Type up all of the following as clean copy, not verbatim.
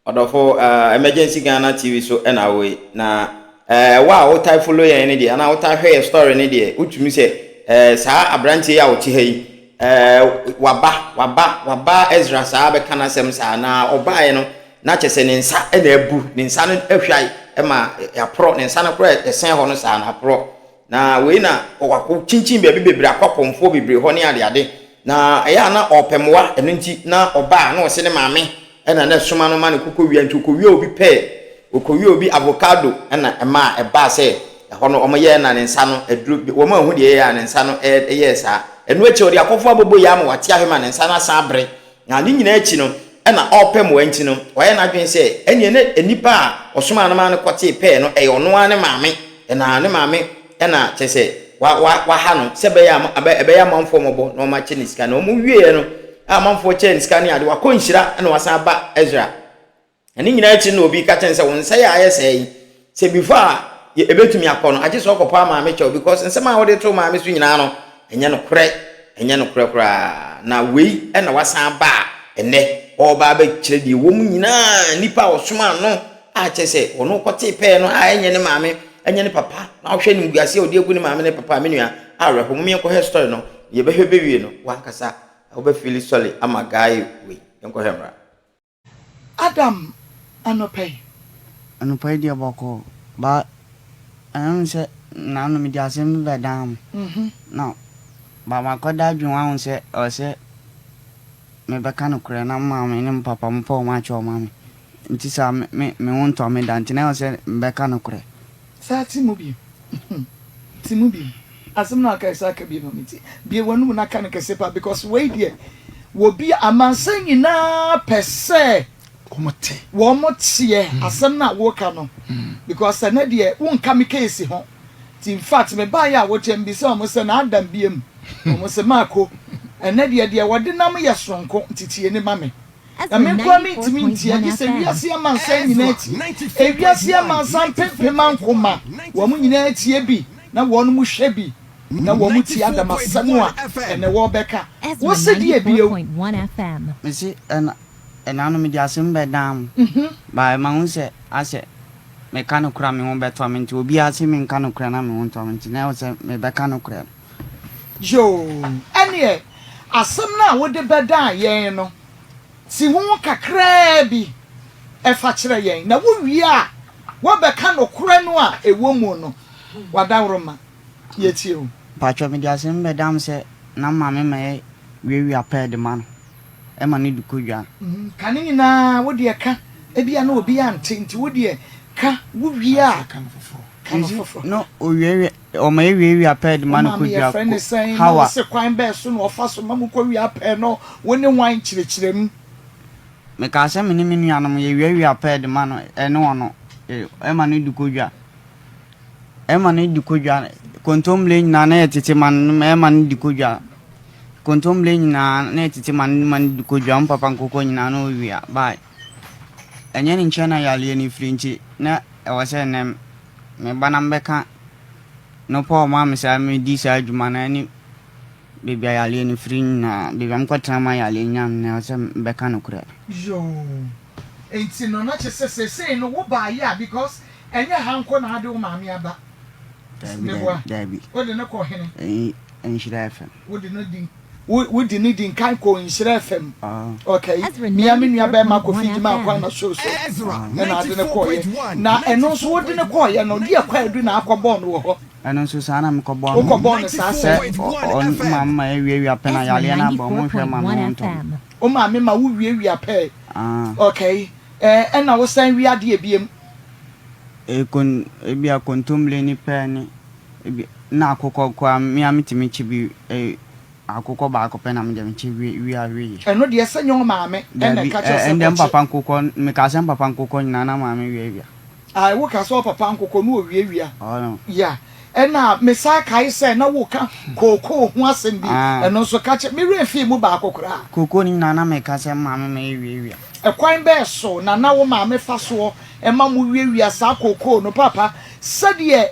Ɔdɔfo eh, Emergency Ghana TV so ɛna awɔ yi. Na eh, wo a wotae follow yɛn no deɛ, anaa wotae hwɛ yɛ story no deɛ, wotumi sɛ eh, saa aberanteɛ yi a ɔte ha yi, eh, waba, waba, waba Ezra saa bɛka n'asɛm saa, na ɔbaeɛ no, na kyɛ sɛ ne nsa na abu, ne nsa no ahwae ma aporɔ, ne nsa no koraa ɛsɛn hɔ no saa na aporɔ. Na wei na wakɔ kyinkyin baabi bebree akɔ akɔmfoɔ bebree hɔ ne adeade. Na ɛyɛ a na ɔpɛ mmoa, ɛno nti na ɔba a na ɔse ne maame ɛna na ɛsoma no ma no kɔkɔ wia, nti ɔkɔwia obi pɛɛ, ɔkɔwia obi avocado ɛna ɛmaa ɛbaa sɛ ɛhɔ no wɔyɛɛ na ne nsa no aduro, wɔn anhu deɛ ɛyɛ a ne nsa no ɛyɛɛ saa. Ɛno akyi ɔde akɔfo abobo yɛ ama wate ahwe ma ne nsa no asan abere. Na ne nyinaa akyi no, ɛna ɔrepɛ mmoa nti no, wayɛ n'adwene sɛ ɛnneɛ na nnipa a ɔsomaa no maa no kɔtee pɛɛ no, ɛyɛ ɔno ara ne maame. Ɛna ne maame ɛna kyerɛ sɛ wa wa waha no sɛ ɛbɛyɛ a ɛbɛyɛ amanfoɔ mmɔbɔ na wɔakyɛ ne sika. Na wɔwieɛ no, a amanfoɔ kyɛɛ ne sika ne ade, wakɔ nhyira ɛna wasan aba Ezra. Na ne nyinaa akyi no na obi ka kyerɛ no sɛ wo nsa yi a ayɛ sɛɛ yi, sɛ before a ɛbɛtumi akɔ no, agye sɛ ɔkɔpɔ amaame kyɛw because nsɛm a wode too maame so nyinaa no, ɛnyɛ nokorɛ, ɛnyɛ nokorɛ koraa. Na wei na wasan aba a ɛnnɛ ɔreba abɛkyerɛ deɛ ɛwɔ mu nyinaa, nnipa a ɔsomaa no a kyerɛ sɛ ɔno kɔtee pɛɛ no a ɛnyɛ ne maame, ɛnyɛ ne papa, na ɔhwɛ animguaseɛ a ɔde agu ne maame ne papa a, me nua, awerɛho. Mom yɛnkɔhwɛ story no, yɛbɛhwɛ bɛwie no, w'ankasa wobɛ feeli sorry ama guy wei. Yɛnkɔhwɛ mmra. Adam anɔpa yi. Anɔpa yi deɛ bɔkɔɔ but ɛyɛ me sɛ nano mede asɛm bi bɛdan mo na but makɔda adwene ho ahu sɛ ɛwɔ sɛ mebɛka nokorɛ na mo maame ne mo papa mopɛ wɔn akyɛ wɔn ma me nti saa me me me ho ntɔ me da nti na ɛwɔ sɛ mebɛka nokorɛ. Saa te mu bio. Te mu bio. Asɛm no a wokae saa ka bio ma mentie. Bue w'anom na ka no kɛse paa because wei deɛ wɔbi amansan nyinaa pɛ sɛ wɔn teɛ asɛm no a woka no because ɛnɛ deɛ wonka me case ho nti infact mebaeɛ a woteɛ mebisa wɔn sɛ na Adam biam wɔn sɛ Marko ɛnɛ deɛ deɛ wɔde nam yɛ soronko nti tie ne ma me. Na me nkoa mintumi ntie, gye sɛ wiase amansan nyinaa tie. Ewiase amansan mpempem ankoma, wɔn nyinaa tie bi, na wɔn hwɛ bi, na wɔn tie Adam asɛm a ɛnɛ wɔrebɛka. Wose deɛ bio? Mese ɛna ɛna no mede asem bɛdan mo but mahu sɛ asɛ meka nokorɛ a me ho bɛtɔ me nti obiara se menka nokorɛ na me ho ntɔ me nti na ɛwɔ sɛ mebɛka nokorɛ no. Yoo, ɛneɛ asɛm no a wode bɛdan yɛn no, si ho kakraa bi fa kyerɛ yɛn, na wowie a, woabɛka nokorɛ no a ɛwɔ mu no. W'adaworoma, yɛtie wo. Mpakyɛw mede asɛm bɛda mo sɛ na maame ma yɛ wiawia pɛɛ de ma no ɛma no di kɔ dwa. Ka ne nyinaa wo deɛ ka, ebia na obi ante nti wo deɛ ka, wo wie a ka no foforɔ. No owiawia Ɔma yɛwiawia pɛɛ de ma Wo no maame kɔdua yɛfrɛ no sɛn na Hawa. ɔse kwan bɛn so na ɔfa so ma mo kɔwia pɛɛ no wo ne hwan kyerɛkyerɛ mu. Mekaa sɛ me ne me nuanom yɛwiawia pɛɛ de ma no ɛne ɔno ɛma no di kɔdwa ɛma no di kɔdwa kontommire nyinaa na yɛtete ma no ɛma no di kɔdwa kontommire nyinaa na yɛtete ma no ma no di kɔdwa mo papa nkokɔ nyinaa na ɔwia bye ɛnyɛ ne nkyɛn na yareɛ no firi nti na ɛwɔ sɛ nnɛ Me ba na mebɛka no pɛ a ɔmaa me saa medi saa adwuma no ɛne baabi a yareɛ no firi nyinaa, baabi a mekɔtena ma yareɛ no nya me no ɛwɔ sɛ mebɛka nokorɛ. Yoo nti no na kyesɛ sesei no wo baayɛ a because ɛnyɛ ha nko na ade wo maame aba Daabi meboa daabi daabi. wode no kɔ hene? Ɛyi Nhyira FM. Wode no di Wo wo di ne di nkan kɔɔ nhyira FM. Ah. Okay. Ezra Mea me nua bɛrima Kofi 94.1 Gyima FM. Akwan na show so Ah. ɛna ade no kɔɔyɛ. Na ɛno nso wode no kɔɔyɛ no deɛ kwaadu na akɔbɔɔ no wɔ hɔ. Ɛno nso saa na mekɔbɔɔ no. Wokɔbɔɔ no saa Sɛ sɛ. ɔ ɔ ɔ maame ma yɛwiawia pɛ na Ezra yareɛ no aba ɔmo nhwɛ ma me ho 94.1 ntɔ me. FM. Wo maame ma wo wiawia pɛɛ. Ah. Okay. Ɛɛ ɛna wosan wia adeɛ biem. E kon ebia kontommire ne pɛɛ ne ebi na akokɔ koraa me a metumi kye bi e Akokɔ baako pɛ na me deɛ mekye wie wia wieɛ. Ɛno deɛ sɛ nyɛ wo maame na Dabi ɛka kyerɛ wo sɛ ɛndeɛ kɔkye. mpapa nkokɔ mekaa sɛ mpapa nkokɔ nyinaa na maame wiawia. Ae wo ka sɛ ɔpapa nkokɔ no owiawia. Ɔɔ. Yeah ɛna me san kae sɛ na wo ka kookoo ho asɛm bi Ah. ɛno nso ka kyerɛ me werɛ mfii mu baako koraa. Kookoo no nyinaa na meka sɛ maame ma yɛwiawia. Ɛkwan bɛɛ so na na wo maame fa soɔ ma mo wiawia saa kookoo no paapa sɛdeɛ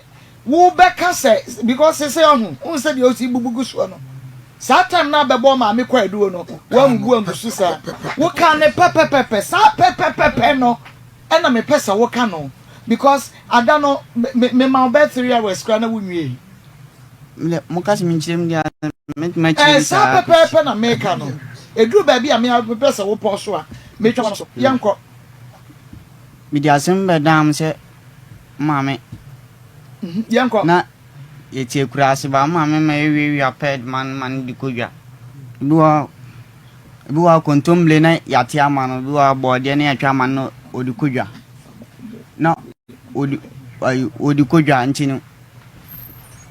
wo bɛka sɛ because sese ɔho wohu sɛdeɛ osi bubu gu soɔ no. Saa time no a bɛbɔɔ maame kwaadu no, woammubu angu so saa. Wokaa no pɛpɛpɛpɛ. Saa pɛpɛpɛpɛ no ɛna mepɛ sɛ woka no because ada no me mema wo bɛyɛ 3 hours koraa na wonwiei. Mede moka sɛ menkyerɛ mu deɛ a mɛtumi akyerɛ Ɛɛ mu saa saa akɔsi. pɛpɛɛpɛ na meka no. Ɛduru baabi a me ara mepɛ sɛ wopɔ so a, metwa w'ano so. Yɛnkɔ. Mede asɛm bɛdaa mo sɛ maame. Yɛnkɔ. Na yɛte akuraase ba maame ma yɛwiawia pɛd ma no ma no de kɔ dwa. Ebi wɔ hɔ ebi wɔ hɔ a kontommire na yɛate ama no, ebi wɔ hɔ a bɔɔdeɛ na yɛatwa ama no na ɔde kɔ dwa. Na ɔde ayi ɔde kɔ dwa nti no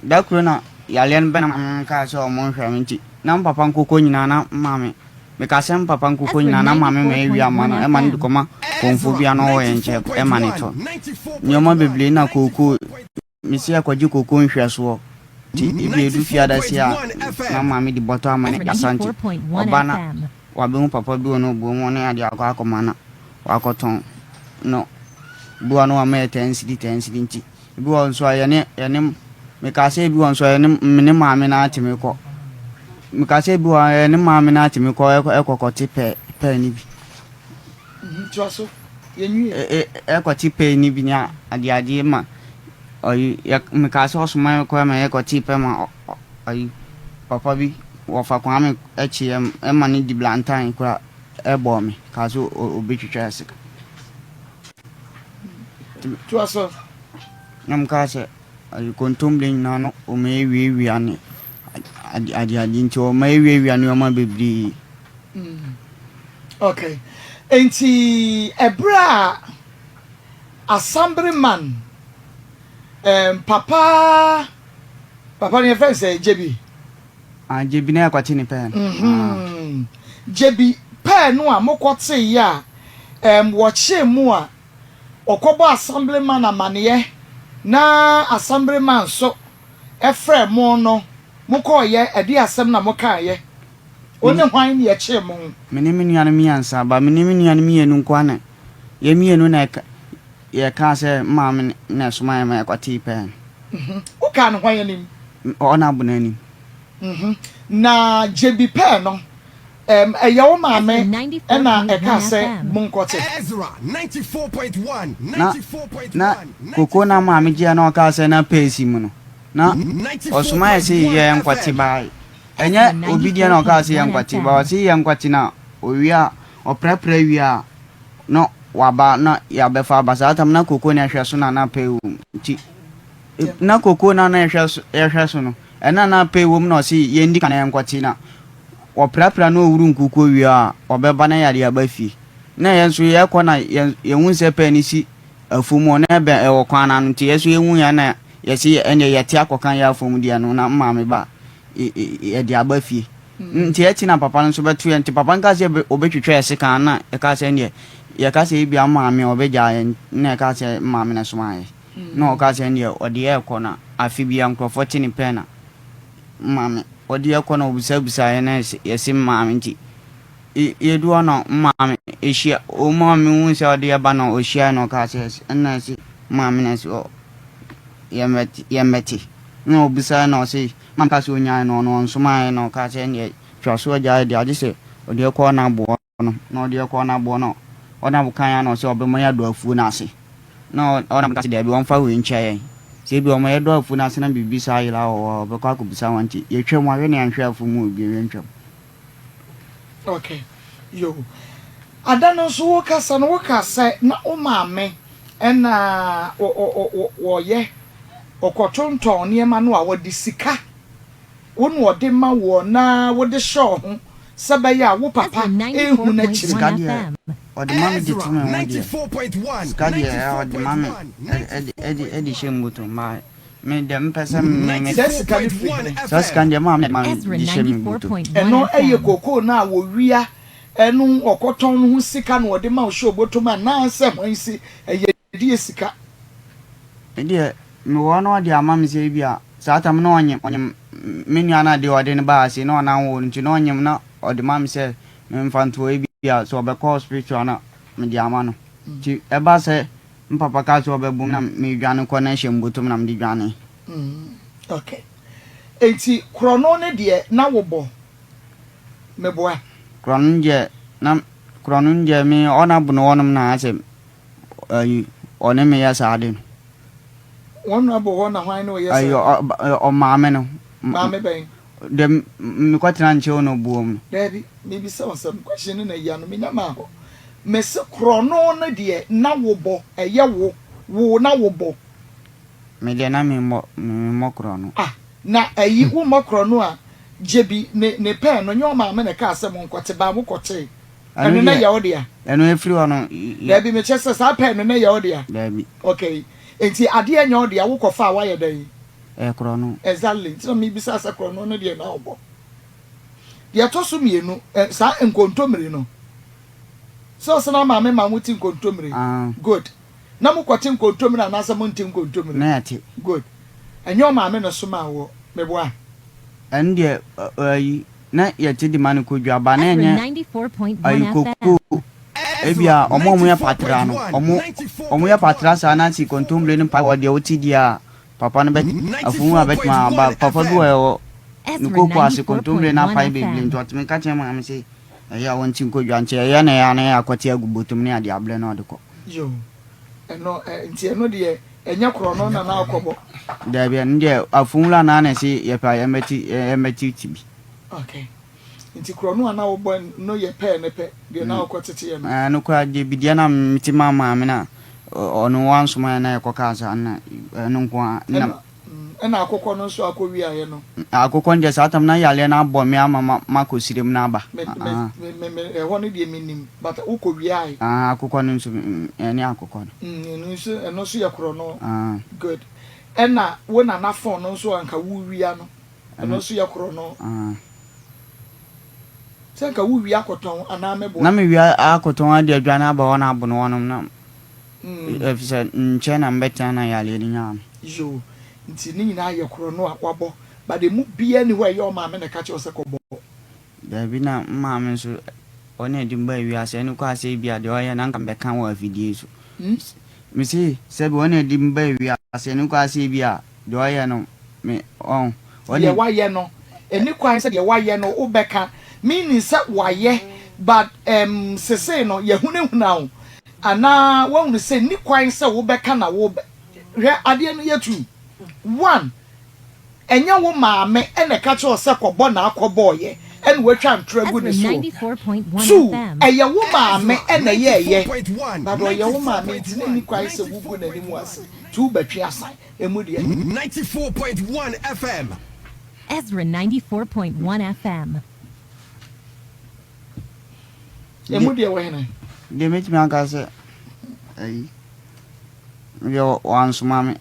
da koro na yareɛ no bɛn na maame kaa sɛ ɔmo nhwɛ me nti na me papa nkokɔ nyinaa na maame meka sɛ me papa nkokɔ nyinaa na maame ma yɛwia ama no ɛma no de kɔma kɔmfoɔ bi a na ɔwɔ yɛn nkyɛn ɛma ne tɔ nneɛma bebree na kookoo mesi akɔgye kookoo nhwɛsoɔ nti ebi edu fiadase a na maame de bɔtɔ ama ne asa nti ɔba na wabɛhu papa bi wɔ no obuo mu ne ade akɔ akɔma na wakɔtɔn no bi wɔ no wama yɛ 10 cedi 10 cedi nti ebi wɔ nso a yɛne yɛne meka sɛ ebi wɔ nso a yɛne me ne maame na atemi kɔ meka sɛ ebi wɔ a yɛne maame na atemi kɔ ɛkɔ ɛkɔkɔte pɛɛ pɛɛ ne bi. Toa so. Yɛnwie. Ɛkɔte pɛɛ ne bi ne adeadeɛ ma ɔyi yɛ meka sɛ ɔsoma yɛ kɔ ma yɛkɔte pɛ ma ɔyi papa bi wɔfa Kwame akyi ɛma ne di blantan kora ɛbɔɔ me kaa sɛ obɛtwitwa yɛ sika. Toa so. Na mekaa sɛ ɔyi kontommire nyinaa no ɔma yɛwiawia ne adeade nti ɔma yɛwiawia nneɛma bebree. Okay. Nti ɛberɛ a assemblyman papa papa no yɛfrɛ no sɛ Gyebi. Ah, Gyebi na yɛkɔte ne pɛɛ no. Gyebi pɛɛ no a mokɔteeɛ a wɔkyee mo a ɔkɔbɔ assemblyman amanneɛ na assemblyman nso ɛfrɛ mo no, mokɔɔyɛ ɛde asɛm na mokaeɛ. Wo ne hwan ne yɛkyee mo? Me ne me nuanom mmiɛnsa ba me ne me nuanom mmienu nko ara na yɛn mmienu na ɛka yɛkaa sɛ maame na ɛsoma yɛn ma yɛkɔtee pɛɛ no. Wokaa no hwan anim? Ɔna abona anim. Na Gyebi pɛɛ no, ɛyɛ wo maame ɛna ɛkaa sɛ monkɔte? Na koko na maame gyeɛ na ɔkaa sɛ na pɛɛ si mu no na ɔsoma yɛ sɛ yɛ nkɔte baa ɛnyɛ obi deɛ na ɔkaa sɛ yɛ nkɔte ba ɔse yɛ nkɔte na owie a ɔprɛprɛ wie a na waba na yɛabɛfa aba. Saa tam na koko na ɛhwɛ so na na pɛɛ wɔ mu nti na koko na na ɛhwɛ so yɛhwɛ so no ɛna na pɛɛ wɔ mu na ɔse yɛndi kan yɛnkɔte na wɔprapra na ɔwuru nkukuo wie a ɔbɛba na yɛade aba fie. Na yɛn nso yɛkɔ na yɛhu sɛ pɛɛ no si afuom hɔ na ɛbɛn ɛwɔ kwan no ano nti yɛn nso yɛhu yɛn na yɛse ɛndeɛ yɛte akɔka yɛ afuom deɛ no na maame ba yɛde aba fie. Nti akyi na papa no nso bɛto yɛn nti papa no kaa sɛ ɔbɛtwitwa yɛ sekan na yɛkaa sɛ ɛndeɛ yɛka sɛ ebia maame ɔbɛgyaa yɛn na yɛkaa sɛ maame na ɛsomaa yɛn na ɔkaa sɛ ɛndeɛ ɔde yɛ kɔ na afe bia nkurɔfoɔ te ne pɛn na maame ɔde yɛ kɔ na ɔbisabisaa yɛn na yɛse maame nti yɛdu hɔ na maame ɛhyia maame hu sɛ ɔde yɛ ba na ɔhyia na ɔkaa sɛ ɛna ɛse maame na ɛse yɛmmɛte na ɔbisaa na ɔse maame kaa sɛ ɔnyae no ɔno ɔnsomaeɛ na ɔkaa sɛ ɛndeɛ twa so agyae deɛ agye sɛ ɔde kɔ na aboɔ no na ɔde kɔ na aboɔ no ɔna kan na ɔsɛ ɔbɛma yɛadɔ afuo no ase na ɔna ka sɛ daabi ɔmfa wei nkyɛ yɛn sɛ ebi ɔma yɛdɔ afuo no ase na biribi saa yera wɔ hɔ a ɔbɛkɔ akɔbisa wɔn nti yɛtwam ahwɛ ne yɛnhwɛ afuo mu bio yɛntwam. Okay, yo. Ada no nso wokasa no woka sɛ na wo maame ɛna wɔyɛ ɔkɔtontɔn nneɛma no a wɔde sika wo na ɔde ma woɔ na wode hyɛ wo ho sɛ bɛyɛ a wo papa ehu n'akyiri. Sika deɛ ɔde ma me de to me ho deɛ sika deɛ ɔde ma me ɛde hyɛ mbotom ma me deɛ mpɛ sɛ me Saa sika no firi he? Saa sika deɛ maa me ma me de hyɛ me botom. Ɛno ɛyɛ kokoo no a wɔwia ɛno ɔkɔtɔn no ho sika na ɔde ma wo hyɛ obotom anaasɛ hwan si ɛyɛ deɛ sika? Me deɛ mewɔ na ɔde ama me sɛ ebi a saa tam na ɔnyem ɔnyem me nua no adeɛ ɔde no baa ase na ɔnan wɔ no nti na ɔnyem na ɔde ma me sɛ memfa ntoɔ ebi a sɛ ɔbɛkɔ hospital na mede ama no nti ɛba sɛ me papa kaa sɛ ɔbɛbo me na medwane kɔ na ɛhyɛ mbotom na mede dwane. Okay. Enti korɔno no deɛ na wobɔ? Meboa. Korɔno deɛ na korɔno deɛ me ɔna bono hɔnom na asɛ ayi ɔne me yɛ saa ade no. Wɔn na bɔ hɔ na hwan ne ɔyɛ saa? Ayi ɔmaame no. Maame bɛn? Dɛ mekɔtena nkyɛn na ɔbuom no. Daabi, mebisa wo sɛm, question no na ayi ano, menya maa hɔ. Mese korɔno no deɛ na wobɔ, ɛyɛ wo, wo na wobɔ. Me deɛ na memmɔ, memmɔ korɔno. Ah, na ayi, wommɔ korɔno a, Gyebi ne ne pɛɛ no, nyɛ ɔmaame na ɛkaa sɛ monkɔte, baa mokɔtee. Ɛno na ɛyɛ wo dea? Ɛno ɛfiri hɔ no. Daabi, mekyerɛ sɛ saa pɛɛ no na ɛyɛ wo dea? Daabi. Okay, nti adeɛ nyɛ wo dea, wokɔfa a woayɛ dɛn? Ɛyɛ korɔno. Exactly, nti na mebisa sɛ korɔno no deɛ na wobɔ. Deɛ ɛtɔ so mmienu, saa nkontommire no, sɛ ɔsɛ na maame ma mote nkontommire? Ah. Good. Na mokɔte nkontommire anaasɛ monte nkontommire? Na yɛte. Good. Ɛnyɛ ɔmaame na ɛsomaa woɔ, meboa? Ɛno deɛ ayi na yɛte de ma no kɔ dwa ba na ɛnyɛ ayi koko ebia ɔmo a ɔmo yɛ patra no ɔmo ɔmo yɛ patra saa na si kontombire no pa wɔ deɛ wote deɛ a papa no bɛ afumu a bɛtuma aba papa bi wɔ ɛwɔ ne koko ase kontombire no apae bebree nti ɔtumi ka kyerɛ maame sɛ ɛyɛ a wɔnte nkɔ dwa nti ɛyɛ na ɛyɛ a na yɛ akɔte agu bɔtɔm ne ade abrɛ na ɔde kɔ. Yoo ɛno nti ɛno deɛ ɛnyɛ korɔno na na akɔbɔ. Dabi ɛno deɛ afunwura naa na ɛse yɛpɛ a yɛmmɛte yɛmmɛte ti bi. Okay nti korɔno a na wobɔ no yɛ pɛɛ ne pɛ deɛ na wokɔ teteɛ no. Ɛno koraa deɛ bi deɛ na mete maa maame na ɔno wansoma yɛn na yɛkɔ kaa saa na ɛno nko ara na. Ɛna akokɔ no nso akɔ wiaeɛ no. Akokɔ no deɛ saa tam na yareɛ no abɔ me ama makɔ sirem no aba. Me me me me ɛhɔ no deɛ menim but wokɔ wiae. Akokɔ no nso ɛne akokɔ no. Ɛno nso ɛno nso yɛ korɔno. Good. Ɛna wo nana phone no nso anka wowia no ɛno nso yɛ korɔno. Sɛ anka wowia akɔtɔn anaa meboa. Na mewia akɔtɔn ade adwane aba hɔ na abono hɔnom na Efisɛ nkyɛ na mebɛtena na yareɛ no nyaa me. Yoo, nti ne nyinaa yɛ korɔno a wabɔ but emu biaa nni hɔ a ɛyɛ ɔmaame na ɛka kyerɛ wo sɛ kɔbɔ. Daabi na me maame nso ɔne ɛde me baa wiase ɛno koraa sɛ ebia deɛ ɔyɛ no anka mebɛka wɔ afidie so. Mese sɛbi ɔne ɛde me baa wiase ɛno koraa sɛ ebia deɛ ɔyɛ no me ɔn. Deɛ wayɛ no ɛni kwan sɛ deɛ wayɛ no wobɛka meaning sɛ wayɛ but ɛmm sesei no yɛhunahuna wo Anaa woahunu sɛ nni kwan sɛ wobɛka na wo Hwɛ, adeɛ no yɛ tu. One, ɛnyɛ wo maame na ɛka kyerɛɛ wo sɛ kɔbɔ na akɔbɔeɛ ɛna woatwa ntorɔ agu ne soɔ. Two, ɛyɛ wo maame na ɛyɛɛyɛ, but ɔyɛ wo maame nti na ɛnni kwan sɛ wogu n'anim ase nti wobɛtwe asan. Ɛmu deɛ. 94.1 FM. Ezra 94.1 FM. Emu deɛ wɔ hene? Deɛ mɛtumi aka sɛ ayi deɛ wansoma me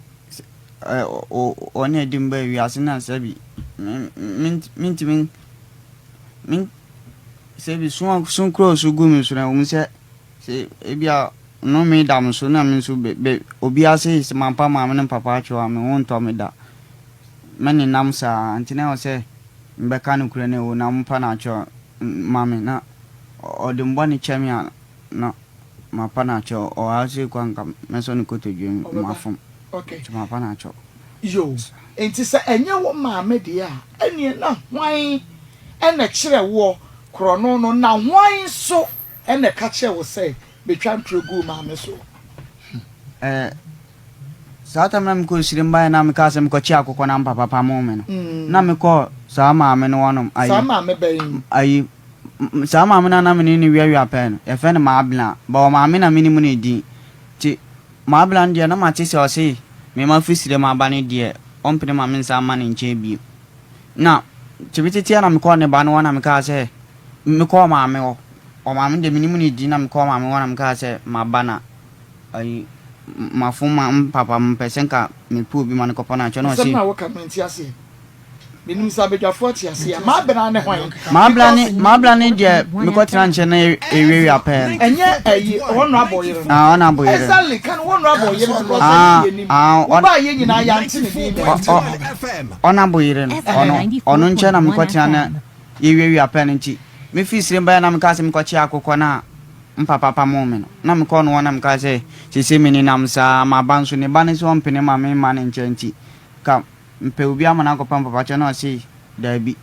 ɔne ɛde mba wiase na sɛbi mentumi sɛbi so kura so gu me so na ɛwom sɛ sɛ ebi a nnome da me so na me nso obiara sɛ sɛ mampa maame ne papa atwewa a me ho ntɔ me da mɛnenam saa nti na ɛwɔ sɛ mebɛka nokorɛ no ɛwɔ na mompa no akyɛw ma me na ɔde me bɔne kyɛ me a na mapa no akyɛw ɔha sei koraa nka mɛsɔ ne kotodwe mu Ɔbɛba. mafom Okay. nti mapa no akyɛw. Yoo, enti sɛ ɛnyɛ wo maame deɛ a, ɛneɛ na hwan na ɛkyerɛ woɔ korɔno no, na hwan nso na ɛka kyerɛɛ wo sɛ bɛtwa ntorɔ gu wo maame soɔ? Eh, Saa tam na mekɔɔ sirem baeɛ na mekaa sɛ mekɔkye akokɔ na mpapa pamoo me no, na mekɔɔ saa maame no hɔnom, ayi, Saa maame bɛn? ayi, saa maame no a na me ne no wiawia pɛɛ no, yɛfrɛ no Maabena, but ɔmaame na menim ne din. Nti Maabena no deɛ na mate sɛ ɔse me mafiri sirem aba no deɛ ɔmpene ma mensan mma ne nkyɛn bio. Na kyebeteteɛ na mekɔɔ ne ba no hɔ na mekaa sɛ, mekɔɔ maame hɔ, ɔmaame deɛ menim ne din na mekɔɔ maame hɔ na mekaa sɛ maba na Ayi mafom ma mpapa mepɛ sɛ nka mepɛ obi ma no kɔpa no akyɛ na ɔse. Asɛm no a woka no mente aseɛ. Menim sɛ abadwafoɔ te aseɛ a. M'abena ne hwan? M'abena ne m'abena ne deɛ mekɔtena nkyɛn na ɛwiawia pɛɛ no. Ɛnyɛ ayi honourable yere no. Ah honourable yere no. Exactly ka no honourable yere because ɛno deɛ yɛnim. Ah ah Wobaa yɛ nyinaa yɛante ne din da. Honourable yere no ɔno ɔno nkyɛn na mekɔtena na yɛwiawia pɛɛ no nti mefiri sirem baeɛ na mekaa sɛ mekɔkye akokɔ no a Mpapa pamoo me no, na mekɔɔ no hɔ na mekaa sɛ, Seesei menenam saa, maba nso, ne ba no sɛ ɔmpene ma memma ne nkyɛn nti, ka mepɛ obi ama no akɔpam papa kyɛw na ɔse, Daabi.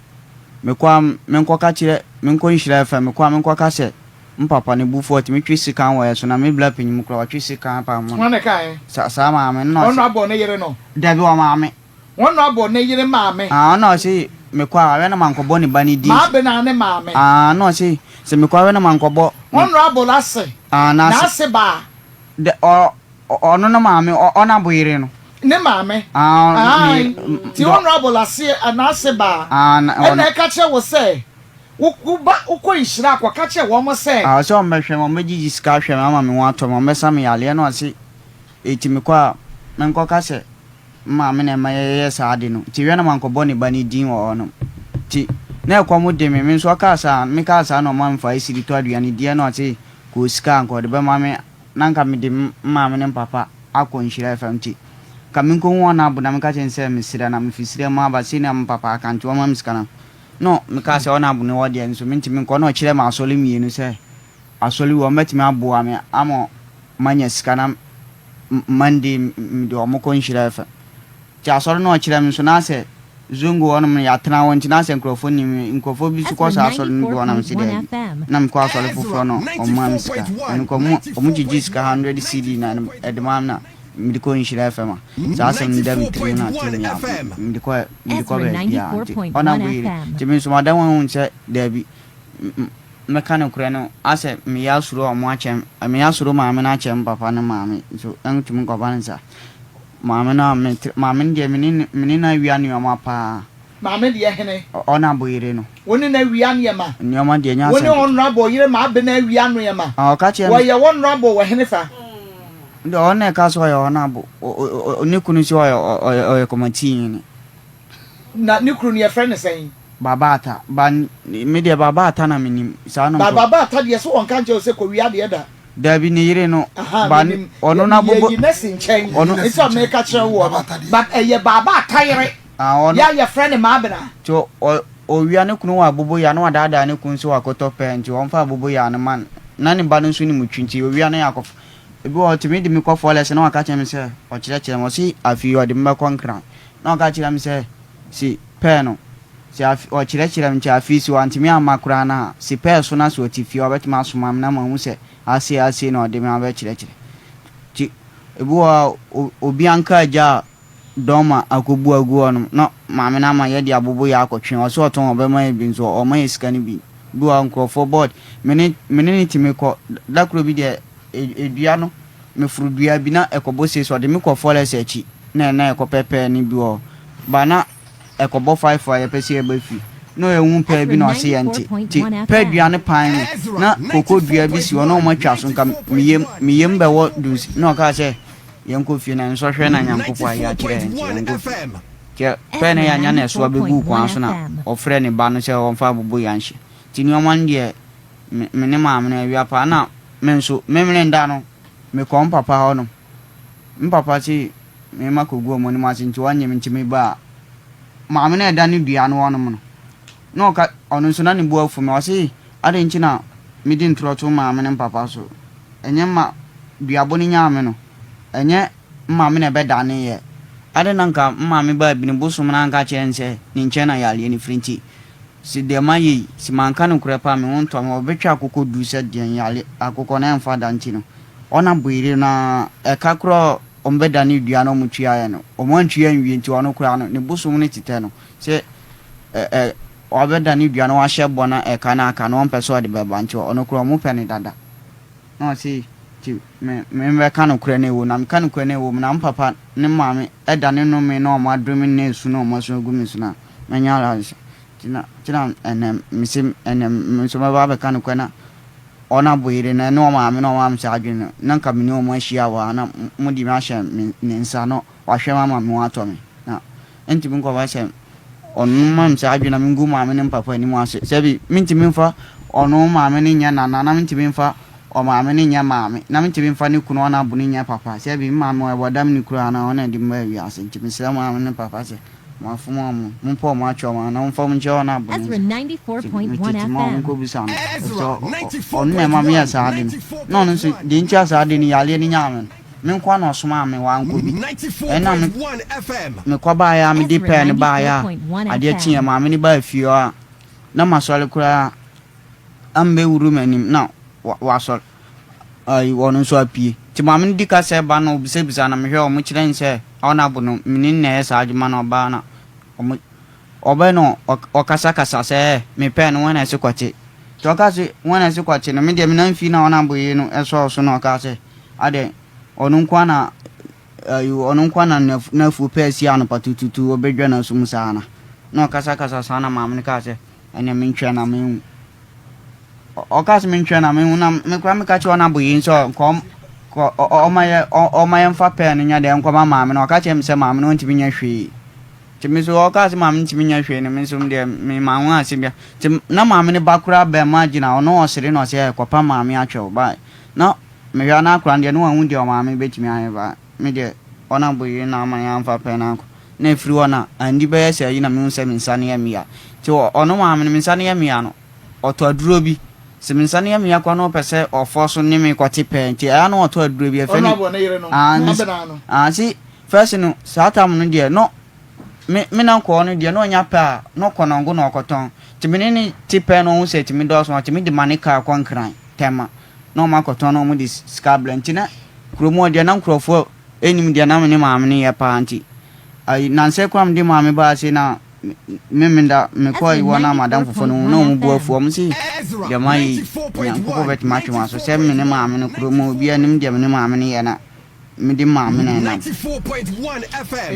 Mekɔ a menkɔka kyerɛ menkɔ Nhyira FM mekɔ a menkɔka sɛ mpapa ne bo fu ɔtumi twe sekan wɔ yɛ so na me bla panyin koraa ɔtwe sekan paa mo Hwan na ɛkae? sa saa maame no na ɔse Honourable ne yere no. Dabi ɔmaame. Honourable ne yere maame. Ah ɔna ɔse mekɔ a awɛ na mankɔbɔ ne ba ne din. Maabena ne maame. Ah na ɔse sɛ mekɔ awɛ na mankɔbɔ ne. Honourable ase. Ah n'ase. N'ase baa. Dɛ ɔ ɔno no maame ɔ ɔnabo yere no. Ne maame. Ah Ae ne nti honourable ase n'ase baa. Ah na Ɛna ɔno. ɛka kyerɛ wo sɛ wo wo ba wokɔ nhyira a kɔka kyerɛ wɔn sɛ. Ah ɔse ɔmbɛhwɛ me ɔmbɛgyegye sika ahwɛ me ama me ho atɔ me ɔmbɛsa me yareɛ ɛna ɔse eti mekɔ a menkɔka sɛ. Me maame na ɛma yɛyɛ saa ade no, nti hwɛ na mankɔbɔ ne ba no din wɔ hɔnom. Nti na ɛkɔm de me, me nso ɔkaa saa, mekaa saa na ɔma me fa esiri tɔ aduane diɛ na ɔse kɔɔ sika a nka ɔde bɛma me na nka mede me maame ne me papa akɔ Nhyira FM nti nka menkɔhu wɔn abo na meka kyerɛ no sɛ mesrɛ na mefi serɛ mu aba sei na me papa aka nti ɔma me sika na na mekaa sɛ ɔna abo no hɔ deɛ nso mentumi nkɔ na ɔkyerɛ me asɔre mmienu sɛ asɔre wɔ ɔmɛtumi aboa me ama manya sika na Monday mede wɔn kɔ Nhyira FM. Nti asɔre no a ɔkyerɛ me nso na asɛ Zongo hɔnom no yɛatena hɔ nti na asɛ nkurɔfoɔ nim me. Nkurɔfoɔ bi nso kɔ saa asɔre no bi hɔ na mese daabi. Na mekɔ asɔre foforɔ na wɔmaa me sika. Ɛno nka wɔn gyegye sika 100 cedi na ɛde maa me na mede kɔ Nhyira FM a saa asɛm no da me tirim na te me a mede kɔ mede kɔ baabiara nti ɔna yere nti me nso mada wɔn ahu sɛ daabi Mɛka nokorɛ no, asɛ meyɛ asuro ɔmo akyɛn, meyɛ asuro maame no akyɛn papa no maame nso ɛntumi nkɔba no saa. Maame no a me maame no deɛ mene no mene no awia nnoɔma paa. Maame deɛ hene? Ɔnabo yere no. Wo ne no awia nneɛma? Nnoɔma deɛ nyɛ Wo ne asɛm ketewa. Honourable yere Maame no awia nnoɔma? Ah, ɔka kyerɛ me. Wɔyɛ Honourable wɔ hene fa? Deɛ ɔno na ɛka sɛ ɔyɛ Honourable, ne kunu nso ɔyɛ ɔyɛ ɔyɛ kɔmatii hene. Na ne kunu no yɛfrɛ no sɛn? Baba Atta. Ba me deɛ Baba Atta na menim. Saa na Ba nkurɔfo. Baba Atta deɛ so ɔnka nkyerɛ wo sɛ kɔwia adeɛ da? Dabi ne yere no. Ahaa Ba menim. ɔno na Yɛ bobo. yɛyi no asi nkyɛn. Ɔno. Nti a meka kyerɛ woɔ no. But ɛyɛ Baba Atta yere. Ah ɔno. Yɛ a yɛfrɛ no Maabena. Nti ɔ ɔwia ne kunu wɔ aboboyaa na wadaadaa ne kunu sɛ wakɔtɔ pɛɛ nti ɔmfa aboboyaa no ma no. Na ne ba no nso nim twi nti ɔwia no yɛ akɔfa. Ebi wɔ hɔ ɔtumi de me kɔ fɔlɛs na waka kyerɛ me sɛ ɔkyerɛkyerɛ me ɔse afei ɔde me bɛkɔ Nkran. Na ɔka kyerɛ me sɛ, Se pɛɛ no, sɛ afe, ɔkyerɛkyerɛ me nti afei se wantumi amma koraa no a, se pɛɛ so na se ɔte fie a, ɔbɛtumi asoma me na mahu sɛ asei asei na ɔde me abɛkyerɛkyerɛ. Nti ebi wɔ hɔ a, o, obi anka agya a dɔm a akɔbu agu hɔ nom, na maame no ama yɛde abobo yɛ akɔtwe, ɔse ɔtɔn a ɔbɛma yɛ bi nso ɔmma yɛ sika no bi. Bi wɔ hɔ a nkurɔfoɔ bɔɔd, me ne, me ne no tumi kɔ, da koro bi deɛ, e, dua no, meforo dua bi na ɛkɔbɔ sei so, ɔde me kɔ forest akyi na na ɛkɔpɛ pɛɛ no bi wɔ hɔ. Ba na ɛkɔbɔ five a yɛpɛ sɛ yɛba fie. Na ɔhu pɛɛ bi na ɔse yɛnte. Nti pɛɛ dua no pan no, na koko dua bi si hɔ na wɔatwa so nka me yam, me yam bɛwɔ dunsi. Na ɔkaa sɛ yɛnkɔ fie na nsɔhwɛ na Nyankopɔn ayi akyerɛ yɛn nti yɛnkɔ fie. Nti pɛɛ no yɛanya na ɛso abɛgu kwan so na ɔfrɛɛ ne ba no sɛ ɔmfa abobo yɛn nhyɛ. Nti nneɛma no deɛ me me ne maame no awia paa na me nso memene da no mekɔ me papa hɔ nom. Me papa se me ma kɔgu wɔn anim ase nti wɔnnye me nti mebaa maame no a ɛda ne dua no hɔ nom no na ɔka ɔno nso na ne bo afu me ɔse adɛn nti na medi ntorɔ to maame ne me papa so ɛnyɛ ma duabo no nyaa me no ɛnyɛ me maame na ɛbɛdaneeɛ adɛn na nka me maame baa bi no bosom no anka akyerɛ no sɛ ne nkyɛn na yareɛ no firi nti Se deɛ mayɛ yi, se manka nokorɛ paa a, me ho ntɔ me. Wɔbɛtwa akokɔ duru sɛ deɛn yare, akokɔ no ɛmfa da nti no, wɔn aboyere no ara, ɛka koraa a wɔbɛdane dua na wɔtuaeɛ no, wɔantua anwie nti ɔno koraa no, ne bosom no tetɛ no sɛ ɛ ɛ wabɛdane dua na wahyɛ bɔ na ɛka no aka no, ɔmpɛ sɛ ɔde bɛba nti ɔno koraa wɔpɛ no dada. Na ɔse, nti me mebɛka nokorɛ no ɛwɔ mu, na meka nokorɛ no ɛwɔ mu na me papa ne me maame dane nnome na wɔadome ne asu na wɔasu agu me so no a, mɛnya ayaresa. Nti na nti na ɛnɛ mese ɛnɛ me nso mɛba abɛka nokorɛ na wɔn aboyere no ɛne wɔn maame na wɔn maame saa adwene no na nka me ne wɔn ahyia wɔ ha na mo de me ahyɛ me ne nsa na wahwɛ me ama me ho atɔ me na ɛntumi nkɔba sɛ ɔno ma me saa adwene na mengu maame ne papa anim ase sɛbi mentumi mfa ɔno maame no nyɛ nana na mentumi mfa ɔmaame no nyɛ maame na mentumi mfa ne kunu ɔno abo no nyɛ papa sɛbi me maame ɔyɛ bɔdam ne kura na ɔno na ɛde me baa wiase nti mesrɛ maame ne papa sɛ Moafom wɔn, mompɛ wɔn akyɛ wɔn anaa momfa wɔn nkyɛ wɔn a bɔne Ezra nti. 94.1 Metete ma FM. wɔnkɔbisa no, ɛfiri sɛ ɔno na ɛma meyɛɛ saa ade no. Na ɔno nso, deɛ nti a saa ade no, yareɛ no nyaa me no, me nko ara na ɔsomaa me, wankɔ bi. Ɛnna me, mekɔbaeɛ a mede Ezra pɛɛ no baeɛ a, 94.1 adeɛ kyeeɛ, FM. maame no baa fie hɔ a, na masɔre koraa ambɛwuru m'anim na wasɔre ayi ɔno nso apue. Nti maame no di ka sɛ ba no obisabisa na mehwɛ ɔmo kyerɛ no sɛ ɔnabo no mene no na ɛyɛ saa adwuma no ɔbaa na ɔmo ɔbɛ no ɔkasakasa sɛ mepɛɛ no wɔn na ɛse kɔte. Nti ɔka se wɔn na ɛse kɔte no me deɛ menam fie na ɔnabo yi no ɛsɔɔ so na ɔka sɛ adɛn ɔno nkoa na ayi ɔno nkoa na n'afuo pɛɛ si anɔpa tututu ɔbɛdwa n'aso mu saa na na ɔkasakasa saa na maame no kaa sɛ ɛneɛ mentwɛn na menwu. Ɔkaa sɛ mentwɛn na menwu na me koraa meka kyerɛ ɔnabo yi sɛ nka ɔma yɛ ɔma yɛmfa pɛɛ no nyɛ dɛ nkɔma maame no ɔka kyerɛ me sɛ maame no ɔntumi nyɛ hwee. Nti me nso ɔkaa sɛ maame no ntumi nyɛ hwee no me nso deɛ me maa ho ase bia. Nti na maame no ba koraa bɛn mu agyina ɔno ɔsere na ɔsɛ kɔpa maame atwɛw ba na mehwɛ a na akora no deɛ na wahu deɛ ɔmaame bɛtumi ayɛ ba me deɛ ɔnabo yi na ama yɛamfa pɛɛ no ankɔ. Na ɛfiri hɔ na andi bɛyɛ sɛ ayi na mehu sɛ me nsa no yɛ me ya. Nti ɔno maame no me nsa no yɛ me ya no ɔtɔ aduro bi. Sɛ me nsa no yɛ me ya koraa na ɔpɛ sɛ ɔfɔ so ne me kɔte pɛɛ nti ɛyɛ a na ɔtɔ aduro bi ɛfɛ no. Ɔno abɔ ne yere no, Abena no. Ah, see, first no, saa tam no deɛ, no, me, me na nkɔɔ no deɛ, na ɔnya pɛ a, na ɔkɔ nɔngo na ɔkɔtɔn. Nti me ne ne te pɛ na ɔhu sɛ ɛtumi dɔɔso a, ɔtumi de ma ne kaa kɔ Nkran, Tɛma, na ɔma akɔtɔn na ɔmo de sika abrɛ. Nti na kurom hɔ deɛ, na nkorɔfoɔ nnim deɛ na me ne maame no yɛ paa nti, ayi, nansɛ koraa mede maame baa sei na Memenda mekɔɔ Ezra hɔ na m'adamfofo no hu na 94.1 wɔn bo FM. afu. Wɔn se deɛ mayɛ yi, Onyankopɔn bɛtumi atwe m'aso sɛ me ne maame no kurom hɔ obiara nim deɛ me ne maame no yɛ na mede maame na ɛnam.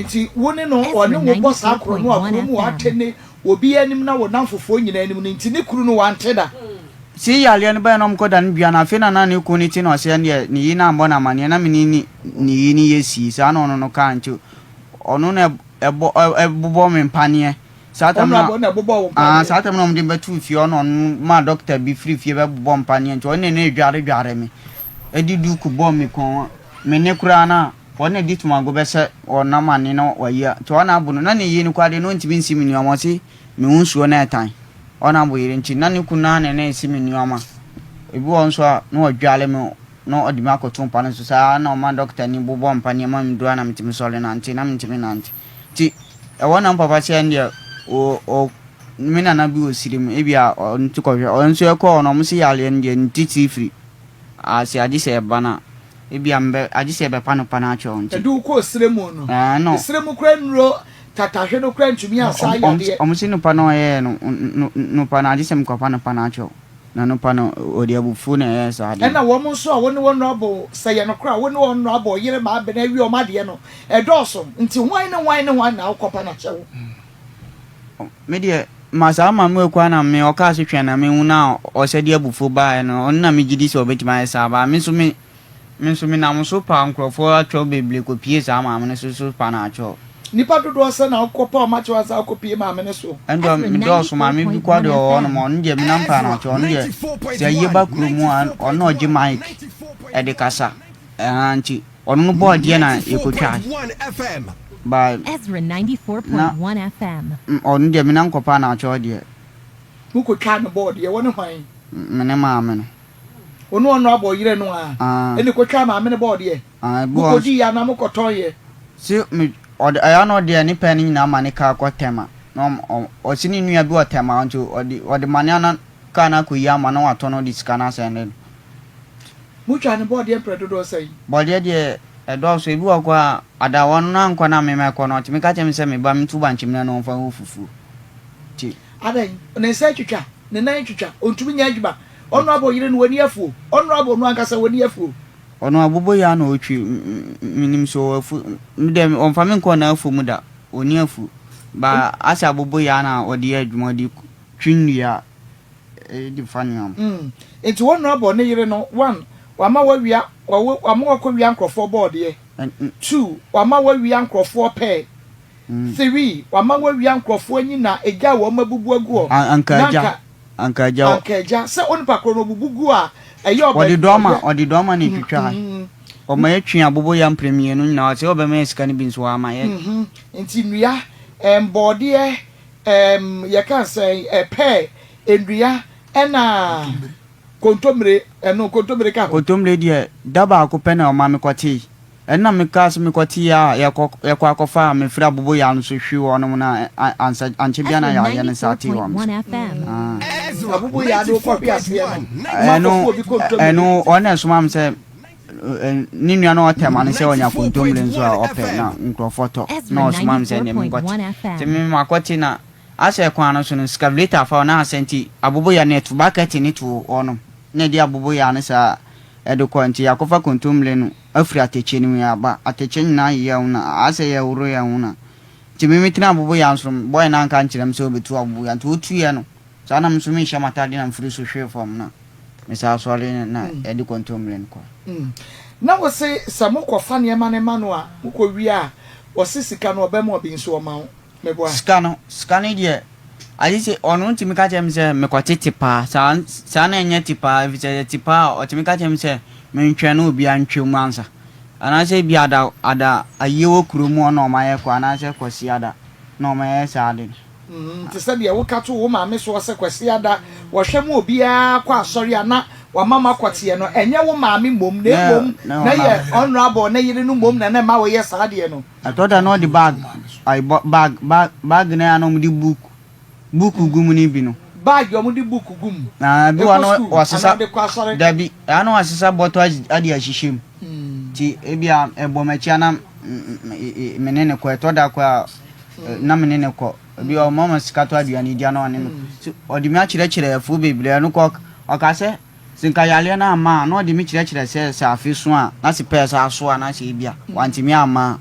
Nti wo ne no Ezra ɔne wo bɔ saa korɔ no a 94.1 kurom hɔ FM. atɛne obiara anim na wo nnamfofoɔ nyinaa anim no nti ne kunu no wante da. Se yareɛ no baeɛ na wɔkɔ da no dua no afei na na ne kunu no te na ɔse ɛndeɛ ne yere no ammɔ no amaneɛ na me ne ne yere no yɛ sii saa na ɔno no kaa nti ɔno na ɛbɔ ɛbobɔ me mpaneɛ saa tam na Honourable na ɛbobɔ wo ah mpaneɛ. saa tam na wɔde bɛto fie ɔno ɔno maa dɔkta bi firi fie bɛbobɔ mpaneɛ nti ɔno na na edware dware me ɛde duku bɔ me kɔn me ne koraa na ɔno na ɛde tomago bɛsɛ ɔnam ane na wayi a nti ɔno abo no na ne yie no koraa deɛ na ɔntumi nsi me nneɛma ɔse me ho nsuo na ɛtan ɔno abo yere nti na ne kunu naa na na ɛsi me nneɛma ebi wɔ nso a na ɔdware me na ɔde me akɔto mpa no so saa ara na ɔma dɔkotani bobɔ mpa nneɛma me duru a na metumi sɔre nante na mentumi nante nti ɛhɔ na mpapa sɛ ɛndeɛ ɔ ɔ me nana bi wɔ sirim ebi a ɔno ti kɔhwɛ ɔno nso ɛkɔɔ no ɔmo se yareɛ no deɛ ne titiri firi ase agye sɛ ɛba no a ebi a mbɛ agye sɛ ɛbɛpa no pa no akyɛ nti Ɛde wo kɔɔ serɛ mu no, ɛɛ no serɛ mu koraa nnuro tatahwe no koraa ntumi ansa yadeɛ. ɔmo se nopa no ɔyɛɛ no no nopa no agye sɛ mekɔpa no pa no akyɛw. Na no pa no, ɔde abufuo na ɛyɛɛ saa adeɛ no. Ɛna wɔn nso a wo ne wɔn abɔ, sɛ ɛyɛ nokorɛ a, wo ne wɔn abɔ yere ma abɛn awie wɔn adeɛ no, ɛdɔɔso. Nti hwan ne hwan ne hwan na wokɔpa no akyɛ wo? Me deɛ, ma saa maame wei koraa na me ɔkaa se twɛn na menhu no a ɔsɛ de abufuo baeɛ no, ɔno na megye di sɛ ɔbɛtumi ayɛ saa, but me nso me Me nso menam so paa nkurɔfoɔ atwɛw bebree kɔpie saa maame no so so pa no atwɛw. Nnipa dodoɔ sɛn na wokɔ pa wɔn akyɛw ansa wokɔpie maame no so? Ɛndeɛ Ezra medɔɔso maame bi kɔ deɛ ɔwɔ hɔnom 94.1 ɔno deɛ menam paa no atwɛw ɔno deɛ sɛ ayie ba kuro mu a ɔno na ɔgye mic ɛde kasa ɛhaa nti ɔno no bɔɔ deɛ na yɛkɔtwa ba Ezra na 94.1 FM. ɔno deɛ menam kɔ paa no atwɛw deɛ. Mokɔtwaa no bɔɔ deɛ wɔne hwan? Me ne maame no. Wo ne ɔno abɔ yerɛ no aa ɛne kɔtwaa maame no bɔɔdeɛ? Mokɔdiiɛ anaa mokɔtɔnyeɛ? Se me ɔde ɛyɛ a na ɔde ne pɛ no nyinaa ma ne kaa kɔ Tema na ɔm ɔse ne nua bi wɔ Tema nti ɔde ɔde ma ne ana kaa no akɔyi ama na watɔ na ɔde sika no asɛnde no. Motwaa ne bɔɔdeɛ mprɛ dodoɔ sɛn? Bɔɔdeɛ deɛ ɛdɔɔso ebi wɔ hɔ koraa a adawa no na ankɔ na me mɛkɔ no ɔtumi ka kyerɛ me sɛ me ba mentu bankye mmra na ɔmfa nwo fufuo nti. Adɛn? Ne nsa atwitwa, ne nan atwitwa, ɔntumi nyɛ adwuma. Honourable yere no wani afuo. Honourable no ankasa wani afuo. Ɔno abobo yi ara na ɔtwi menim sɛ ɔwɔ afuo me deɛ ɔmfa me nkɔɔ n'afuo mu da ɔnni afuo ba asɛ abobo yi ara na ɔde yɛ adwuma ɔde twi nnua de fa nneɛma. Mm nti honourable ne yere no one wama wawia wama wakɔ wia nkorɔfoɔ bɔɔdeɛ two wama wawia nkorɔfoɔ pɛɛ Three, wama wɔawia nkurɔfoɔ anyi na egya a wɔn abubu agu hɔ, Anka na agya, anka, anka agya wɔ. anka agya, sɛ onipa korɔ no ɔbubu gu a, ɛyɛ ɔbɛ, Wɔde dɔm a, ɔyɛ, ɔde dɔm a na etwitwa. Ɔma yɛtwe aboboyaa mprɛ mmienu nyinaa, ɔse ɔbɛma yɛ sika no bi nso wamma yɛ. Mhm, nti nnua, ɛɛm, bɔɔdeɛ, ɛɛm, yɛka no sɛn, ɛ, pɛɛ, nnua, ɛna kontommire, ɛno, kontommire ka ho. Kontommire deɛ, da baako pɛ na ɔma mekɔtee. Ɛno na mekaa sɛ mekɔteeɛ a yɛkɔ yɛkɔ akɔfa a mefiri aboboyaa no so hwee wɔnom na ansa ankyɛ biara na Ezra yareɛ no saa tee wɔn so. 94.1 FM. Ah. Ezra Aboboyaa de wokɔhwe aseɛ no, woma Ɛno kɔfo obi kontommire. ɛno wɔn na ɛsoma me sɛ ne nua no ɔtɛ ma no sɛ ɔnya kontommire nso a ɔpɛ na nkurɔfoɔ tɔ Ezra na ɔsoma me sɛ ɛnneɛ menkɔte. 94.1 Nti FM. me makɔte na asɛ kwan no so no excavator fa hɔ na asɛ nti aboboyaa no ɛto bucket no to hɔnom na ɛde aboboyaa no saa ɛde kɔ nti yɛakɔfa kontommire no afiri atɛkyɛ no mu yɛaba atɛkyɛ nyinaa yeyɛ ho na asɛ yɛworo yɛn ho na nti me metena aboboyaa no so no boy no anka ankyerɛ me sɛ ɔbɛtu aboboyaa nti ɔtuiɛ no saa na me nso menhyɛ m'atadeɛ na mefiri so hwee fam na mesan sɔre na yɛde kontommire no kɔe. Na wose sɛ mokɔfa nneɛma no ma no a mokɔwie a ɔse sika no ɔbɛma obi nso ɔma wo. Meboa. Sika no, sika no deɛ, agye sɛ ɔno ntumi ka kyerɛ me sɛ mekɔte tipaa. Saa, saa na ɛnyɛ tipaa, ɛfiri sɛ ɛyɛ tipaa a, ɔtumi ka kyerɛ me sɛ mentwɛn na obiara ntwa mu ansa. Anaasɛ ebia ada, ada ayie wɔ kurom hɔ na wɔayɛ kɔ, anaasɛ Kwasiada na wɔyɛ saa ade no. Mm, te sɛ deɛ woka to wo maame soɔ sɛ Kwasiada wɔhwɛ ma obiara kɔ asɔre a na wama mo akɔteɛ no, ɛnyɛ wo maame mmom, na mmom na ɛyɛ Honourable ne yere no mmom na na ɛma woyɛ saa adeɛ no. Ɛtɔ da na ɔde bag ayi bɔ bag bag bag no a na wɔde book book gu mu no bi no. Bag a wɔde book gu mu. Na ebi wɔ Ɛkɔ na sukuu wɔasesa anaa ɔde kɔ asɔre. dabi ɛa na wɔasesa bɔtɔ ade ahyehyɛ mu nti ebi a ɛbɔ m'akyi a na me ne no kɔ ɛtɔ da kɔ a na me ne no kɔ ebi a ɔma ma sika tɔ aduane di a na ɔne me so ɔde me akyerɛkyerɛ afuo bebree ɛno kɔ ɔka sɛ Sɛ nka yareɛ no amma a, na ɔde me kyerɛkyerɛ sɛ sɛ afe so a, na se pɛɛ saa so a, na sɛ ebia wantumi amma a,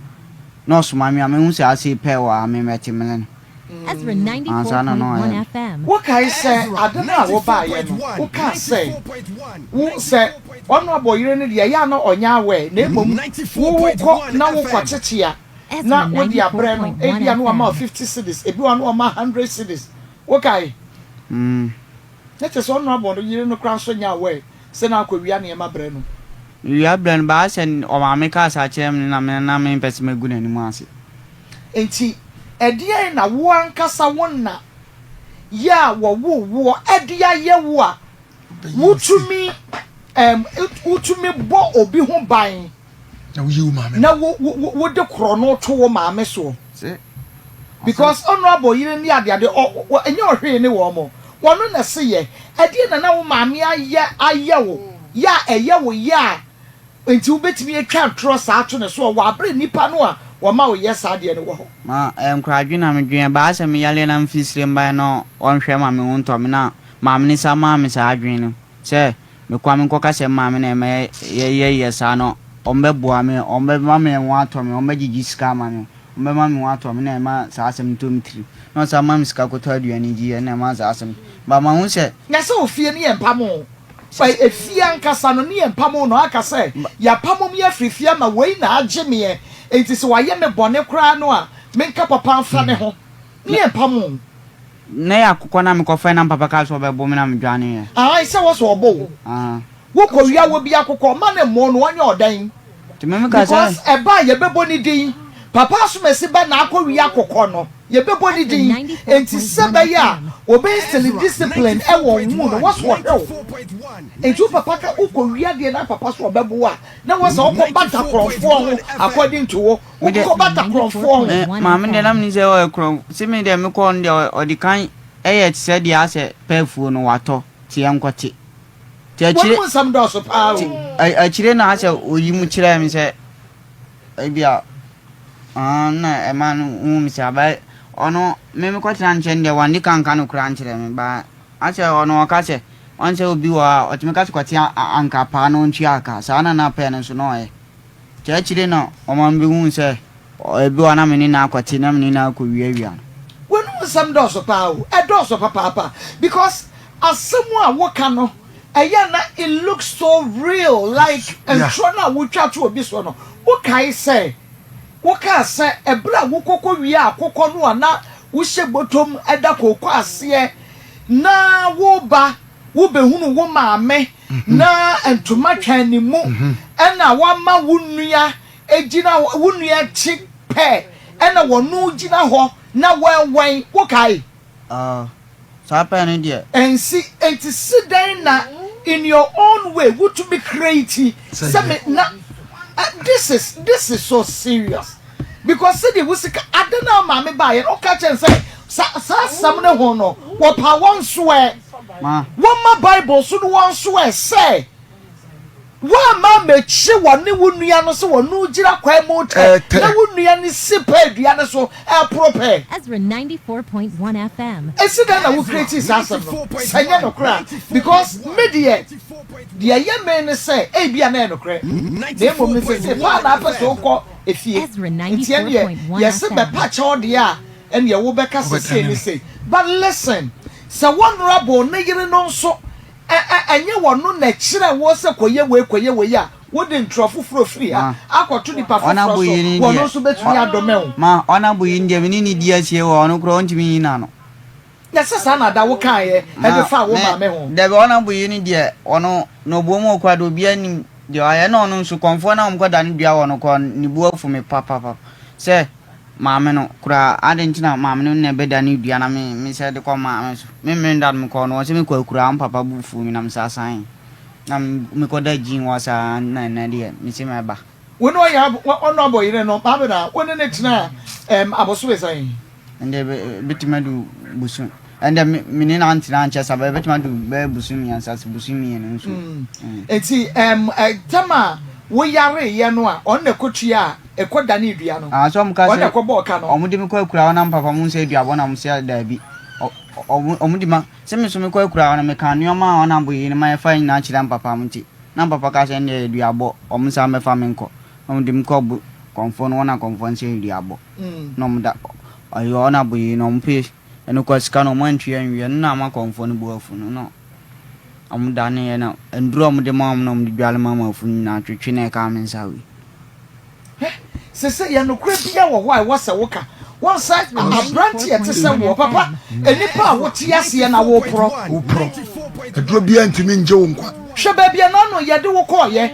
na ɔsoma me a, mehu sɛ asei pɛɛ wɔ ha, me mɛte mene no. Ezra Ansa na na 94.1 ɔyɛ no. FM. Wokae sɛ ade no a wobaeɛ no, wokaa sɛ wo sɛ Honourable yere no deɛ ɛyɛ a na ɔnyɛ aware na mmom wo wokɔ na wokɔkyekye a Ezra na wode abrɛ no, 94.1 ebia na wama wo FM. 50 cedis, ebi wɔ hɔ a na wama 100 cedis. Wokae? Mm. Na kyerɛ sɛ honourable no yere no koraa nso nyɛ aware sɛ na akɔwia nneɛma brɛ no. Mewia brɛ no but asɛ ɔmaame kaa saa kyerɛɛ me no na me na mempɛ sɛ mɛgu n'anim ase. Enti ɛdeɛn na wo ankasa wo na yɛ a wɔwoo woɔ de ayɛ wo a wotumi ɛɛm wotumi bɔ obi ho ban Na woyi wo maame na no. wo wo wode korɔno to wo maame soɔ? Se Because honourable yere ne adeade ɔ ɔ ɛnyɛ ɔhwee ne wɔn mo wɔno na ɛse yɛ ɛdeɛn na na wo maame ayɛ ayɛ wo yɛ a ɛyɛ wo yɛ a nti wobɛtumi atwa ntorɔ saa ato ne soɔ wɔ abere nipa no a wɔma wo yɛ saa adeɛ no wɔ hɔ. Ma ɛyɛ nkoradwen na medwen ɛbaa sɛ me yareɛ na mfiri sire mbaeɛ na ɔnhwɛ ma me ho ntɔ me na maame no san maa me saa adwen no sɛ mekɔ a menkɔka sɛ maame na ɛma yɛ yɛ saa no ɔmbɛboa me ɔmbɛma me ho atɔ me ɔmbɛgyegye sika ama me Ɔbɛma me ho atɔ me na ɛma saa asɛm no tɔ me tirim. Na ɔsan ma me sika kɔtɔ aduane di na ɛma saa asɛm no. But mahu sɛ. Na sɛ ofie no yɛ mpamo. But efie ankasa no ne yɛ mpamo na ɔaka sɛ yɛapamo me afiri fie ama wei na agye meɛ enti sɛ wayɛ me bɔne koraa no a menka papa mfa ne ho. Ne yɛ mpamo. Na yɛ akokɔ na mekɔfae na papa kaa sɛ ɔbɛbo me na medwaneeɛ. Ae sɛ wɔ sɛ ɔbo wo. Aah. Wo kɔ wia wɔ bi akokɔ mma no mmo no ɔnyɛ ɔdɛn. Nti me meka sɛ. Because ɛba a yɛbɛbɔ ne din. Papa Asomasi ba na akɔ wia akokɔ no yɛbɛbɔ ne din. Enti sɛ bɛyɛ a wɔbɛ instill discipline ɛwɔ wo mu no wɔ sɛ ɔhwɛ wo. Enti wo papa ka wo kɔ wia deɛ na papa sɛ ɔbɛbo wo a na wɔ sɛ ɔkɔ bata korɔmfoɔ ho according to wo. Me deɛ Wokɔ bata korɔmfoɔ ho. Me maame deɛ na menim sɛ ɔyɛ korɔmfoɔ se me deɛ mekɔɔ no deɛ ɔde kan ɛyɛ te sɛ deɛ asɛ pɛɛfuo no watɔ te yɛnkɔte te akyire Wɔn mu nsɛm dɔɔso paa o. te akyire na asɛ oyi mu kyerɛɛ me sɛ ebia aa na ɛma no hu me sɛ aba ɔno me mekɔtena nkyɛn deɛ wande ka nka no koraa nkyerɛ me ba asɛ ɔno ɔka sɛ ɔn sɛ obi wɔ hɔ a ɔtumi ka sɛ kɔte anka paa na ɔntua aka saa na na pɛɛ no nso na ɔyɛ Nti akyire na ɔma mebɛhuu sɛ ebi wɔ hɔ a na me ne no akɔte na me ne no akɔwiawia no. W'anum nsɛm dɔɔso paa o, ɛdɔɔso papaapa because asɛm a woka no ɛyɛ a na it looks so real like ntorɔ no a wotwa to obi soɔ no. Wokae sɛ wokaa sɛ ɛberɛ a wokɔkɔ wiaa akokɔ no a na wohyɛ bɔtɔm da kooko aseɛ na woreba wobɛhunu wo maame na ntoma twɛn ne mu ɛna wama wo nua gyina hɔ, wo nua akyi pɛ ɛna wɔno gyina hɔ na wɔɛwɛn, wokae? Ah, saa pɛ no deɛ. Ɛnsi, enti si dɛn na in your own way wotumi create sɛ me na, this is this is so serious because sɛdeɛ wo sika ade no a maame baeɛ no woka kyerɛ no sɛ sa saa asɛm no ho no wɔpa wɔn soɛ Ma. wɔma Bible so no wɔn soɛ sɛ Woamma ammɛkyi wɔne wo nua no sɛ wɔne wo gyina kwan mu retɛ, Ɛtɛ. na wo nua no si pɛɛ dua no so reporo pɛɛ. Ezra 94.1 FM. Esi dɛn na wo create saa asɛm no? Sɛ ɛnyɛ nokorɛ a, because me deɛ, deɛ ɛyɛ me ne sɛ ebia na ɛyɛ nokorɛ, na mmom no seesei paa na apɛ sɛ wokɔ efie, Ezra nti ɛnneɛ 94.1 yɛse FM. bɛpa kyɛw deɛ a, ɛnneɛ wobɛka sɛ sei Wobɛdane ne no. sei. But listen, sɛ honourable ne yere no nso Ɛ ɛ ɛnyɛ wɔno na ɛkyerɛɛ wo sɛ kɔyɛ wei, kɔyɛ wei a, wode ntorɔ foforɔ firi ha Ma, akɔto nipa ɔno foforɔ abo so, yi ne wɔno deɛ, nso bɛtumi ɔ, adome wo. ma, ɔno abo yi ne deɛ, me ne no di asie wɔ ɔno koraa ɔntumi nyi n'ano. Na ɛsɛ saa na da wokaeɛ Ma, de faa wo me, maame ho. dabi, ɔno abo yi ne deɛ, ɔno, na ɔboa mu ɔkura deɛ obiara nnim deɛ ɔayɛ, ɛna ɔno nso, kɔmfoɔ no a wɔkɔdane dua wɔ no koraa, ne bo afu me papapap sɛ, Maame no koraa, adɛn nti na maame no na ɛbɛda ne dua na me me sɛ de kɔ maame so? Me mmere da no mekɔɔ no, ɔsɛ mekɔ akuraa, me papa bo fuu me na me saa san na mekɔda gyin hɔ saa na ɛnɛ deɛ mese mɛba. Wo ne ɔyɛ ɔno abɔyere no maame na wo ne no tenaa ɛm abosome sɛn? Ɛnde ɛbɛtumi adu bosom ɛnde me me ne no antena ankyɛ saa bɛyɛ ɛbɛtumi adu bɛyɛ bosom mmiɛnsa sɛ bosom mmienu nso. Nti ɛm ɛtɛm a wo yareeɛ no a ɔno na ɛkɔtua a ɛkɔ danee dua no Ah, sɛ ɔmo ka ɔno na sɛ ɛkɔbɔɔ ka no. ɔmo de me kɔ akuraa hɔ na mpapa mo sɛ aduabɔ na ɔmo sɛ daabi ɔ ɔmo ɔmo de ma sɛ me nso mekɔ akuraa hɔ no meka nneɛma a ɔno abo yi no ma yɛfa nyinaa kyerɛ mpapa mo nti na mpapa ka sɛ ɛndeɛ aduabɔ ɔmo nsan bɛfa me nkɔ na ɔmo de me kɔ bo kɔmfoɔ no hɔ na kɔmfoɔ no sɛ aduabɔ na ɔmo da ɔyɛ ɔno abo yi no ɔmo pe ɛno kɔ sika no ɔmo antwi anwie ɛno na ama kɔmfoɔ no bo afu no na ɔmo daneeɛ na nduro a ɔmo de ma ɔmo na ɔmo de dwale ma ma afu no nyinaa twetwe na ɛkaa me nsa wei. Hwɛ, seesei yɛ nokorɛ biara wɔ hɔ a ɛwɔ sɛ woka. Woahu sɛ aberanteɛ te sɛ woɔ, papa, nnipa a wote aseɛ na woreporɔ. Woporɔ. Aduro biara ntumi ngye wo nkwa. Hwɛ baabi a n'ano yɛde wo kɔeɛ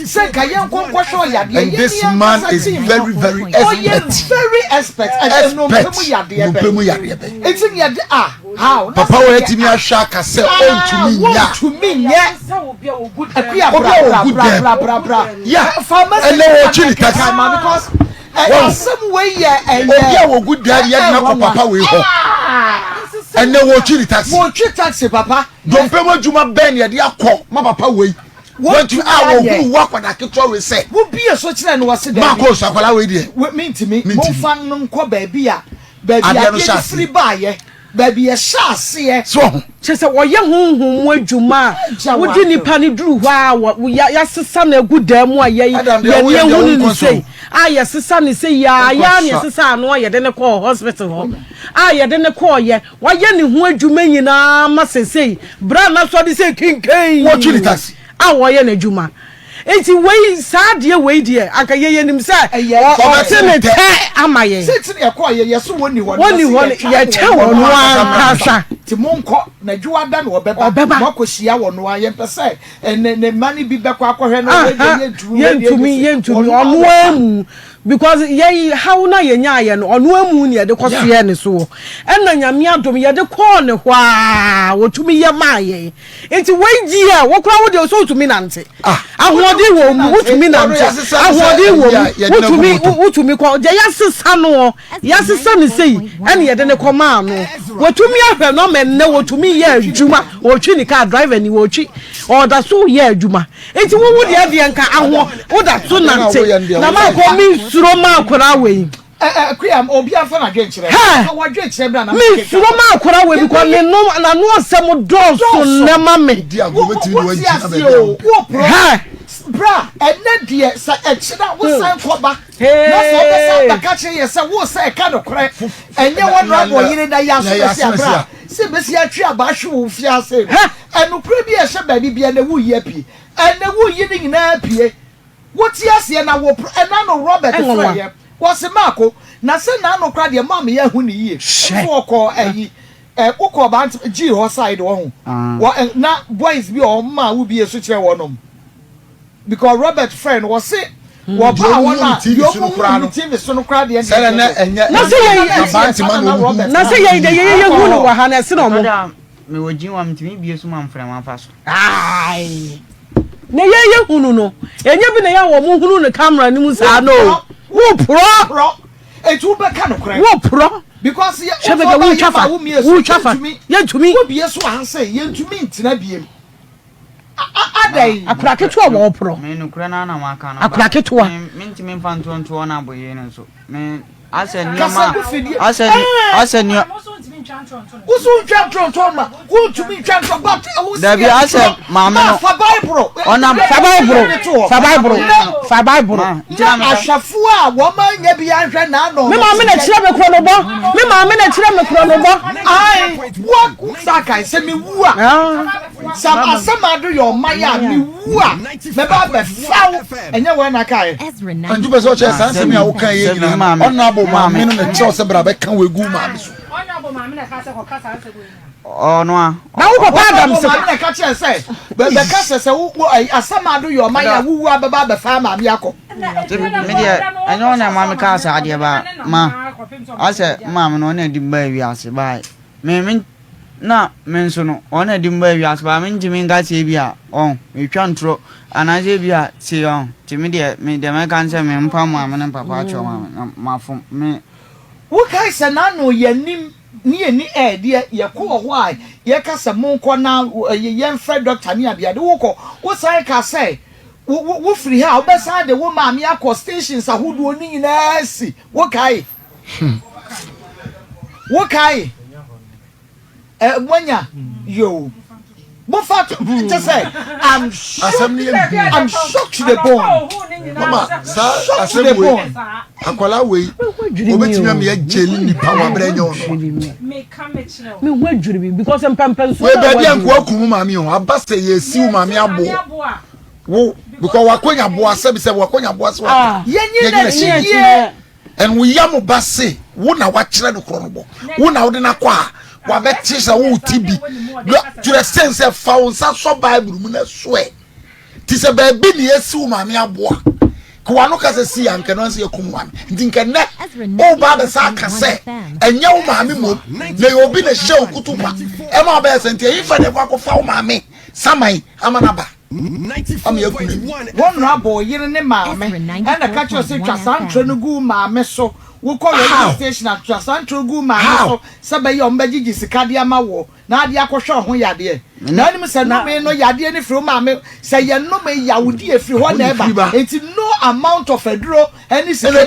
sɛ nka yɛnkɔ nkɔhwɛ ɔyadeɛ. And Yɛn this yɛn man ankasa is team no, very very ɔyɛ expert. very expert. Ɛyɛ nnompe mu yadeɛ Nnompe bɛn. mu yadeɛ bɛn. Nti ne yɛde ah how. Na Papa sɛ wɔ yɛ atumi ah ahwɛ aka sɛ ah ɔntumi nyɛ a. wontumi nyɛ. Akuya Obi bra a bra ɔgu bra dɛm. bra bra bra. Yeah. Fa message Ɛnɛ na wɔtwi ne taxi. kenkan ma because ɛ Wɔn. asɛm wei yɛ ɛyɛ. Obi a wɔgu dɛm yɛde no akɔ ɛnwanwa. papa wei hɔ. Ɛnɛ wɔtwi ne taxi. Wɔtwi taxi papa. Dompe mu adwuma bɛn na yɛde akɔ ma papa wei? Wɔntumi Wɔntumi a ayɛ. wɔhunu wo akwadaa ketewa wei sɛ. Wobie so kyerɛ no wɔse daabi. Maakɔ osu akwadaa wei deɛ. Mentumi. Mentumi. Momfa no nkɔ baabi a baabi Adeɛ no adeɛ hyɛ no aseɛ. firi baeɛ. Baabi yɛhyɛ aseɛ. So ɔho. Kyerɛ sɛ wɔyɛ honhom mu adwuma a wode nipa no duru hɔ a wɔ ya yɛasesa no agu dan mu a yɛ Adam deɛ yɛne woyɛ deɛ ahu no ne wonkɔ so. sei a yɛsesa no sei a Wonkɔ yɛ a na so. yɛsesa ano a yɛde no kɔɔ hospital hɔ a yɛde no kɔɔyɛ wayɛ ne ho adwuma nyinaa ma sesei berɛ a n'asɔre sɛ kenkan Wɔtwi ne taxi. a wɔyɛ n'adwuma nti wei saa adeɛ wei deɛ anka yɛyɛ nim sɛ Ɛyɛ ɔte ne tɛ ama yɛn. Sɛ ti na yɛkɔɔ yɛ yɛso wɔn ni hɔ no Wɔnni hɔ no, yɛtwɛn wɔn ankasa. Ti mo nkɔ na dwoada na ɔbɛba. Ɔbɛba. Mo akɔhyia wɔn a yɛmpɛ sɛ ne ne mma no bi bɛkɔ akɔhwɛ no. Wei deɛ yɛntumi wei deɛ Yɛntumi yɛntumi. yɛntumi ɔno ara mu because yɛn haw no a yɛnyaeɛ no ɔno ara mu na yɛde kɔ soɛ ne soɔ ɛna Nyame adom yɛde kɔɔ ne hɔ a ɔtumi yɛ maa yɛn nti wei deɛ wo koraa wo deɛ sɛ wotumi nante ahoɔden wɔ mu wotumi nante ahoɔden wɔ mu wotumi wotumi kɔ deɛ yɛasesa noɔ yɛasesa ne sei ɛna yɛde ne kɔ maa no wɔtumi ahwɛ no ama nnɛ wɔtumi yɛ adwuma wɔtwi ne kaa driver ni wɔtwi ɔda so yɛ adwuma nti wo wo deɛ deɛ nka ahoɔ woda so nante na maakɔ me nsuro ma akwadaa wei. Kuya obi afa na dwenkyerɛ. Hɛ! Fa wadwenkyerɛ bra na Me nsuro ma akwadaa wei because ne no n'ano asɛm dɔɔso nnɛ ma me. Di agorɔ bɛtumi de Wote wagyina ase baabi a o, wopɛ. wo pro. Hɛ! Bra, ɛnɛ deɛ sɛ ɛkyena wosan kɔba na sɛ wobɛsan bɛka kyerɛ yɛ sɛ wo sɛ ɛka nokorɛ ɛnyɛ wɔn na wɔ yere na yɛ aso bɛsi abra sɛ bɛsi atwe aba ahwe wo fie ase no ɛnokorɛ bi a ɛhyɛ baabi bia na woyi apue ɛnɛ woyi ne nyinaa apue. Wote aseɛ na wo pr ɛna no Robert frɛ yɛ wɔse maako na sɛ naano koraa deɛ maa meyɛ ahu ne yie nso ɔkɔɔ ayi ɛ wokɔɔ bant gyii hɔ side wɔ ho wɔ ɛ na boys bi wɔ hɔ maa wo bie so kyerɛ wɔnom because Robert frɛ no wɔse wɔ baa hɔ na deɛ ɔmo hu no TV so no koraa deɛ Sɛdeɛ na ɛnyɛ Na sɛ yɛ Abantema na ɔmo hu. na sɛ yɛ deɛ yɛyɛ hu no wɔ ha na ɛsene Ɛtɔ ɔmo. da a mewɔ gyin wɔ a metumi bue so ma mframa fa so. Ae. Na yɛn yɛ hunu no, ɛnyɛ bi na yɛ a wɔn hunu no camera no mu saa no o. Wo porɔ. Porɔ. Eti wo bɛka no korɛ. Wo porɔ. Because yɛ Hwɛ bɛgɛ wo twa fa. Wo twa fa. Yɛntumi. Wo bie so anse yɛntumi ntena biem. Adɛn. Akora ketewa wɔ porɔ. Me nokorɛ no ara na maka no. Akora ketewa. Me mentumi mfa ntoɔntoɔ no aboyee no so. Me asɛ nneɛma Kasa gu fidie. asɛ asɛ nneɛma. Woso ntwa ntoronto ma wontumi ntwa ntoronto but wo si Dabi asɛ maame no. Fa Bible. Ɔnam fa Bible fa Bible fa Bible. Na ahwɛfoɔ a wɔn anya bi ahwɛ n'ano. Me maame na kyerɛ me korɔ no bɔ. Me maame na kyerɛ me korɔ no bɔ. Ayi wo sa kan sɛ me wu a. Sɛ asɛm ado yɛ ɔman a me wu a mɛba abɛfa wo ɛnyɛ wɔn na kae. Anju pɛ sɛ ɔkyerɛ saa nsɛm yi a woka yɛ nyinaa no ɔnabo maame no na kyerɛw sɛ bra bɛka wo egu maame so. Ɔno a. Na wo papa Adam sɛ. Maame na ɛka kyerɛ sɛ bɛka sɛ sɛ wo asɛm ado yɛ ɔman a wowu a bɛba abɛfa maame akɔ. Me deɛ ɛnyɛ ɔna ɛma me kaa saa adeɛ ba ma asɛ maame no ɔna ɛde baa wiase baa me me na me nso no wɔn na ɛde me baa wiase paa mentumi nka sɛ ebi a ɔn metwa ntorɔ anaasɛ ebi a sei ɔn nti me deɛ me deɛ mɛka ne sɛ me mpa maame ne papa akyɛw maame na mafom me. Wokae sɛ n'ano yɛnim ne yɛnni ɛɛdeɛ yɛkɔɔ hɔ a yɛka sɛ monkɔ na yɛmfrɛ dɔkta ne adeade wokɔ wosan ka sɛ wofiri ha a wobɛsan de wo maame akɔ stations ahodoɔ no nyinaa si wokae Wokae? Ɛ moanya yoo. Mofa to kyɛ sɛ I'm shocked I'm shocked to the bone. Mama saa Shocked to the asɛm wei bone. akwalaa wei obetumi ama yɛ gyeli nipa wɔ abirɛ nyɛ ɔno. Me ho adwiri me because mpɛmpɛnsoɔ Wei na baabi a waduru. nkoa kum maame o aba sɛ yɛsi wo maame aboɔ wo because wakonya boa sɛbi sɛ wakonya boa sɛ Ah. Yɛnyi yɛnyina n'akyi akyi yie. And wo yam ba se wo na wakyerɛ no korɔ no bɔ wo na wode no akɔ a wabɛte sɛ wo ti bi to the extent sɛ fa wo nsa sɔ bible mu na soɛ ti sɛ baabi ne yɛsi wo maame aboa ka wano ka sɛ si anka no anse yɛkum maame nti nka nnɛ woba abɛsa aka sɛ ɛnyɛ wo maame mmom na yɛ obi na hyɛ wo kutu pa ɛma wobɛyɛ sɛ nti ɛyi fa deɛ kɔ akɔfa wo maame saman ama no aba ama yɛaku no awie. Wo nrabɔ yere ne maame ɛna ka kyerɛ sɛ twa saa ntorɔ no gu wo maame so wokɔ radio station a twa saa ntorɔ gu wo maame so sɛ bɛyɛ ɔmo bɛgyegye sika de ama woɔ na ade akɔhwɛ wo ho yadeɛ na anim sɛ nnome no yadeɛ no firi wo maame sɛ yɛ nnome yawdie firi hɔ na ɛba nti no amount of aduro ɛne sika bi a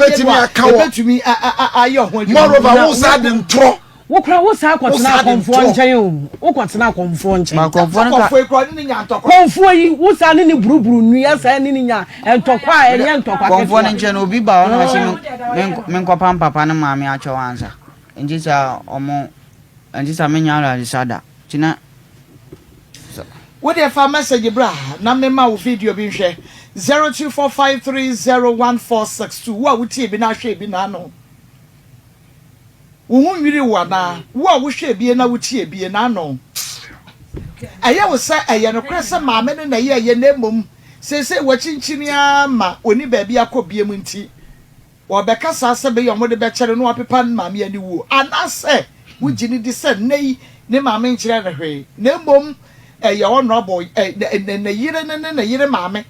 ɛbɛtumi ayɛ ho adwuma. Moreover wo saa de ntorɔ Wo koraa wo saa kɔ tena akɔmfoɔ nkyɛn o, wo kɔ tena akɔmfoɔ nkyɛn. Ma kɔmfoɔ no ka. Kɔmfoɔ yi koraa ɔne ne nya ntɔkwa. Kɔmfoɔ yi, wo saa ne ne buruburu nnua saa ne ne nya ntɔkwa a ɛnyɛ ntɔkwa ketewa. Kɔmfoɔ no nkyɛn no obi ba hɔ na ɔse me me nkɔpam papa ne maame akyɛw ansa. Nti saa ɔmo nti saa menya ayaresa da. Nti na. Wo deɛ fa message bra na me ma wo video bi nhwɛ 0245301462 wo a wotie bi na ahwɛ bi na ano. Wo ho nnwiri wo anaa, wo a wohwɛ bie na wotie bie na ano? Ɛyɛ wo sɛ ɛyɛ nokorɛ sɛ maame no na ɛyɛeɛ na mmom seesei wakyinkyini ara ma ɔnni baabi akɔ biom nti wɔbɛka saa sɛ bɛyɛ a wɔde bɛkyɛ no na wapepa ne maame aniwuo? Anaasɛ wogye no di sɛ nnɛ yi ne maame nkyerɛ no hwee na mmom ɛyɛ ɔnoabɔ ne yere no ne ne yere maame?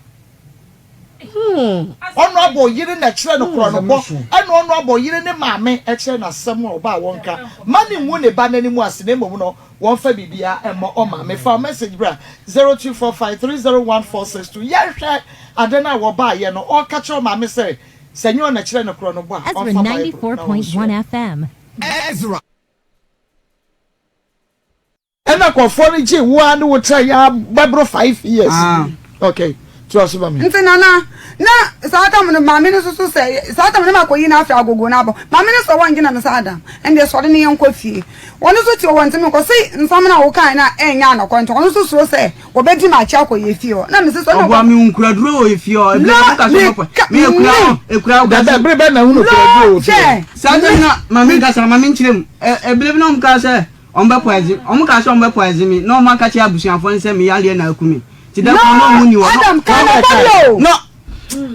Honourable yere na ɛkyerɛ no korɔ no bɔ ɛna honourable yere ne maame ɛkyerɛ no asɛm a ɔba a wɔnka ma no ngu ne ba no anim ase na mmom no wɔnfa biribiara ɛmmɔ ɔmaame fa wo message bra 0245301462 yɛnhwɛ ade no a wɔbaayɛ no ɔka kyerɛ ɔmaame sɛ sɛ nyɛ ɔna ɛkyerɛ no korɔ no bɔ a Ezra ɔmfa Bible na ɔnsua. 94.1 FM. Ezra. Ɛna nkurɔfoɔ no gyee wo ara ne wo tra yi ara bɛboro 5 years. Ah. Okay, toa so ma me. Nti nana, na saa tam no maame no soso sɛ, saa tam no makɔyi no afiri agogo no abɔ. Maame no sɛ wɔngye na me sɛ Adam, ɛndeɛ sɔre ne yɛnkɔ fie. Ɔno nso te hɔ wɔntumi nkɔ. Se nsɛm no a wokae no a ɛnyɛ anɔkɔ nti ɔno nso suro sɛ wɔbɛdi m'akyi akɔ yɛ fie hɔ. Na mese sɛ ɔne Ɔboa ɔkɔ. me wo nkuraduro wɔ efie hɔ. Ebile No, ɔmo ka sɛ ɔmo pɔ. meka, Me ekura hɔ, me. ekura hɔ Dada, kasi. bere bɛn na hunu No, kuraduro wɔ fie hɔ? hwɛ, Saa me, asɛm no ma me nkasa, ma me nkyerɛ mu. Ɛ ebile bi na ɔmo kaa sɛ Ɔmo bɛ poison, ɔmo kaa sɛ ɔmo bɛ poison me, na ɔmo aka kyerɛ abusuafoɔ no sɛ me yareɛ na aku me. Nti da No, koro na ɔmo nni hɔ, Adam, na ka ɔmo nokware o. No!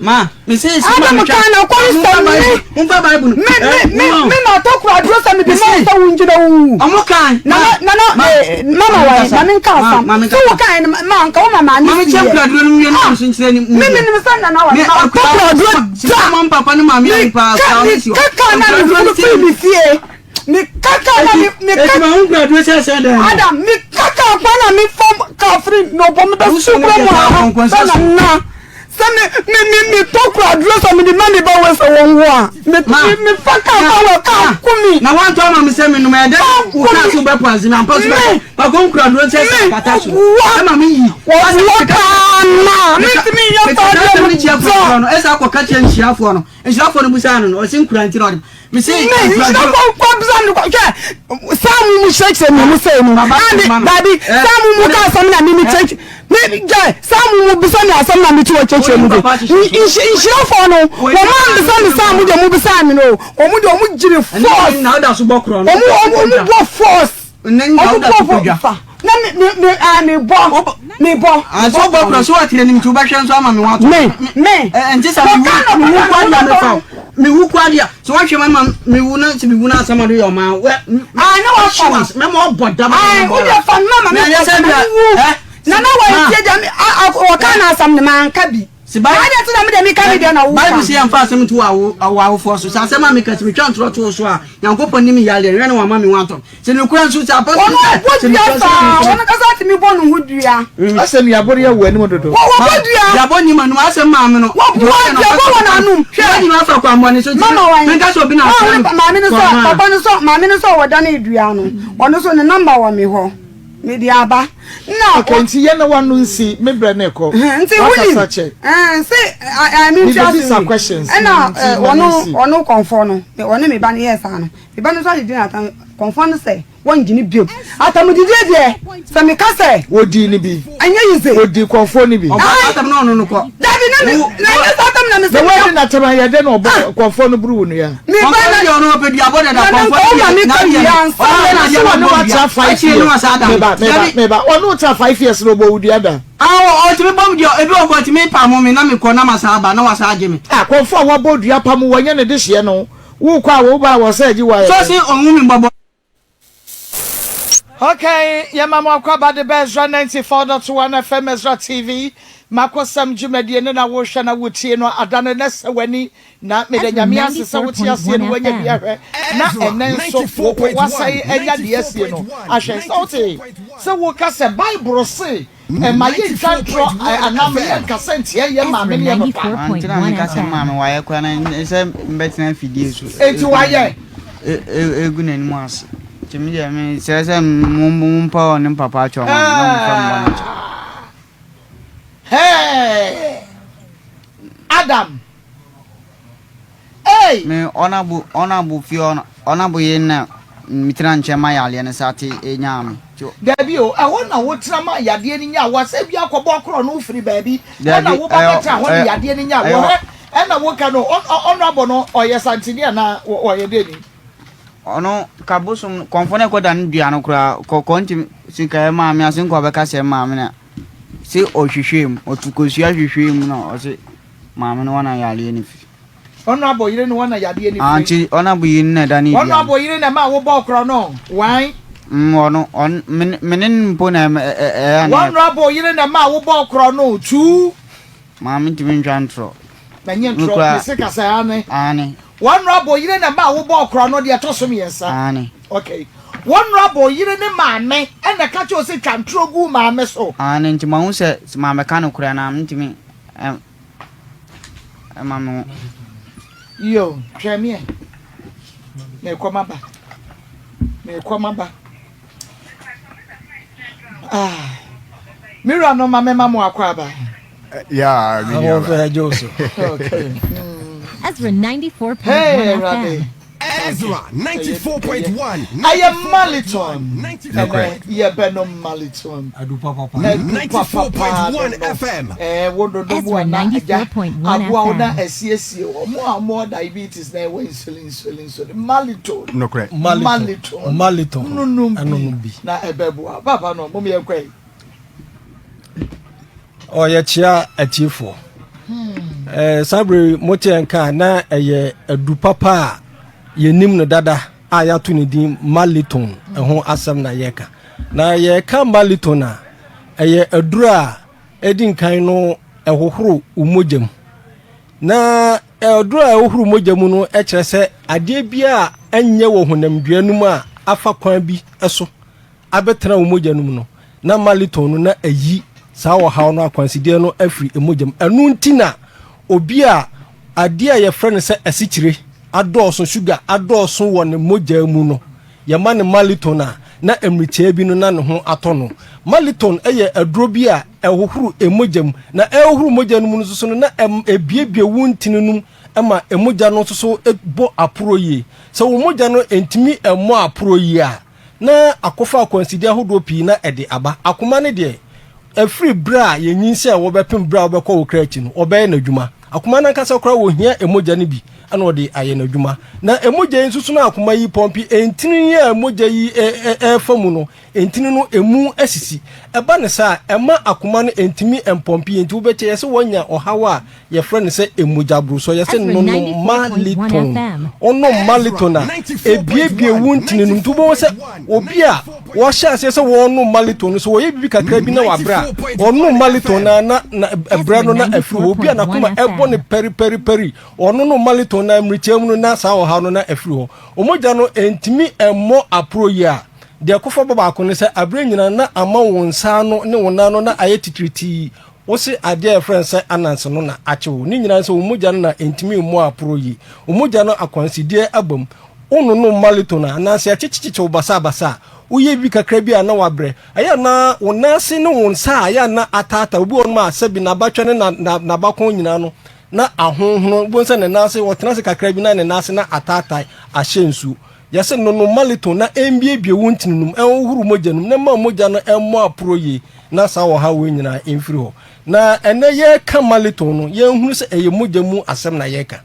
Ma, me se si ma Adam metwa. kan na kɔn sɛ me. Momfa Bible no. Me me me me ma tɔ kura aduro sɛ me de ma sɛ wo ngyina wo wu. Ɔmo kan. Na na na eh mama wa ma me nka asam. So wo kan no ma nka wo ma ma ne Ma me si kyɛ yɛ. kura aduro no nwie na nso nkyerɛ ne. Me me nim sɛ nana wa ma tɔ kura aduro da. Ma papa ne maame ayi paa kura Me ɔmo si hɔ. kaka na me funu firi me fie. Me kaka na me me Eti kaka. ma ho kura aduro sɛ sɛ dɛn. Adam me kaka kwan na me fam ka firi na ɔbɔ me bɛ su kura mu aha sɛ na na sɛ me me me me tɔ kura aduro sɛ me de ma me ba wɔ sɛ wɔn wo a me me me fa ka fa wɔ ka ku mi. Na wantɔ ama me sɛ me nom ɛdɛ wo ka so bɛ poison ampa so bɛ ma ko nkura aduro sɛ sɛ kata so ɛma me yi. Wɔ wɔ kaa na me ntumi nyɛ fa aduro mu da. Ɛsɛ akɔ ka kyerɛ nhyiafoɔ no nhyiafoɔ no busaa no no ɔsɛ nkura nti na ɔde Me nhyira kɔ bisa no hwɛ saa mu mu kyerɛkyerɛ mi mu sɛ mu adi dabi saa mu mu ka asɛm na mi mi kyerɛkyerɛ mi gya saa mu mu bisa mi asɛm na mi ti wɔ kyerɛkyerɛ mu de nhyirafoɔ no wɔn a bisa mi saa mu de mu bisa mi no wɔn de wɔn gyiri force wɔn wɔn bɔ force. Ɔmo bɔ fa na me me me ah me bɔ me bɔ. Ah so bɔ kura so atene nim ti wobɛhwɛ nso ama me ho ato. Me me. Ɛ nti sa me wu me wu kwa deɛ me fa me wu kwa deɛ so wahwɛ ma ma me wu na sɛ me wu na asɛm ado yɛ ɔma wɛ. Ah ne wa fa me. Mɛma ɔbɔ dam. Ah wo deɛ fa no ma me bɔ sɛ me wu. Na na wɔ etie deɛ me ah wɔka na asɛm ne ma nka bi. Bible se yɛmfa asɛm nto w'awofoɔ so. Sɛ asɛm a meka sɛ metwa ntorɔ to wo so a, Nyankopɔn nim yareɛ, hwɛ na wama me ho atɔ me. Sɛ nokorɛ nso, sɛ apɔstle Wɔn sɛ, ɔbɔ sɛ dua nokorɛ sɛ saa, nokorɛ. wɔn ankasa tumi bɔ ne ho dua. Asɛ nuabɔ no yɛ wɔ anim dodo. Wɔ wɔbɔ dua. Duabɔ nni m'anom, asɛm maame no. Wɔboa duabɔ wɔ n'anom. Hwɛ. Wɔayi me afa kwammɔne so, nti Mama wɔn. menka sɛ obi na asra me Maame no sɛ, kɔn a. papa no sɛ, maame no sɛ ɔdane dua no, ɔno nso ne number wɔ me hɔ. Mede aba. Na. Okay, nti yɛ na wano nsi, me brɛ no rekɔ. Nti wonim. Wakasa kyɛ. Ɛn, se, a, a, me nti ase Mebɛbisa wi. questions. Ɛna, Nti ɛ, ma ɔno, no nsi. ɔno kɔmfɔ no, ɔne me ba no yɛɛ saa no, me ba no nso adidi no atam, kɔmfɔ no sɛ, wɔngye no biom. Atamdidie deɛ, sɛ meka sɛ. Wɔdii no bi. Ɛnyɛ yize. Wɔdii kɔmfoɔ no bi. Ɔbɔ atam na ɔno no kɔ. Dabi, na me, na ɛnyɛ saa atam na me sɛ. Na wɔadi no atam ayɛ dɛ na ɔbɔ kɔmfoɔ no buru wo nua. Me ba na. Kɔmfoɔ deɛ ɔno ɔpɛ duabɔ dada. Na na nka wo ma me ka dua ansa na. Na sɛ wɔne wo atena five years. Meba, meba, meba. Ɔne wo tena five years na ɔbɔ wo dua da. Ah, ɔtumi bɔ me dua. Ebi wɔ hɔ ɔtumi pamo me na mekɔ na masan aba na wasan agye me. Ah, kɔmfoɔ a wabɔ dua pamo wo, ɛnyɛ ne dehyeɛ no. Wokɔ a, wo ba a, wɔ sɛ agye wo ayɛ So dɛn? se ɔnhu me mmɔbɔ. Okay, yɛma mo akwaaba de ba Ezra 94.1 FM Ezra TV. Makosɛm dwumadie no na wohwɛ na wotie no ada no nɛ sɛ w'ani na meda Ezra Nyame ase sɛ wote aseɛ no 94.1 woanya bi FM. ahwɛ na ɛnɛ nso wo wasan anya deɛ asie no ahwɛ sɛ wote sɛ woka sɛ Bible se Mma yɛntwa ntorɔ anaa mma yɛnkasa ntia yɛn maame ne yɛn papa. Ante na meka sɛ maame wayɛ koraa na sɛ mbɛtena afidie so. Enti wayɛ. Egu n'anim ase. Nti me deɛ mesrɛ sɛ mompa ɔne papa akyɛw ma me na momfa me bɔne nkyɛ. Hey! Adam! Ei! Me ɔnabo ɔnabo fie ɔna ɔnabo ye na metena nkyɛn ma yareɛ no sa te nyaa me. Dabi o, ɛhɔ na wotena ma yadeɛ no nyaa wo asɛ bi akɔbɔ korɔ no wofiri baabi Dabi ɛna woba ɛyɔ bɛtena hɔ ne ɛyɔ yadeɛ no nyaa wo ɛyɔ. hɛ ɛna woka no ɔnrabɔ no ɔyɛ santini anaa ɔyɛ dɛni? Ɔno ka bosom kɔnfɔ no ɛkɔda no dua no koraa kɔkɔɔ ntimi sika ɛmaa me ase nkɔ bɛka sɛ maame na se ɔhwehwɛ mu ɔtu kosua hwehwɛ mu na ɔse maame no wɔna yareɛ no firi. Honourable yere no wɔna yadeɛ no Ah firi. nti honourable yi no na ɛda ne dua no. Honourable yere na ɛma wo bɔɔ korɔ no why? Mm ɔno ɔn me me ne no mpo na ɛyɛ a na. Honourable yere na ɛma wo bɔɔ korɔ no tuu. Maame ntumi ntwa ntorɔ. Mɛnyɛ ntorɔ mese kasa aane. Aane. Honourable yere na ɛma wo bɔɔ korɔ no deɛ ɛtɔ so mmiɛnsa. Aane. Okay. Honourable yere ne maame ɛna ɛka kyerɛ wo sɛ twa ntorɔ gu wo maame so. Aane nti mahu sɛ sɛ maame ka nokorɛ no a mentumi ɛm. Ɛma me ho. Yo, twɛn me ɛ. Merekɔ m'aba. Merekɔ m'aba. Ah, me wura no ma mema mo akɔ aba. Yeah, me nua ba. Okay. Ezra 94.1 Hey, Awurade. FM. Ezra 94.1. Ɛyɛ Maliton. Nokorɛ. Ɛnɛ yɛbɛnom Maliton. Adu papapa. Adu papapa no 94.1 no. FM. Ɛɛ wo dodo mu Ezra a na agya 94.1 aboa wo na FM. asiesie wɔ mo a mo diabetes na ɛwɔ insulin insulin insulin Maliton. Nokorɛ. Maliton. Maliton. Maliton. Nunum Ɛnonom bi bi. na ɛbɛboa. Papa no mom yɛnkɔ yi. Ɔ yɛkyea atiefoɔ. Eh, saa bere mote yɛn ka na ɛyɛ adu papa a yɛnim no dada a yɛato ne din Maliton ɛho asɛm na yɛka. Na yɛka Maliton a, ɛyɛ aduru a ɛdi nkan no ɛhohoro wo mogya mu. Na aduru a ɛhohoro mogya mu no kyerɛ sɛ adeɛ bi a ɛnyɛ wɔ honamdua no mu a afa kwan bi so abɛtena wo mogya no mu no, na maliton no na ayi saa ɔhaw no akwansideɛ no afiri mogya mu. Ɛno nti na obi a adeɛ a yɛfrɛ no sɛ asikyire adɔɔso, sugar adɔɔso wɔ ne mogya mu no, yɛma no maliton a, na mmerɛtiaa bi no na ne ho atɔ no. Maliton yɛ aduro bi a ɛhohoro mogya mu, na ɛhohoro mogya no mu no nso so no, na ɛbuebue wo ntini no mu ma mogya no nso so bɔ aporɔ yie. Sɛ wo mogya no ntumi mmɔ aporɔ yie a, na akɔfa akwanside ahodoɔ pii na ɛde aba. Akoma no deɛ, ɛfiri berɛ a yɛnyinsɛn wo bɛpem berɛ a wobɛkɔ wo kra akyi no, ɔbɛyɛ n'adwuma. Akoma no ankasa koraa wɔhia mogya no bi na ɔde ayɛ n'adwuma. Na mogya yi nso so no akoma yi pɔmpe, ntini yi a mogya yi ɛrefa mu no, ntini no ɛmu asisi. Ɛba no saa a, ɛma akoma no ntumi mpɔmpe yie, nti wobɛkyɛ yɛsɛ wɔanya ɔhaw a Yɛfrɛ no sɛ mogyaborosoɔ. Yɛse nonom maliton. Wonom maliton a, ebiebie wo ntini no mu. Nti wobɛhu sɛ obi a wɔhyɛ aseɛ sɛ wɔnom maliton no, sɛ wɔyɛ biribi kakra bi na wabrɛ a, ɔnom maliton no a na na ɛbrɛ no na afiri hɔ. Obi a n'akoma ɛbɔ no pɛripɛripɛri, ɔnonom maliton no a mmerekyia mu no na saa ɔhaw no na afiri hɔ. Mogya no ntumi mmɔ aporɔ yie a, deɛ ɛkɔfa ba baako ne sɛ aberɛ nyinaa na ama wo nsa ano ne wo nan ano na ayɛ titiritii. Wose adeɛ a yɛfrɛ no sɛ ananse no na akye wo. Ne nyinaa ne sɛ wo mogya no na ɛntumi mmɔ aporɔ yie. Wo mogya no akwansideɛ aba mu. Wononom maliton a, ananse akyekyekyekye wo basabasa a, woyɛ biribi kakra bi a na woabrɛ. Ɛyɛ a na wo nan ase ne wo nsa a ɛyɛ a na ataataa. Obi wɔ hɔnom a sɛbi n'abatwɛ ne n'abakɔn nyinaa no na ahonhono. Wobɛhu sɛ ne nan ase, ɔtena ase kakra bi na ne nan ase na ataatae ahyɛ nsuo. Yɛse nonom maliton na ɛmbiebie wo ntini no mu, ɛnhohoro mogya no mu, na ɛmma mogya no mmɔ aporɔ yie, na saa ɔhaw wei nyinaa mfiri hɔ. Na ɛnnɛ yɛreka maliton no, yɛnhunu sɛ ɛyɛ mogya mu asɛm na yɛreka.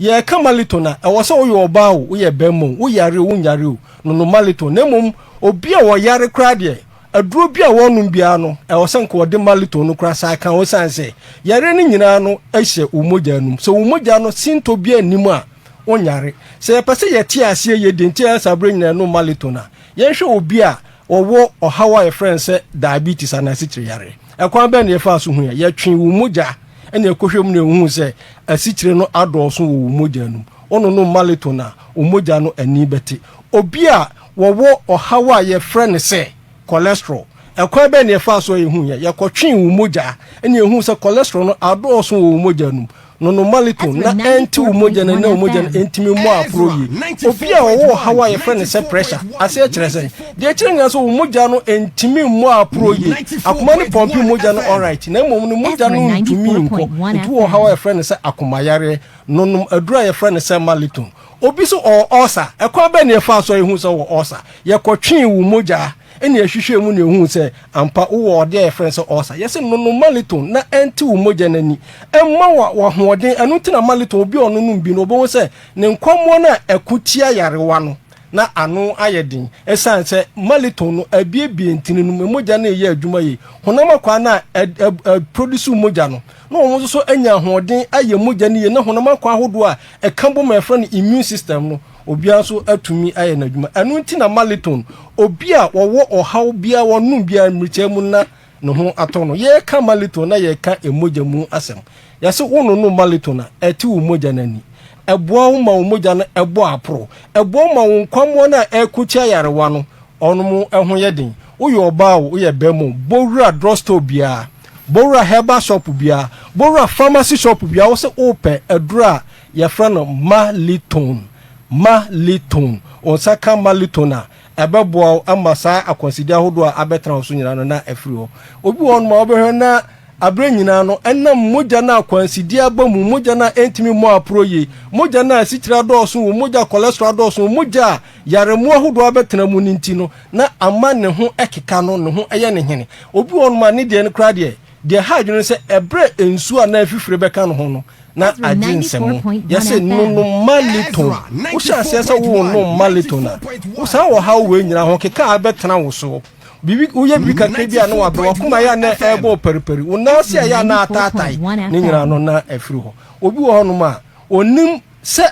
Yɛreka maliton a, ɛwɔ sɛ woyɛ ɔbaa o, woyɛ barima o, woyare o, wonyare o, nonom maliton. Na mmom obi a ɔyare koraa deɛ, aduro bi a wɔnom biara no, ɛwɔ sɛ nka wɔde maliton no koraa san ka ho, ɛsiane sɛ yareɛ no nyinaa no hyɛ wo mogya no mu. Sɛ wo mogya no sintɔ biara nni mu a, ɔnyare. Sɛ yɛpɛ sɛ yɛte aseɛ yie deɛ nti a yɛn saa berɛ nyinaa yɛnom Maliton a, yɛnhwɛ obi a ɔwɔ ɔhaw a yɛfrɛ no sɛ diabetes anaa asikyire yareɛ. Ɛkwan bɛn na yɛfaa so huiɛ? Yɛtwee wo mogya na yɛkɔhwɛ mu na yɛhuu sɛ asikyire no adɔɔso wɔ wo mogya no mu. Wononom Maliton a, wo mogya no ani bɛte. Obi a wɔwɔ ɔhaw a yɛfrɛ no sɛ Cholesterol. Ɛkwan bɛn na yɛfaa so a yehuiɛ? Yɛkɔtwee wo mogya na yɛhuu sɛ cholesterol no adɔɔso wɔ wo mogya no mu. Nonom Maliton na ɛnte wo mogya no ani na wo mogya no ntumi mmɔ aporɔ yie. Obi a ɔwɔ ɔhaw a yɛfrɛ no sɛ pressure, aseɛ kyerɛ sɛn? Deɛ ɛkyerɛ nyinaa sɛ wo mogya no ntumi mmɔ aporɔ yie. Akoma no pɔmpe mogya no alright na mmom no mogya no ntumi nkɔ. Nti wowɔ ɔhaw a yɛfrɛ no sɛ akomayareɛ, nonom aduro a yɛfrɛ no sɛ Maliton. Obi so ɔwɔ ulcer. Ɛkwan bɛn na yɛfaa so a yɛhuu sɛ ɔwɔ ulcer? Yɛkɔtwee wo mogya na yɛhwehwɛɛ mu na yɛhuu sɛ ampa wowɔ ɔde a yɛfrɛ no sɛ ulcer. Yɛse nonom Maliton na ɛnte wo mogya no ani. Ɛmma wo ahoɔden. Ɛno nti na Maliton obi a ɔnonom bi no ɔbɛhu sɛ ne nkwammoa no a ɛko tia yarewa no na ano ayɛ den. Ɛsiane sɛ Maliton no abiebie ntini no mu, mogya no reyɛ adwuma yie. Honam akwaa no a ɛproduce mogya no na wɔn nso so anya ahoɔden ayɛ mogya no yie na honam akwaa ahodoɔ a ɛka bom a yɛfrɛ no immune system no, obiara nso atumi ayɛ n'adwuma. Ɛno nti na Maliton, obi a wɔwɔ ɔhaw biara wɔnom biara mmirikyaa mu na ne ho atɔ no. Yɛreka Maliton na yɛreka mogya mu asɛm. Yɛse wononom Maliton a, ɛte wo mogya no ani. Ɛboa wo ma wo mogya no bɔ aporo. Ɛboa wo ma wo nkwammoa no a ɛreko tia yarewa no, wɔn ho yɛ den. Woyɛ ɔbaa o, woyɛ barima o, bɔ wura drugstore biara, Bowura herbal shop biara, bowura pharmacy shop biara, wose wopɛ aduro a yɛfrɛ no Maliton, Maliton. Wo nsa ka Maliton a, ɛbɛboa wo ama saa akwansideɛ ahodoɔ a abɛtena wo so nyinaa no na afiri hɔ. Obi wɔ hɔnom a wobɛhwɛ na aberɛ nyinaa no ɛnam mogya no a akwansideɛ aba mu, mogya no a ɛntumi mmɔ aporɔ yie, mogya no a asikyire adɔɔso wɔ mu, mogya a cholesterol adɔɔso wɔ mu, mogya a yaremmoa ahodoɔ abɛtena mu no nti no, na ama ne ho keka no, ne ho yɛ no hene. Obi wɔ hɔnom a ne deɛ no koraa deɛ, deɛ ɛha adwene ne sɛ ɛberɛ a nsuo anaa afifire bɛka ne ho no, na agye nsɛmo. Yɛse nonom Maliton. Wohyɛ aseɛ sɛ worenom Maliton a, wo saa ɔhaw wei nyinaa ho keka a bɛtena wo so. Biribi, woyɛ biribi kakra bi a na wabrɛ, w'akoma yɛ a na ɛrebɔ paripari, wo nan ase a ɛyɛ a na ataatae, ne nyinaa no na afiri hɔ. Obi wɔ hɔnom a, ɔnim sɛ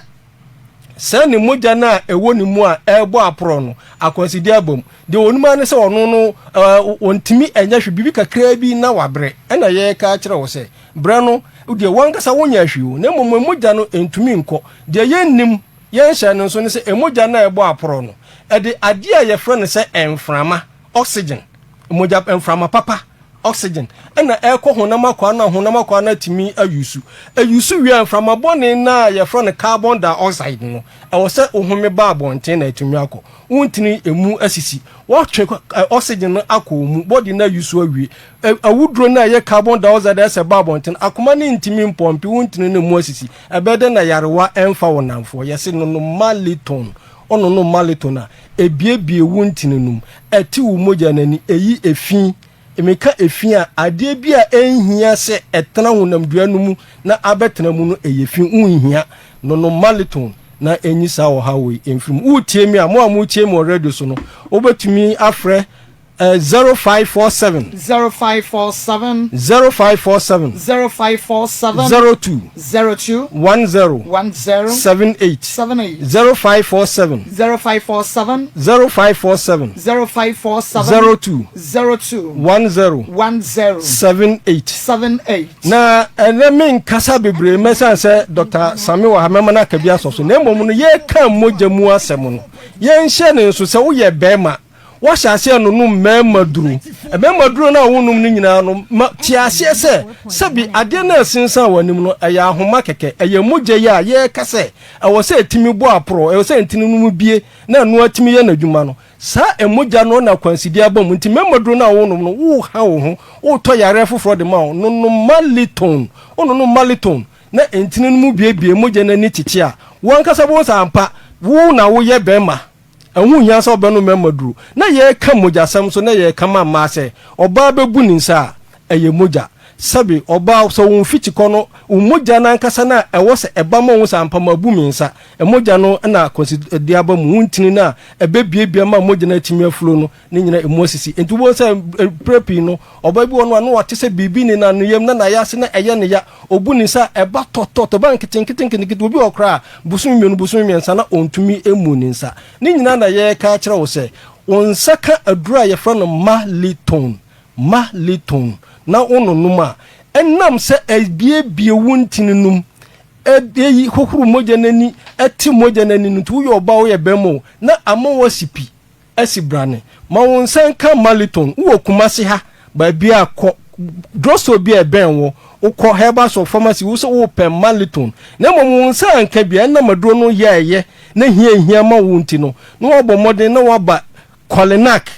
sɛ ne mogya no a ɛwɔ ne mu a ɛrebɔ aporɔ no, akwansideɛ aba mu. Deɛ ɔnim ara ne sɛ ɔno no, ɔntumi nyɛ hwee, biribi kakra bi na wabrɛ. Ɛna yɛreka akyerɛ wo sɛ, brɛ no, deɛ w'ankasa wonyɛ hwee o, na mmom mogya no ntumi nkɔ. Deɛ yɛnnim, yɛnhyɛ no nso ne sɛ, mogya no a ɛrebɔ aporɔ no, ɛde adeɛ a yɛfrɛ no sɛ mframa, oxygen, mogya, mframa papa, oxygen, ɛna ɛrekɔ honam akwaa no a honam akwaa no atumi ayusu. Ɛyusu wie a, mframa bɔne no a yɛfrɛ no carbon dioxide no, ɛwɔ sɛ wohome ba abɔnten na atumi akɔ. Wo ntini emu asisi. Wɔatwe oxygen no akɔ wo mu, body no ayusu awie. Awuduro no a ɛyɛ carbon dioxide a ɛsɛ ba abɔnten, akoma no ntumi mpɔmpe, wo ntini no emu asisi. Ɛbɛyɛ dɛn na yarewa ɛmfa wo nnamfoɔ? Yɛse nonom Maliton. Wononom Maliton a, ebiebie wo ntini no mu, ɛte wo mogya no ani, ɛyi efi. Meka efi a, adeɛ bi a ɛnhia sɛ ɛtena honamdua no mu na abɛtena mu no, ɛyɛ fi, wonhia. Nonom Maliton na ɛnyi saa ɔhaw wei mfiri mu. Woretie me a, mo a moretie me wɔ radio so no, wobɛtumi afrɛ 0547. 0547. 0547. 0547. 02. 02. 10. 10. 78. 78. 0547. 0547. 0547. 0547. 02. 02. 10. 10. 78. 78. Na ɛnɛ menkasa bebree mɛsan sɛ Dr. Same wɔ ha mɛma no aka bi asɔ so na mmom no yɛka mogya mu asɛm no yɛnhyɛ ne nso sɛ woyɛ bɛrima Woahyɛ aseɛ renonom mmarima duro. Mmarima duro no a wonom no nyinaa no, ma te aseɛ sɛ, sɛbi adeɛ no a ɛsensan w'anim no, ɛyɛ ahoma kɛkɛ. Ɛyɛ mogya yi a yɛreka sɛ ɛwɔ sɛ ɛtumi bɔ aporɔ, ɛwɔ sɛ ntini no mu bue na ɛno atumi yɛ n'adwuma no. Saa mogya no na akwansideɛ aba mu. Nti mmarima duro no a wonom no, woreha wo ho, woretɔ yareɛ foforɔ de ma wo. Nonom Malitone. Wononom Malitone na ntini no mu buebue, mogya no ani kyekye a, wo ankasa wobɛhu sɛ ampa, wo na woyɛ barima. Ɛho nhia sɛ ɔbɛnom mmarima duro. Na yɛreka mogyasɛm nso na yɛreka ma mmaa sɛ, ɔbaa bɛbu ne nsa a, ɛyɛ mogya. Sɛbe, ɔbaa, sɛ wo mfikyikɔ no, wo mogya no ankasa no a ɛwɔ sɛ ɛba ma wohu sɛ ampa mabu me nsa, mogya no na akwansideɛ aba mu, wo ntini no a ɛbɛbiabia ma mogya no atumi aflow no, ne nyina ɛmu asisi. Enti wobɛhu sɛ mprɛ pii no, ɔbaa bi wɔ no a na wate sɛ biribi nenam ne yam na n'ayase na ɛyɛ ne ya. Ɔbu ne nsa a, ɛba tɔtɔtɔ, ɛba nketenkete nketenkete. Obi wɔ hɔ koraa a, bosome mmienu, bosome mmiɛnsa na ɔntumi mmu ne nsa. Ne nyinaa na yɛreka akyerɛ wo sɛ, wo nsa ka aduro a yɛfrɛ no Malitone, Malitone, na wononom a, ɛnam sɛ ɛbiebie wo ntini no mu, ɛyi hohoro mogya no ani, ɛte mogya no ani no nti, woyɛ ɔbaa woyɛ barima o, na ama woasi pi. Asi brane. Ma wo nsa nka Maliton. Wowɔ Kumasi ha baabi a kɔ drugstore bi a ɛbɛn wo. Wokɔ herbal shop, pharmacy, wo sɛ wopɛ Maliton. Na mmom wo nsa anka bi a ɛnam aduro no yɛ a ɛyɛ na hia a ɛhia ma wo nti no, na woabɔ mmɔden na woaba Kolinak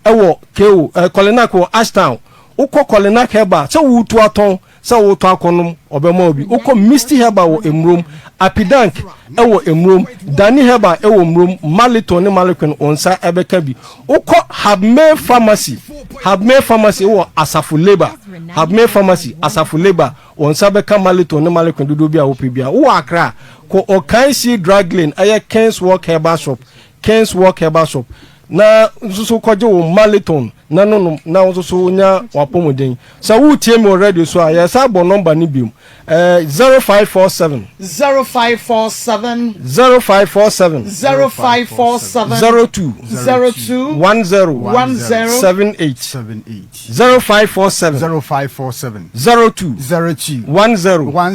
wɔ KO, eh, Kolinak wɔ Ashtown. Wokɔ Kolinak Herbal sɛ woretu atɔn Sɛ wotɔ akɔnom, ɔbɛma wo bi. Wokɔ Misty Herbal wɔ Emurom, Apidank wɔ Emurom, Dani Herbal wɔ Emurom, Maliton ne Maliquin wo nsa bɛka bi. Wokɔ Habmay Pharmacy, Habmay Pharmacy wɔ Asafo Labour, Habmay Pharmacy, Asafo Labour, wo nsa bɛka Maliton ne Maliquin dodoɔ bi a wopɛ biara. Wowɔ Accra a, kɔ Okaishie Drug Lane, ɛyɛ King's Walk Herbal Shop, King's Walk Herbal Shop, na nso so kɔgye wo Maliton na nonom na wo nso so nya w'apɔmuden. Sɛ woretie me wɔ radio so a, yɛsan bɔ nɔmba no biom. Ɛɛ, 0547. 0547. 0547. 0547. 02. 02. 10. 10. 78. 78. 0547. 0547. 02. 02. 10.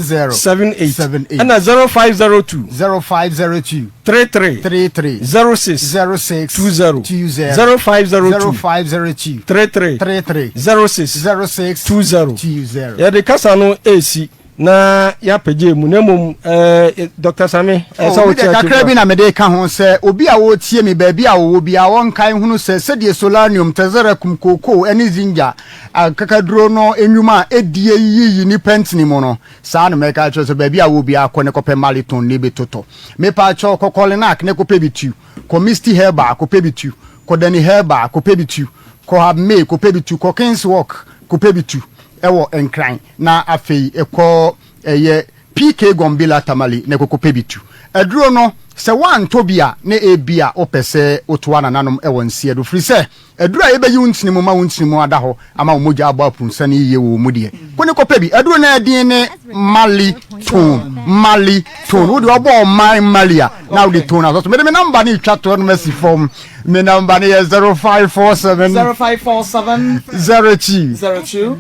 10. 78. 78. Ɛna 0502. 0502. 33. 33. 06. 06. 20. 20. 0502. 0502. 33. 33. 06. 06. 20. 20. Yɛde kasa no resi na yɛapagya mu na mmom eh, Dr. Same eh, sɛ Oh, wote mede kakra bi na mede ka ho sɛ obi a ɔretie me baabi a ɔwɔ biara ɔnkae nhunu sɛ sɛdeɛ solanium, tazarakum, kookoo ne ginger akakaduro no nnwuma a ɛdie yiyi nnipa ntini mu no, saa na mɛka akyerɛ sɛ baabi a wɔ biara kɔ ne kɔpɛ maliton ne bi totɔ. Mepaakyɛw, kɔ Kolinak ne kɔpɛ bi tu, kɔ Misty Herbal kɔpɛ bi tu, kɔ Dani Herbal kɔpɛ bi tu, kɔ Habmay kɔpɛ bi tu, kɔ Kings Walk kɔpɛ bi tu ɛwɔ Nkran na afei kɔ ɛyɛ PK Gombila Tamale na kɔkɔpɛ bi tu. Aduro no, Sɛ woantɔ bi a, na ebia wopɛ sɛ wotoa nananom wɔ nseɛ do, firi sɛ aduru a yɛbɛyi wo ntini mu ma wo ntini mu ada hɔ ama wo mogya abɔ apunsane yiye wɔ wo mu deɛ, ko ne kɔpɛ bi. Aduru no din ne Mali-tone, Mali-tone. Wo deɛ ɔbɔ ɔman Mali a, na wode tone asɔ so. Mede me namba no retwa toɔ no masi fam. Me namba no yɛ 0547 0547 02 02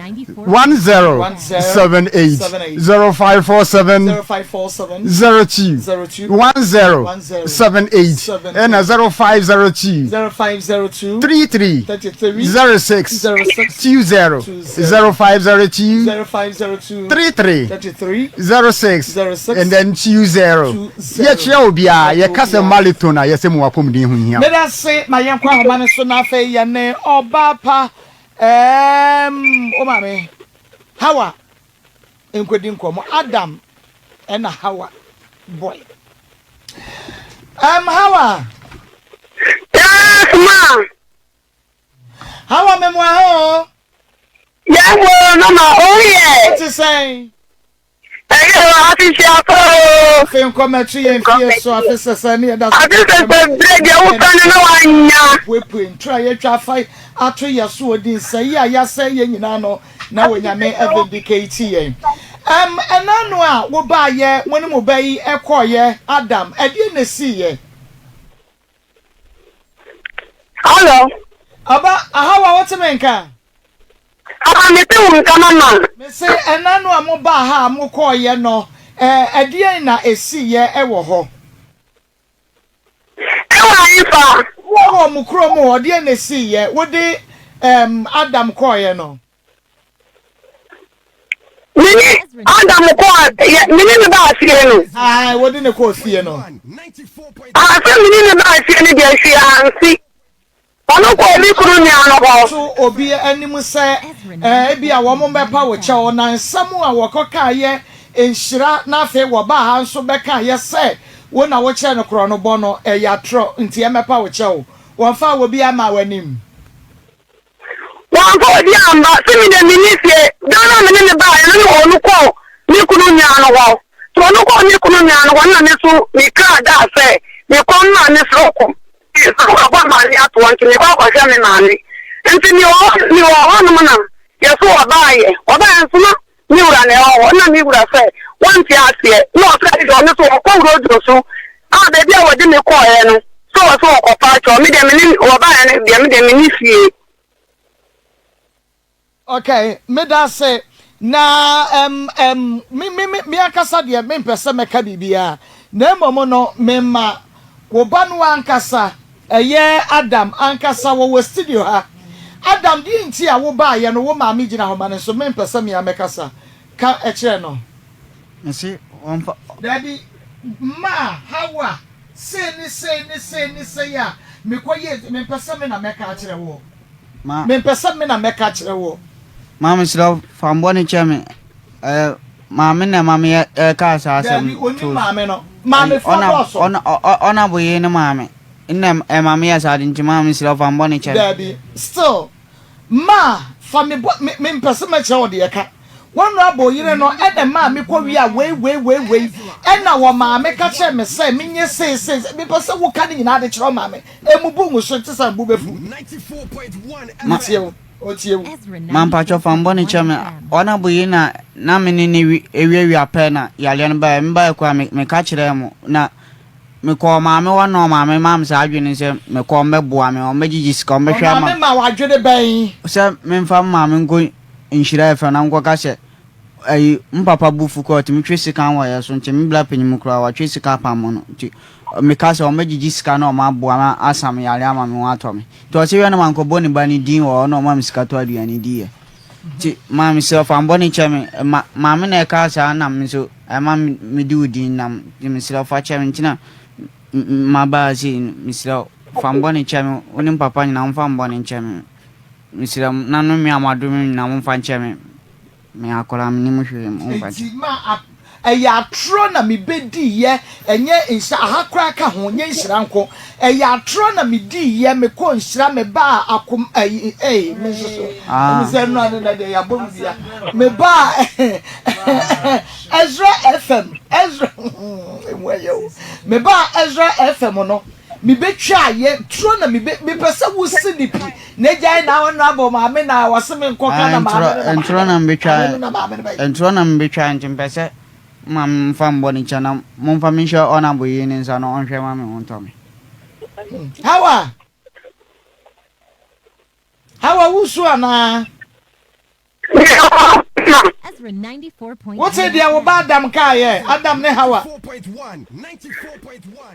1078 0547 0547 02 02 1078 ɛna 0502 0502 33 33 06 06 20 0502 0502 33 33 06 06 and then 20 yɛkyerɛ obiara yɛka sɛ marathon a yɛsɛ mu apɔmuden ho hia Meda se ma yɛnkɔ ahoma no so na afei yɛne ɔbaa pa ɛɛm o maame Hawa nkɔdi nkɔmmɔ. Adam ɛna Hawa boy. Ɛɛm Hawa. Yes ma. Hawa memoa ha o. Yɛn wo mama o yɛ. Wote sɛn? Ɛyɛ o, afehyia pa o. Afe nkɔ mɛto yɛn fie so afe sɛsɛ ne yɛda so. Afe sɛsɛ berɛ deɛ wopɛ no na wanya. Puepue nturo a yɛatwa afa ato yɛ so odi nsɛe a yɛasɛe yɛn nyinaa no na Onyame vindicate yɛn. Ɛm ɛna no a wobaayɛ mo ne mo ba yi kɔɔyɛ Adam ɛdeɛn na ɛsiiyɛ? Hello. Aba Ahawa wote me nka? Aba mete wo nka mama. Mese ɛna no a mobaa ha a mokɔɔyɛ no ɛdeɛn na ɛsiiyɛ ɛwɔ hɔ? Ɛwɔ ahefa? Wɔ mo kurom hɔ deɛn na ɛsiiyɛ wode ɛɛm Adam kɔɔyɛ no? Me ne Adam kɔɔ yɛ me ne no baa fie no. Ae wode no kɔɔ fie no. Ah sɛ me ne no baa fie no deɛ hwee ansi. Ɔno kɔɔ ne kunu nua no hɔ. To obi anim sɛ ebia wɔbɛpa wo kyɛw, na nsɛm a wɔkɔkaeɛ nhyira na afei wɔbaa ha nso bɛkaeɛ sɛ wo na wokyerɛ no korɔnobɔ no, ɛyɛ atorɔ, nti ɛmmɛpa wo kyɛw. Wɔmfaa obiara mmaa w'anim. Wɔamfa obi amma, sɛ me deɛ menni fie. Da no a me ne no baeɛ no na ɔno kɔɔ ne kunu nua no hɔ. Nti ɔno kɔɔ ne kunu nua no hɔ no na me nso me kra daa sɛ mekɔ me maame soro kɔ. Soro abɔ maame atoɔ nti mekɔ akɔhwɛ me maame. Nti mewɔ hɔ mewɔ hɔnom na yɛso ɔbaeɛ. Ɔbaeɛ nso na me wura na ɛwɔ hɔ. Nna me wura sɛ wɔnte aseɛ. Nna ɔsɛ ade deɛ ɔno nso ɔkɔ rodwo so a baabi a wɔde me kɔeɛ no sɛ ɔsɛ ɔkɔfa akyɛw. Me deɛ me ne wɔbaeɛ no deɛ me deɛ menni fie. Okay, meda ase. Na ɛm ɛm me me me me ankasa deɛ mempɛ sɛ mɛka biribiara, na mmom no mema wo ba no ankasa, ɛyɛ Adam ankasa, wɔwɔ studio ha. Adam, deɛ nti a wobaeɛ no wo maame gyina hɔ ma no nso mempɛ sɛ me ara mɛkasa. Ka kyerɛ no. Mese wɔmfa. Dabi, ma Hawa sei ne sei ne sei ne sei a mekɔyɛɛ, mempɛ sɛ me na mɛka akyerɛ woɔ. Ma. Mempɛ sɛ me na mɛka akyerɛ woɔ. Ma mesrɛ wo, fa me bɔne kyɛ me. Ɛyɛ maame na ɛma me ɛkaa saa asɛm Dabi, no ɔnim too so. maame no. Maamefoɔ dɔɔso. Ɔna, ɔna, ɔna boyee ne maame. Nna ɛma meyɛ saa de nti, ma mesrɛ wo, fa me bɔne kyɛ me. Dabi, still, Ma, fa me bɔ, me, mempɛ sɛ mɛkyerɛ wo deɛ ɛka. W'honourable yere no na ɛmaa me kɔ wiaa wei, wei, wei, wei, ɛna wɔ maame ka kyerɛɛ me sɛ menyɛ sei, sei, sei. Mepɛ sɛ woka ne nyinaa de kyerɛ wo maame. Mmubu ngu so, nte saa, bo bɛfu. Ma, Metie wo, ɔtie wo. ma mpakyɛw fa me bɔne kyɛ me. Honourable yi na na me ne no wi, wiawia pɛ na yareɛ no baeɛ. Mebaeɛ koraa me, meka kyerɛɛ mo na Mekɔɔ maame hɔ na ɔmaame maa me saa adwene no sɛ mekɔ ɔmmɛboa me, ɔmmɛgyegye sika, ɔmmɛhwɛ ama Ɔmaame ma wo adwene bɛn? Sɛ memfa me maame nkɔ Nhyira FM na menkɔka sɛ ayi me papa bo fu koraa ɔtumi twe sekan wɔ yɛn so nti me bra panyin mu koraa watwe sika apam no nti meka sɛ ɔmmɛgyegye sika na ɔmaboa me asa me yare ama me ho atɔ me nti ɔse hwɛ na mankɔbɔ ne ba no din wɔ hɔ na ɔma me sika tɔ aduane diiɛ nti maame sɛ ɔfa me bɔne kyɛ me ma maame na ɛkaa saa na me nso Ɛma mede wo din nam, nti mesrɛ wo fa kyɛ me. Nti na maba ha sei no, mesrɛ wo, fa me bɔne kyɛ me. Wo ne me papa nyinaa, momfa mo bɔne nkyɛ me. Mesrɛ mo, na nnome a moadome me nyinaa, momfa nkyɛ me. Meyɛ akwadaa, mennim hwee, momfa nkyɛ Enti ma ɛyɛ atorɔ na mebɛdiiɛ, ɛnyɛ nhyira, aha koraa ka ho, nyɛ nhyira nko, ɛyɛ atorɔ na mediiɛ, mekɔɔ nhyira, mebaa akom, ayi, ei, me nso so, ɛne sɛ nnora ne nnɛ deɛ yɛabɔ me dua, mebaa Ezra FM, Ezra, hmm, ho ɛyɛ o. Mebaa Ezra FM no, mebɛtwaa yɛ turo na mebe mepɛ sɛ wosi ne pi na agyae na honorable maame na wɔse me nkɔka na maame no na Ntorɔ na maame mebɛtwa no na maame no bɛyɛ. ntorɔ na mebɛtwa nti mpɛ sɛ ma mfa mbɔ ne kyɛ na momfa me nhyɛ honorable yi ne nsa na ɔnhwɛ ma me ho ntɔ me. Hawa! Hawa wusu anaa? Wote deɛ wo ba Adam kaeɛ, Adam ne Hawa.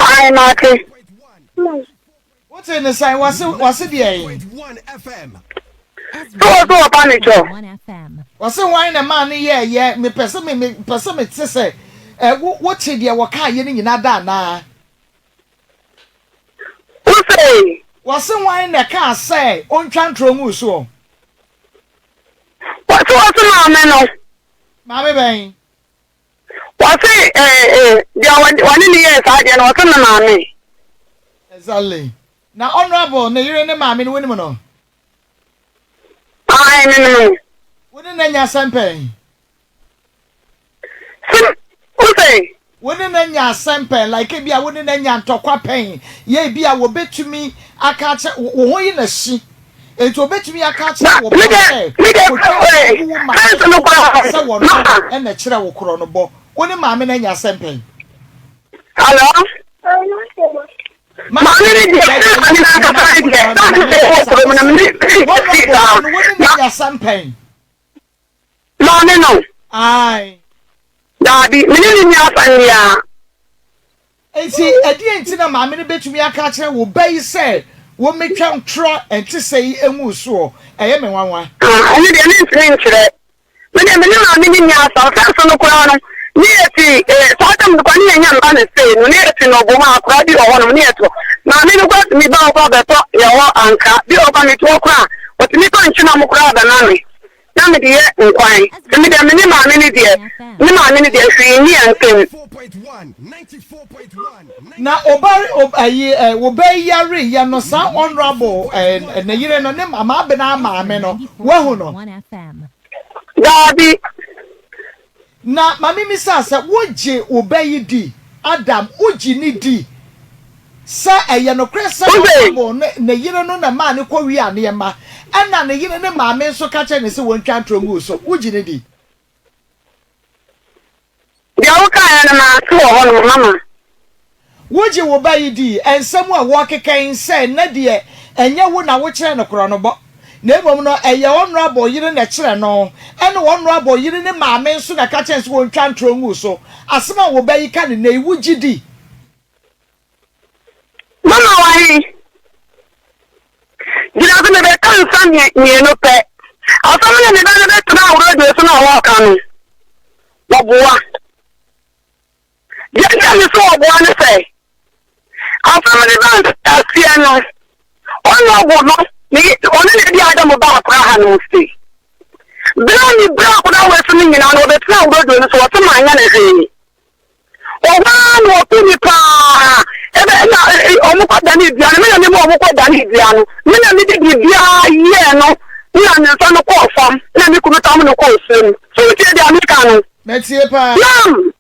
Ae, mate. Wote ne sɛn? Wɔse, wɔse deɛ yi. So wɔ so wɔpa ne kyɛw? Wɔse hwan na ɛmaa no yɛɛyɛ? Mepɛ sɛ me, mepɛ sɛ mete sɛ, ɛ, wo, wote deɛ wɔkaeɛ no nyinaa da anaa? Wose. Wɔse hwan na ɛkaa sɛ ɔntwa ntorɔ ngu soɔ? Wɔse wɔse maame no. Maame bɛn? Wɔse eh eh deɛ wɔne ne yɛɛ saa deɛ no wɔse me maame. Exactly. Na honourable ne yere ne maame no wonim no? Ae menim no. Wo ne no anya asɛm pɛn? Sim, wo se? Wo ne no anya asɛm pɛn, like ebia wo ne no anya ntɔkwa pɛn, yɛ ebia wɔbɛtumi aka akyerɛ, wo ho yi na hyi, enti wɔbɛtumi aka akyerɛ wo ba sɛ kɔtwa agu wo maame so sɛ wɔno na ɛkyerɛ wo korɔ no bɔ. Wo ne maame no anya asɛm pɛn? Hello? Maame no deɛ, sɛ maame no ankasa no deɛ, na ɔte sɛ ɛwɔ kurom no, me ne saa. Wo ne no anya asɛm pɛn? Maame no? Ae. Daabi, me ne no nni asɛm biara. Enti, ɛdeɛn nti na maame no bɛtumi aka akyerɛ wo ba yi sɛ wɔmmɛtwa ntorɔ ɛnte sɛ yi ngu wo soɔ? Ɛyɛ me nwanwa. Ah, ɛno deɛ mentumi nkyerɛ. Me deɛ me ne maame no nni asɛm. First no koraa no, ne yɛte eh, saa tam no koraa ne yɛnya mma no sei no, ne yɛte Nɔbom a akwadaa bi wɔ hɔnom ne yɛte hɔ. Maame no koraa tumi ba hɔ koraa bɛtɔ yɛn hɔ anka. Bi wɔ hɔ koraa mete hɔ koraa a, ɔtumi tɔ nkyenam koraa bɛma me. na mede yɛ nkwan. Nti me deɛ me ne maame no deɛ, me maame no deɛ hwee nni yɛn ntam. Na oba ayi ɛ wo ba yi yare yɛ no saa honourable ɛ ne yere no ne mama abena maame no wahu no. Daabi. Na ma mimmisa sɛ, wogye wo ba yi di? Adam, wogye no di sɛ ɛyɛ nokorɛ sɛ Honorable ne ne yere no na ɛmaa no kɔwiaa nneɛma, ɛnna ne yere ne maame nso ka kyerɛɛ no sɛ wɔntwa ntorɔ ngu so? Wogye no di? Deɛ wokaeɛ no, mante wɔ hɔnom, mama. Wogye wo ba yi di? Nsɛm a wɔrekeka yi sɛ nnɛ deɛ ɛnyɛ wo na wokyerɛ no korɔnobɔ, na mmom no ɛyɛ Honourable yere na ɛkyerɛ no, ɛne Honourable yere ne maame nso na ɛka kyerɛ no sɛ wɔntwa ntorɔ ngu so. Asɛm a wo ba yi ka no nnɛ yi, wogye di? Mama wahe? Gyina so mebɛka nsa mmienu pɛ. Asɛm no ne ba no bɛtena radio so na wɔreka no, wɔboa. Deɛ nti a mese wɔboa ne sɛ, asɛm no ba mfitiaseɛ no, ɔnɔbo no, ne ɔno na ɛde Adam ba akora ha nom sei. Berɛ a mebrɛ akora wei so no nyinaa no, ɔbɛtena awuroduro no so, ɔse manyɛ no hwee. Wɔ hɔ ara na ɔto ni paa, ɛbɛ na ɔmo kɔ dane dua no, me na mema ɔmo kɔ dane dua no, me na mede biribiara yɛɛ no, na ne nsa no kɔɔ fam, na me kunu tam no kɔɔ nsuo mu. So wotie deɛ meka no? Matie paa. Nam!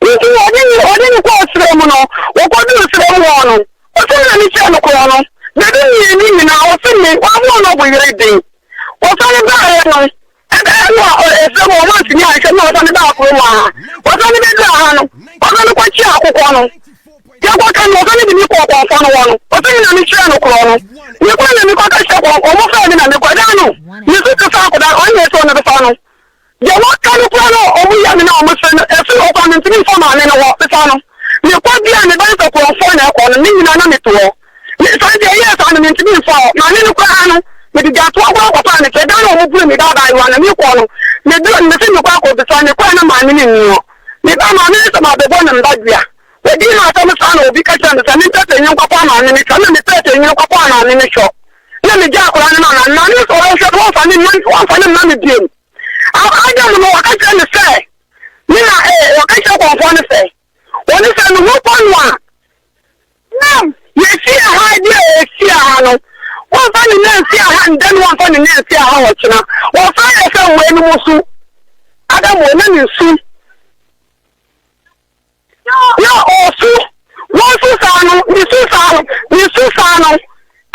Nti wɔde no wɔde no kɔɔ serɛ mu no, wɔkɔduruu serɛ mu hɔ no, ɔse me na mekyerɛ no korɔ no, baabi mmienu nyinaa ɔse me, wammoa no ɔbo yere den. Wɔsane baeɛ no, ɛbɛyɛ no a ɛserɛ mu wɔn antumi anhwɛ na wɔsane baa kurom ha. Wɔsane bɛduruu ha no, wɔsane kɔkyee akokɔ no. Yɛkɔka no, wɔsane de me kɔɔ kɔmfoɔ no hɔ no, ɔse me na mekyerɛ no korɔ no. Mekɔe na mekɔka kyerɛ kɔmfoɔ, wɔfrɛɛ me na mekɔe, da no, me nso te sɛ akɔdaa, ɔnyɛ sɛ ɔno bɛfa no. Deɛ wɔka no koraa na wɔn yɛ me na wɔn sere no, ɛfiri hɔ koraa mentumi mfa maame no hɔ mfa no. Mekɔ bi a me ba no sɛ korɔmfoɔ na ɛkɔ no, ne nyinaa na mete hɔ. Me saa deɛ ɛyɛɛ saa no mentumi mfa hɔ. Maame no koraa no, mede gyatoa koraa kɔfaa ne kyɛ. Da no a wɔn buru me ba abaayewa no, mekɔ no, meduru no mese mekɔ akɔbisa, mekɔɛ na maame no nni hɔ. Me ba maame no sɛ mabɛbɔ ne mma dua. Wɔdii m'asɛm saa na obi ka kyerɛɛ me sɛ mempɛ panyin nkɔpaa maame no kyɔ, na mepɛɛ panyin kɔpaa maame no kyɔ. Na megyaa akwadaa no maa maame. Maame no sɛ ɔbɛhwɛ no, wɔmfa no mma, wɔmfa no mma me bio. Adam no, wɔka kyerɛ no sɛ, me na ee, wɔka kyerɛ kɔmfoɔ no sɛ, wɔne sɛ ne ho kɔ no a, nam yɛsi ha deɛ yɛsi ha no, wɔmfa ne nan nsi ha ndɛ no wɔmfa ne nan nsi ha ɔkyena. Wɔfa yɛ sɛ wei no mu so. Adam wɔ na ne nsu. Na no,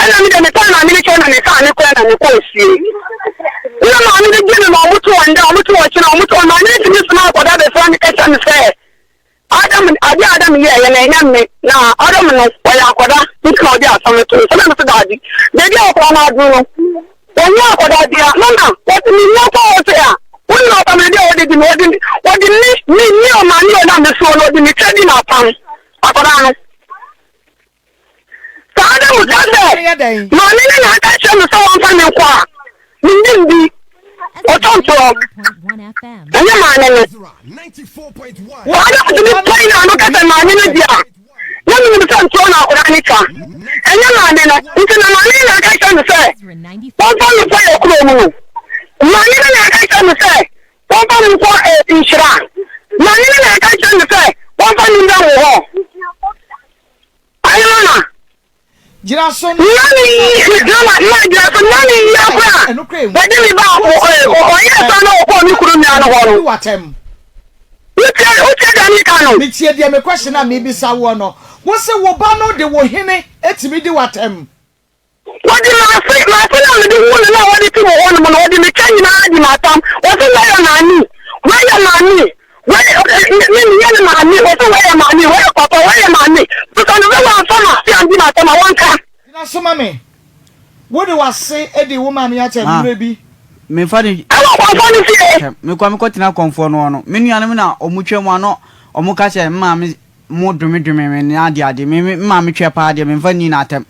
ɛna me deɛ metaa maame no kyɛw na mefaa no kɔɛ na mekɔɔ fie. Nna maame no gye me ma ɔmo to wɔn da, ɔmo to wɔn kyena, ɔmo to wɔn maame no tumi soma akwadaa bɛfra me ka kyerɛ me sɛ Adam, adeɛ a Adam yɛɛyɛ no ɛnyɛ me, na Adam no ɔyɛ akwadaa nti na ɔde asɛm no too me so. Na me so daabi, baabi a akwadaa no aduru no, ɔnyɛ akwadaa bia. Mama, wɔte me hia paa ɔsɛ a, wonim apam no deɛ ɔde di me, ɔde ɔde me, me me ɔmaame a ɔnam me soɔ no, ɔde me twa di m'apam, akwadaa no. Saa da mu ka sɛ, Maame no na aka kyerɛ me sɛ wɔmfa me nkɔ a, mennim bi. Ɔtɔ ntorɔ. Ɛnyɛ maame no. Saa da mu tumi pae n'ano ka sɛ maame no di a, na menim sɛ ntorɔ na akwadaa no twa. Ɛnyɛ maame no. Nti na maame no na aka kyerɛ me sɛ wɔmfa me nkɔ yɛ kurom no. Maame no na aka kyerɛ me sɛ wɔmfa me nkɔ nhyira. Maame no na aka kyerɛ me sɛ wɔmfa me mmra wo hɔ. Ayi mama. Gyina so na. Nna ne yi mama mma gyina so nna ne yi akora a wɔde me ba ɔyɛ saa na ɔkɔɔ me kunu nua no hɔ no. Wotie wotie deɛ meka no. Metie deɛ me question a mebisa woɔ no. Wo se wo ba no de wo hene tumi di w'atɛm. Wɔde m'afe, m'afe no a mede woo no no a wɔde te wɔ hɔnom no, wɔde me ka nyinaa di m'atam. Wɔse wei yɛ maame, wei yɛ maame, wei me meyɛ ne maame, wɔse wei yɛ maame, wei yɛ papa, wei yɛ maame. Bisa no sɛ wɔamfa m'afe andi m'atam a, wɔnka. Gyina so ma me. Wode w'ase adi wo maame akyɛ Ma, mmerɛ bi. memfa ne. Ɛwɔ kɔmfoɔ no fie. Hwɛ, mekɔ mekɔtena kɔmfoɔ no hɔ no, me nuanom na wɔtwa mu a na wɔka sɛ me maame mo dome dome me ne ade ade me me maame twɛ paa deɛ memfa nni n'atɛm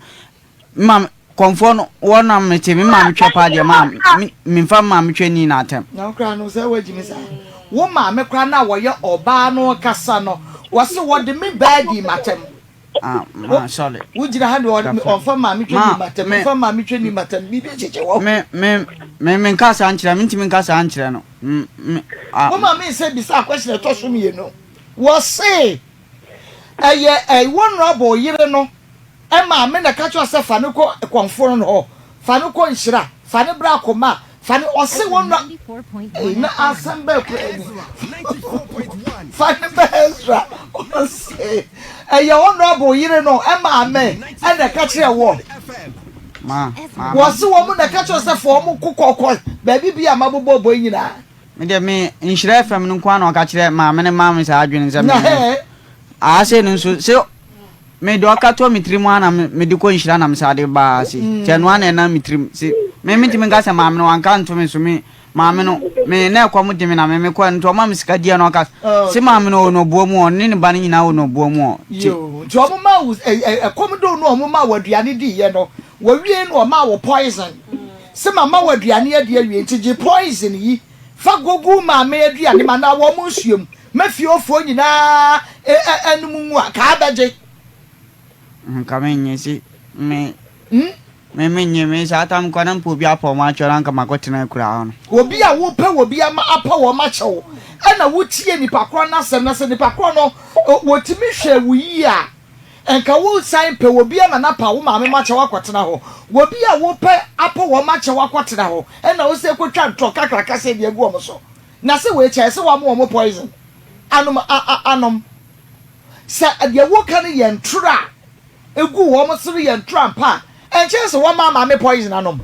me maame kɔnfoɔ no wɔn na mete me maame twɛ paa deɛ maa me memfa me maame twɛ nni n'atɛm. Na wo koraa no sɛ woagyi me saa wo maame koraa no a wɔyɛ ɔbaa no kasa no wɔse wɔde me baa dii m'atɛm. Ah, ma sorry. Wo gyina ha deɛ ɔmfa maame twɛ ni m'atɛm ɔmfa maame twɛ ni m'atɛm biribi akyekye wɔ. Me me me me nka saa nkyerɛ me ntumi nka saa nkyerɛ no. Me ah. Wo maame nsɛ bisa question ɛtɔ so mmienu. Wɔse ɛyɛ ɛy honourable yere no maame na ɛka kyerɛ sɛ fa no kɔ kɔmfoɔ no hɔ, fa no kɔ nhyira, fa no bra koma, fa no ɔse wɔnura ei na asɛm bɛɛ koraa ni fa no bɛ Ezra ɔse ɛyɛ honourable yere no maame ɛna ɛka kyerɛ wɔ wɔse wɔn na ɛka kyerɛ sɛ fa wɔn kokɔ kɔ baabi bi a mabobɔ bɔ yi nyinaa. Me deɛ me nhyira FM no nko ara na ɔka kyerɛ maame no maa me saa adwene sɛ me aha sei no nso sɛ me deɛ ɔka to me tirim ara na me de kɔ nhyira na me saa de ba ha sei mm. kyɛ no ara na ɛnam me tirim se me mentumi nka sɛ maame no wanka nto me so me maame no me na ɛkɔm de me na me mekɔ nti ɔma me sika diɛ no ɔka se maame no ɔwɔ nɔboa mu ɔ ne ne ba no nyinaa wɔ nɔboa mu ɔ nti ɔmo ma wo ɛkɔm do no ɔmo ma wo aduane di yɛ no wɔwie no ɔma wo poison Se mama wo aduane adi awie nti gye poison yi fa gogu maame aduane mu anaa wɔn nsuo mu ma fiefoɔ nyinaa anom ngu a, kaa bɛgye. Nka me nye se me me me nye me saa tam kwa na mpo obi apɔ wɔn akyɛ na nka makɔ tena akura hɔ no. Obi a wopɛ obi ama apɔ wɔn akyɛ wo ɛna wotie nipa korɔ no asɛm na sɛ nipa korɔ no wɔtumi hwɛ wo yie a Nka woresan pɛ obi ama no apa wo maame ma kyɛw akɔtena hɔ. Obi a wopɛ apa wɔn ma kyɛw akɔtena hɔ na wose kotwa ntorɔ kakraka sɛ de agu wɔn so. Na se wei kyɛɛ sɛ woama wɔn poison anom a a anom. Sɛ deɛ woka no yɛ ntorɔ a egu wɔn so no yɛ ntorɔ ampa a, ɛnkyɛn sɛ wɔma maame poison anom.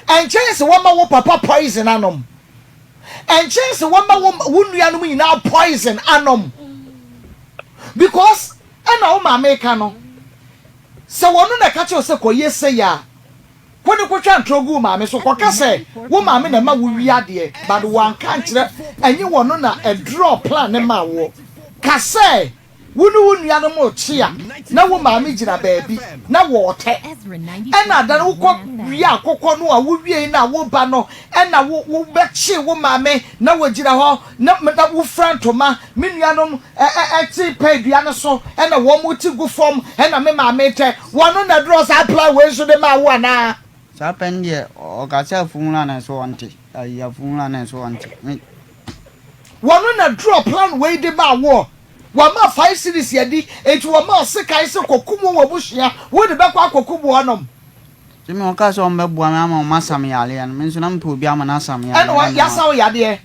Ɛnkyɛn sɛ wɔma wo papa poison anom. Ɛnkyɛn sɛ wɔma wo wo nuanom nyinaa poison anom because ɛna wo maame ka no sɛ wɔno na ɛka kyerɛ wo sɛ kɔyɛ sei a kɔ ne kɔtwa ntorɔ gu wo maame so kɔka sɛ wo maame na ɛma wo wie adeɛ but wanka ankyerɛ ɛnye wɔno na ɛdraw plan ne maa woɔ ka sɛ Wo ne wo nuanom rekye a, na wo maame gyina baabi na wɔretɛ. Ɛna da no wokɔ wie akokɔ no a wowiei no a woba no, ɛna wo wobɛkye wo maame na wɔgyina hɔ na na wofura ntoma. Me nuanom ɛ ɛ ɛte pɛ dua no so ɛna wɔn te gu fam ɛna me maame retɛ. Wɔno na ɛdrɔ saa plan wei nso de maa wo anaa? Saa pɛ no deɛ ɔka sɛ afuhunu a na ɛso ɔnte ayi afuhunu a na ɛso ɔnte me. Wɔno na draw plan wei de maa woɔ. Wɔama five cedis adi, enti wɔma ɔsekan sɛ kɔkum wo w'abusua, wode bɛkɔ akɔkum wɔnom. Nti me wɔkaa sɛ wɔbɛboa me ama wɔasa me yareɛ no, me nso na mepɛ obi ama no asa me yareɛ Ɛna no. yɛasa wo yadeɛ.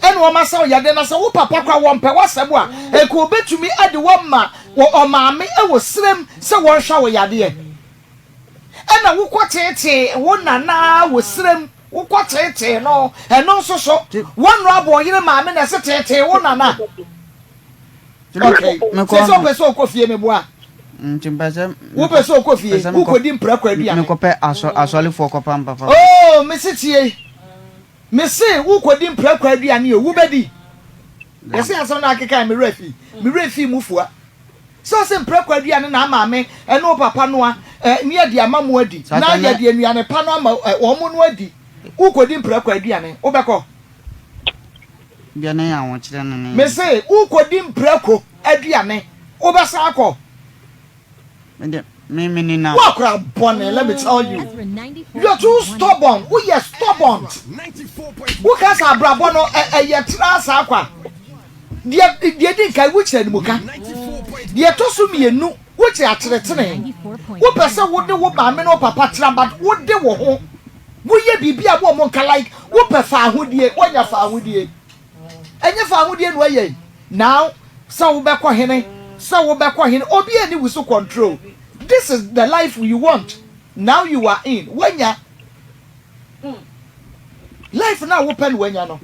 Ɛna wɔasa wo yadeɛ, na sɛ wo papa koraa wɔmpɛ w'asɛm a, nka wɔbɛtumi de wo ama wɔ ɔmaame wɔ serem sɛ wɔnhwɛ wo yadeɛ. Ɛna wokɔ teetee wo nana wɔ serem, wokɔ teetee no, ɛno nso so, wɔnnora abɔ ɔyere maame na ɛse teetee wo nana. Okay, sɛ sɛ wopɛ sɛ wokɔ fie meboa. Nti mpɛ sɛ. Wopɛ sɛ wokɔ fie, wokɔdi mprako aduane. Mekɔpɛ asɔrefoɔ kɔpa mpapa. Oh, mese tie. Mese wokɔdi mprako aduane o, wobɛdi? Yɛse asɛm no akeka me werɛ fi, me werɛ fi mu fua. Sɛ ɔse mprako aduane na amaame ɛne wo papa noa ne yɛde ama mo adi, na yɛde nnuane pa no ama wɔn no adi, wokɔdi mprako aduane, wobɛkɔ? Mese wokɔdi mprako aduane, wobɛsan akɔ? Woakora bɔne, let me tell you. You are too stubborn. Woyɛ stubborn. Woka sɛ abrabɔ no ɛyɛ tra saa kwa. Deɛ deɛ di nkan wokyerɛ animuka. Deɛ ɛtɔ so mmienu wokyerɛ ateretene. Wopɛ sɛ wode wo maame ne wo papa tra but wode wo ho. Woyɛ biribi a wo ɔmo nka like wopɛ faahodie woanya faahodie. Ɛnyɛ faahodie na woayɛ yi. Now sɛ wobɛkɔ hene sɛ wobɛkɔ hene obi ani wo so control this is the life you want now you are in woanya life no a wopɛ no woanya no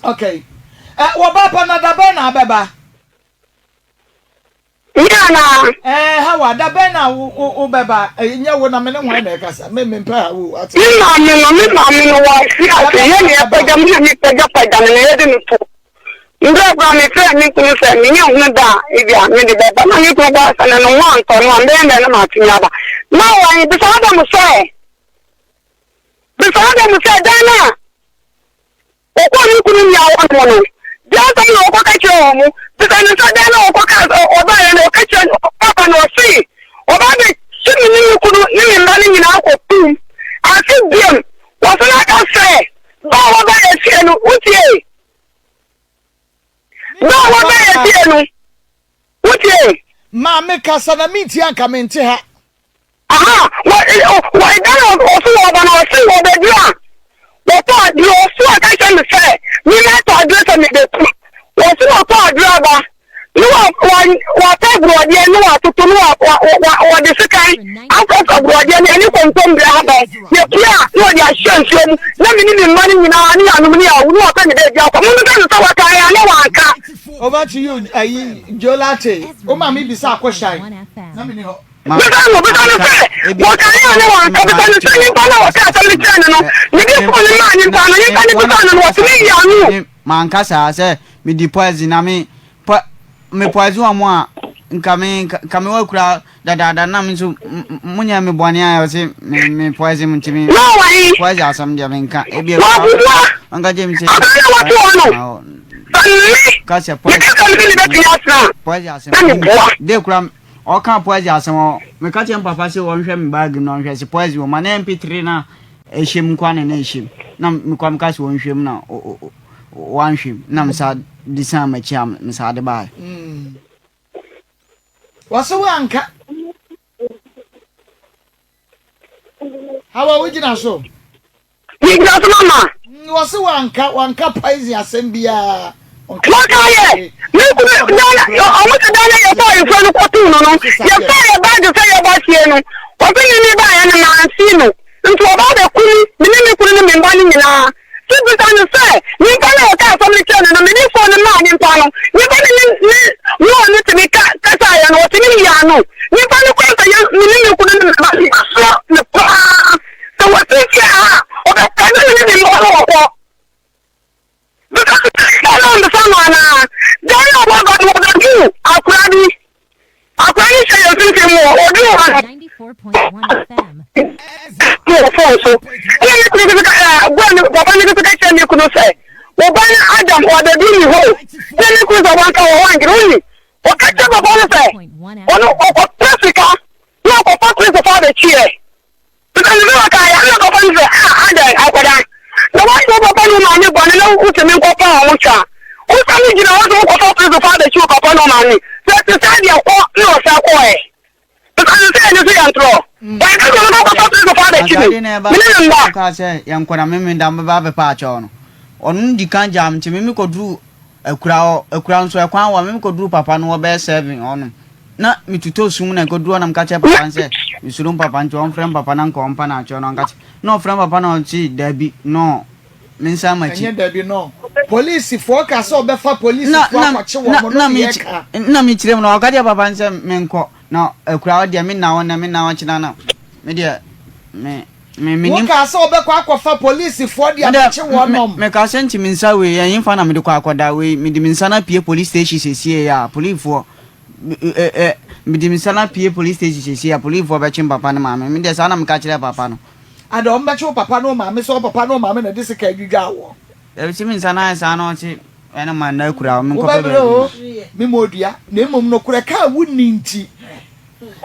okay eh, wɔba pa na dabɛn na abɛba. Me anaa? Ɛɛ, Hawa, da bɛn na wo, wo, wobɛba? Ɛnyɛ wo na me ne hwan na ɛkasa? Me, mempɛ ha wo, ate? Me maame no, me maame no, wamfiri Da ase. bɛn Yɛn na na wobɛba? yɛpagya, me na mepagyapagya no na yɛde no to. Mberɛ koraa mefrɛɛ me kunu sɛ menya hunu da a ebi a mede bɛba. Na me kunu baa sɛ na ne ho antɔ no a, mɛyɛ dɛn na matumi aba? Na wɔn, bisa Adam sɛ, bisa Adam sɛ, dan no a Ɔkɔɔ ne kunu nua hɔ nom no, deɛ asɛm na ɔkɔka kyerɛɛ wɔn? Bisa no sɛ dɛn na ɔkɔkaa sɛ ɔbaeɛ no, ɔka kyerɛɛ no, papa no, ɔse, ɔba abɛkye me ne me kunu ne me mma no nyinaa akɔ kum. Ase biom, wɔsan aka sɛ, ba a wɔba yɛ fie no, wotie? Ba a wɔba yɛ fie no, wotie? Maame kasa na mentie anka mente ha. Aha, wɔ wɔ ɛda na ɔso wɔ ɔba na ɔse wɔ baabi a wɔtɔ aduro ɔso aka kyerɛ me sɛ me mɛtɔ aduro sɛ mebɛku wɔso wɔtɔ aduro aba ne wa wa wɔatɔ borɔdeɛ ne wɔatoto ne wa wa wa wɔde sekan afrafra borɔdeɛ ne ɛne kontommire ahaban yɛpue a na wɔde ahyɛ nsuo mu na me ne me mma no nyinaa ne yɛanom ne yɛawu ne wɔpɛ ne baabi akɔ mo bisa no sɛ wɔkae a na wanka. Over to you, ayi, Jolate. Wo maame bisa akɔhyɛn. Na me ni hɔ. Bisa no, bisa no sɛ, wɔkae a ne wanka? Bisa no sɛ, nyimpa no a ɔkaa asɛm no kyerɛɛ no no, mede fon no maa nyimpa no, nyimpa no bisaa no no, ɔtumi yii ano? Manka saa sɛ medi poison na me po me poison wɔn a nka me nka me wɔ kura dadaada na me nso mo nyɛ me bɔne a ɔse me me poison mo nti me poison asɛm deɛ me nka ebi ɛkura nka kyerɛ me sɛ abɛn na wɔte hɔ no sɛ me ka sɛ poison meka sɛ me ne bɛtumi atena poison asɛm na meboa de kura Ɔka poison asɛm ɔ meka kyerɛ me papa sɛ ɔnhwɛ me bag mu na ɔnhwɛ sɛ poison wɔ mu a na mp3 na ɛhyɛ mu nkoa na na ɛhyɛ mu na mekɔ meka sɛ ɔnhwɛ mu na wanhwɛ mu na mesa de san m'akyi a mesa de baeɛ. Wɔse woanka. Hawa wogyina so. Megyina so mama. Wɔse wanka wanka poison asɛm biara. Wɔka yɛ me kunu dan ɔmo se dan na yɛfaa ayeforo no kɔtoo no no yɛfaa yɛ baage sɛ yɛba fie no ɔse ne ne baeɛ no mansi no nti ɔba abɛku me me ne me kunu ne me mma no nyinaa so bisa no sɛ nyimpa no a ɔka asɛm no kyerɛ no no mede fon no maa nyimpa no nyimpa no ne ne ne ɔno tumi ka kasaeɛ no ɔtumi yii ano nyimpa no kora sɛ yɛ me ne me kunu ne me mma no yɛasɔ no paa Sɛ wɔsi fie ha a, ɔbɛka ne ne ne mma no wɔ hɔ. Because dan no mbisa no anaa? Dan no a wɔba no wɔbɛduu akora bi. Akora no hyɛ yɛn mfimfini mu hɔ. Ɔduu hɔ no, wɔ fon so. Ɛna ne kunu nso ka ɛɛ bɔɔ ne papa no nso ka kyerɛ ne kunu sɛ, wo ba no Adam ɔabɛdu ne hɔ o. Ɛna ne kunu sɛ wanka wɔ hɔ ankyerɛ wonni. Ɔka kyerɛ papa no sɛ ɔno ɔkɔpɛ sika na ɔkɔfa Christopher abɛkyeɛ. Because me wɔ kaa yɛ na papa no sɛ ah adɛn akwadaa na wayɛ wo papa ne wo maame bɔne na wotumi nkɔfa wɔn twa wosane gyina hɔ sɛ wokɔfa prison fa abɛkyi wo papa ne wo maame sɛ te saa deɛ kɔ na ɔsa kɔɛ because sɛ ɛno so yɛ ntorɔ wɔnka sɛ ɔno kɔfa prison fa abɛkyi me me ne ne mma. Ɔkaa sɛ yɛnkɔ na me meda mɛba abɛpa akyɛw no ɔno di kan gyaa me nti me mekɔduru. Akura hɔ, akura nso ɛkwan wɔ me mekɔduru papa no hɔ bɛyɛ 7 hɔnom. Na metotɔ sum na ɛkɔduru hɔ na meka kyerɛ papa no sɛ mesuro papa nti ɔmfrɛ me papa na nka ɔmpa no akyɛw na ɔnka kyerɛ na ɔfrɛ me papa na ɔse dabi no mensan m'akyi. Ɛnyɛ dabi no polisifoɔ ka sɛ ɔbɛfa Na polisifoɔ na akɔkye na wɔn no na ne mekyi yɛka. na mekyerɛ mu na ɔka kyerɛ papa no sɛ menkɔ na akura hɔ deɛ menna hɔ nnɛ menna hɔ kyena na me deɛ me me menim. Wokaa sɛ wobɛkɔ akɔfa polisifoɔ de Me deɛ abɛkye me wɔnom. meka sɛ nti me nsa wei ɛhefa na mede kɔ akɔda wei mede me nsa no apue police station sesie a policefoɔ ɛ ɛ mede me nsa no apue police station sesie a policefoɔ bɛkye me papa ne maame me deɛ saa na meka kyerɛɛ papa no. Ada wɔn bɛkye wo papa ne wo maame sɛ wo papa ne wo maame na ɛde sika adwidwaa woɔ. Dabi sɛ me nsa no ayɛ saa na ɔse ɛna ma nna akura wo menkɔpɛ Wobɛbrɛ baabi o, nna. me ma odua, na mmom nokorɛ ka a wonni nti.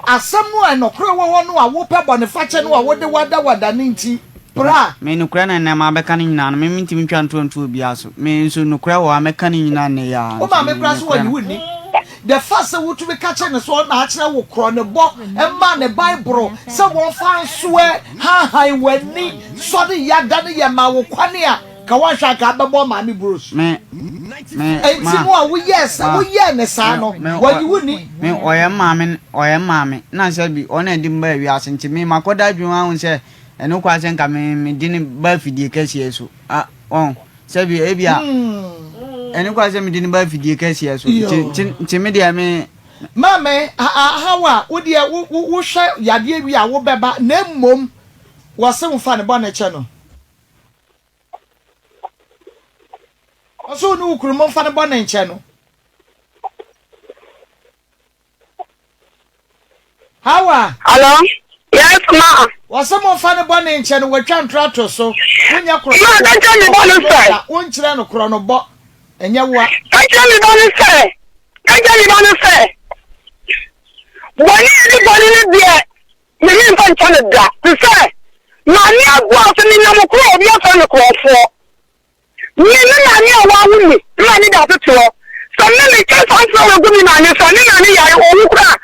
Asɛm no a nokorɛ wɔ hɔ no a wopɛ bɔnefakyɛ no a wode wadawada no nti, bra. Me nokorɛ na nnɛ mabɛka no nyinaa no, me mentumi ntwa ntorɔ nto obiara so. Me nso nokorɛ wɔ hɔ a mɛka no nyinaa nnɛ yi ara Wo nso maame me koraa so nokorɛ ɔnye no. wo nni. The fact sɛ wotumi ka kyerɛ no sɛ ɔna akyerɛ wo korɔ ne bɔ ma ne Bible sɛ wɔmfa nsoɛ hanhan w'ani sɔre yada no yɛ ma wo kwane a ka woanhwɛ a ka abɛbɔ maame bros. Me, me, Enti ma, no a woyɛɛ sɛ ma, woyɛɛ ne saa me, no me, wɔnye ɔ, wo nni. me, ɔyɛ maame, ɔyɛ maame, na sɛ bi ɔna ɛde me baa wiase nti me makɔda adwene ahu sɛ ɛno kwa sɛ nka me mede no ba afidie kɛseɛ so, ah, wɔn. Sɛbi ebia ɛne kwa sɛ mede no ba afidie kɛseɛ so nti nti nti me deɛ me. Maame, ahaw a wo deɛ wo wo wohwɛ yadeɛ wie a wobɛba na mmom wɔse wo fa ne bɔne kyɛ no. Ɔse wo ne wo kunu momfa ne bɔne nkyɛ no. Hawa. Hello? Yes, ma. Wɔsɛ momfa ne bɔne nkyɛ no, watwa ntorɔ ato so. Wonyɛ korɔ Ma, ka kyerɛ me ba no sɛ. Wonkyerɛ no korɔ no bɔ, ɛnyɛ woa. Ka kyerɛ me ba no sɛ, ka kyerɛ me ba no sɛ, bɔne a ɛdi bɔne no deɛ, me memfa nkyɛ no da, te sɛ maame aboa so menam korɔ a obi afrɛ no korɔfoɔ. Me me maame a wawo me, me maame da so te hɔ. Sɛ me metwa saa mfra wei gu me maame so a, me maame yare, owu koraa a,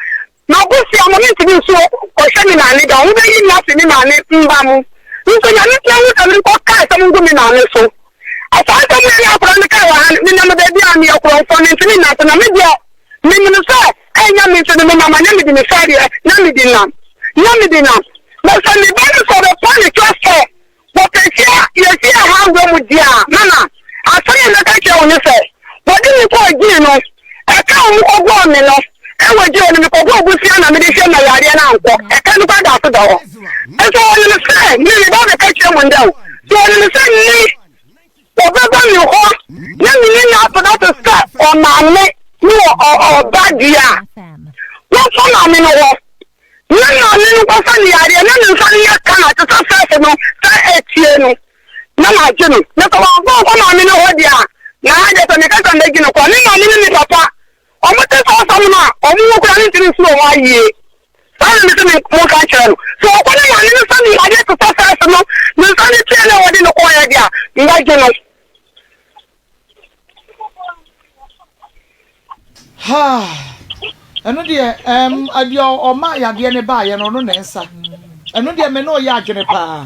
m'abusua mo mentumi nso kɔhwɛ me maame da. Wɔn bɛyi me afi me maame mma mu. Nso Nyame pɛ hu sɛ menkɔ ka asɛm ngu me maame so. Saa asɛm wei ne akwadaa no kae wɔ ha no, menam baabi a meyɛ korɔmfoɔ, mentumi nnante na me deɛ menim sɛ ɛnyɛ me nti no menam a na medi me fɛreɛ, na medi nam, na medi nam. Na sɛ me ba no sɛ ɔbɛpa ne kyɛ sɛ Wɔpɛ sɛ yɛfi ahaw mu di a, mama asɛm a mɛka akyerɛ wo ne sɛ, wɔde me kɔɔ gyee no, ɛka a wɔkɔbɔɔ me no wɔ gyee no, mekɔbɔɔ bosea na mede hwɛ ma yareɛ no ankɔ, ɛka no koraa da so da hɔ. Nso wɔnim sɛ me, meba abɛka kyerɛ mo nnɛ o, sɛ wɔnim sɛ me, wɔbɛba me hɔ na me ne no atena te sɛ ɔmaame ne ɔba deɛ a, wɔmfa maame no hɔ. Ne maame no kɔsa no yareɛ na ne nsa no yɛ kama te sɛ fɛs no sɛ ɛtie no na magye no na sɛ wamfa ankɔ maame no hɔ deɛ a na ha deɛ sɛ meka sɛ mɛgye no kɔ ne maame ne ne papa ɔmo te saa asɛm no a ɔmo ho koraa ne ntumi nsi ɔmo ayie saa na mese me monka nkyerɛ no sɛ ɔkɔ ne maame no sa no yareɛ te sɛ fɛs no ne nsa no tie na wɔde no kɔɔeɛ deɛ a mɛgye no. Haa ɛno deɛ ɛm deɛ ɔma yadeɛ no baayɛ no ɔno na ɛnsa ɛno deɛ me ne ɔyɛ adwene paa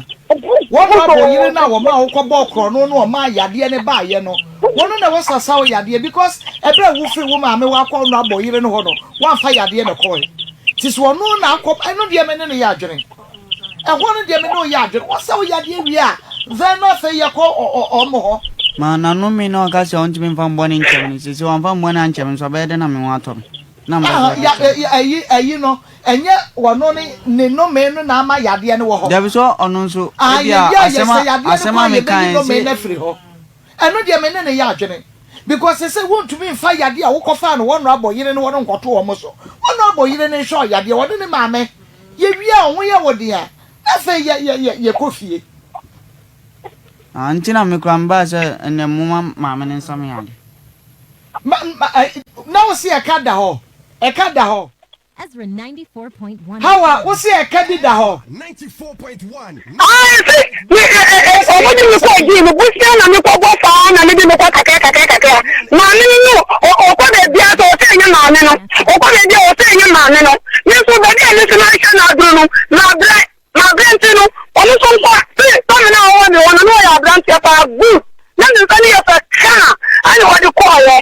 wɔn abɔ yere no a wɔma wokɔ bɔɔ korɔ no no ɔma yadeɛ no baayɛ no wɔn na ɛwɔ sasa wɔ yadeɛ because ɛbɛrɛ a wofiri wo maame wakɔ ɔno abɔ yere no hɔ no wɔamfa yadeɛ na ɛkɔɛ ti so ɔno na akɔ ɛno deɛ me ne no yɛ adwene. Ɛhɔ no deɛ me ne wo yɛ adwene. Wo sɛ wo yadeɛ wie a, then na afei yɛkɔ ɔmo hɔ. Ma n'ano me na ɔka sɛ ɔntumi mfa me bɔne nkyɛ me no, seesei wamfa me bɔne ankyɛ me nso, ɔbɛyɛ dɛn na me ho atɔ me? Na mepɛ sɛ ɔde kyɛ me. Ayi ayi no, ɛnyɛ ɔno ne ne nnome no na ama yadeɛ no wɔ hɔ. Dabi, sɛ ɔno nso, Ah, ebia yɛwie a asɛm yɛsɛ a yadeɛ no asɛm kɔ a a mekae yɛbɛyi nnome se. no afiri hɔ. Ɛno deɛ me ne no yɛ adwene. Because sese wontumi mfa yadeɛ a wokɔfaa no wɔn abɔ yere no hɔ no nkɔto wɔn so. Wɔn abɔ yere no nhwɛ ɔyadeɛ, ɔne ne maame. Yɛwie a wo ho yɛ wo den a, na afei yɛ yɛ yɛ yɛkɔ fie. Ah, nti na me koraa mebaa sɛ ɛnɛ moma maame no nsa me ade. Ma ma ɛ na wo se ɛka da hɔ? Ɛka da hɔ? Ezra 94.1 Hawa, wo se ɛka bi da hɔ? Ae se me ɛ ɛ ɛ ɔmo de me kɔɔ gym no bosia na me kɔ bɔ saa na me de me kɔ kakra kakra kakra maame no no ɔ ɔkɔ baabi a sɛ ɔsɛ ɛnyɛ maame no ɔkɔ baabi a ɔsɛ ɛnyɛ maame no me nso baabi a me nso mahyɛ no aduro no mabrɛ mabrɛ nti no ɔno nso nkɔ se sɔme no a ɔwɔ me hɔ no na ɔyɛ abranteɛ paa good na ne nsa no yɛ fɛ kaa ɛna ɔde kɔɔyɛ.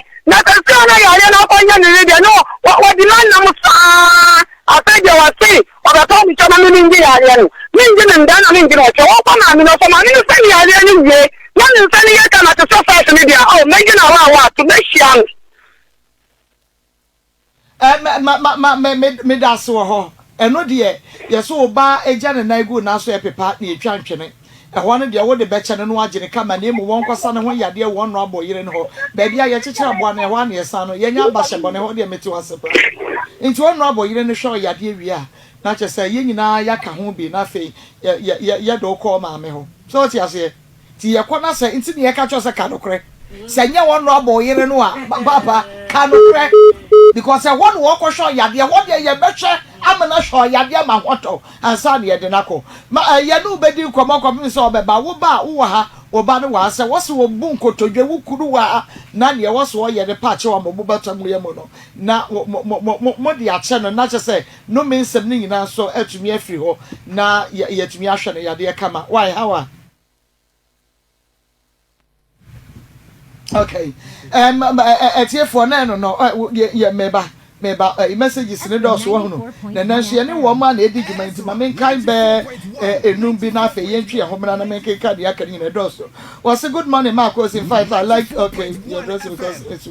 me mengye yareɛ no. Mengye no ndɛ na mengye no ɔkyɛ. Ɔnkɔ maame no hɔ. Sɛ maame no sa no yareɛ no wie na ne nsa no yɛ kama te sɛ first no deɛ a, oh, mɛgye no awaawa ato. Mɛhyia no. Eh, ma, ma, ma, me, me, meda ase wɔ hɔ. Ɛno deɛ, yɛse wo ba gya ne nan gu nan so ɛpepa na yɛtwa ntwene. Ɛhɔ no deɛ wode bɛkyɛ no na wagye no kama na mmom wɔnkɔsa ne ho yadeɛ wɔ ɔno abɔ yere no hɔ. Baabi a yɛkyekyere aboa no ɛhɔ ara na yɛsan no. Yɛnyɛ abahyɛ bɔne hɔ deɛ mete wo ase paa. Nti ɔno abɔ yere no hwɛ ɔyadeɛ wie a, na kyerɛ sɛ yɛn nyinaa yɛaka ho bi na afei yɛ, yɛ, yɛ, yɛde wo kɔ wo maame hɔ. So wote aseɛ? Nti yɛkɔ na sɛ nti na yɛka kyerɛ sɛ ka nokorɛ sɛ nyɛ wɔn no abɔ yere no a papa ka nokorɛ because ɛhɔ na wɔkɔhwɛ ɔyadeɛ ɛhɔ deɛ yɛbɛhwɛ ama no ahwɛ ɔyadeɛ ma ho atɔ ansa na yɛde no akɔ ma yɛne wo bɛdi nkɔmmɔ kɔpem sɛ ɔbɛba wo ba a wowɔ ha wo ba no wɔ ha sɛ wɔse wɔbu nkotodwe wo kunu wɔ ha na neɛ wɔse ɔyɛ no pa akyɛw a mo bo bɛtɔ mo yɛ mu no na mo mo mo mo de akyɛ no na kyɛ sɛ nome nsɛm no nyinaa nso atumi afiri hɔ na yɛatumi ahwɛ no yadeɛ kama why how a okay um, atiefoɔ na ɛno no yɛ meba meba messages ne dɔɔso wɔ hono na nanso yɛne wɔn a na ɛdi dwuma nti ma menkan bɛɛ enum bi na afei yɛntwe yɛn ho mmra na menkenka deɛ aka no nyina ɛdɔɔso. Wɔse good morning Marcos, in fact I like okay your dress because it's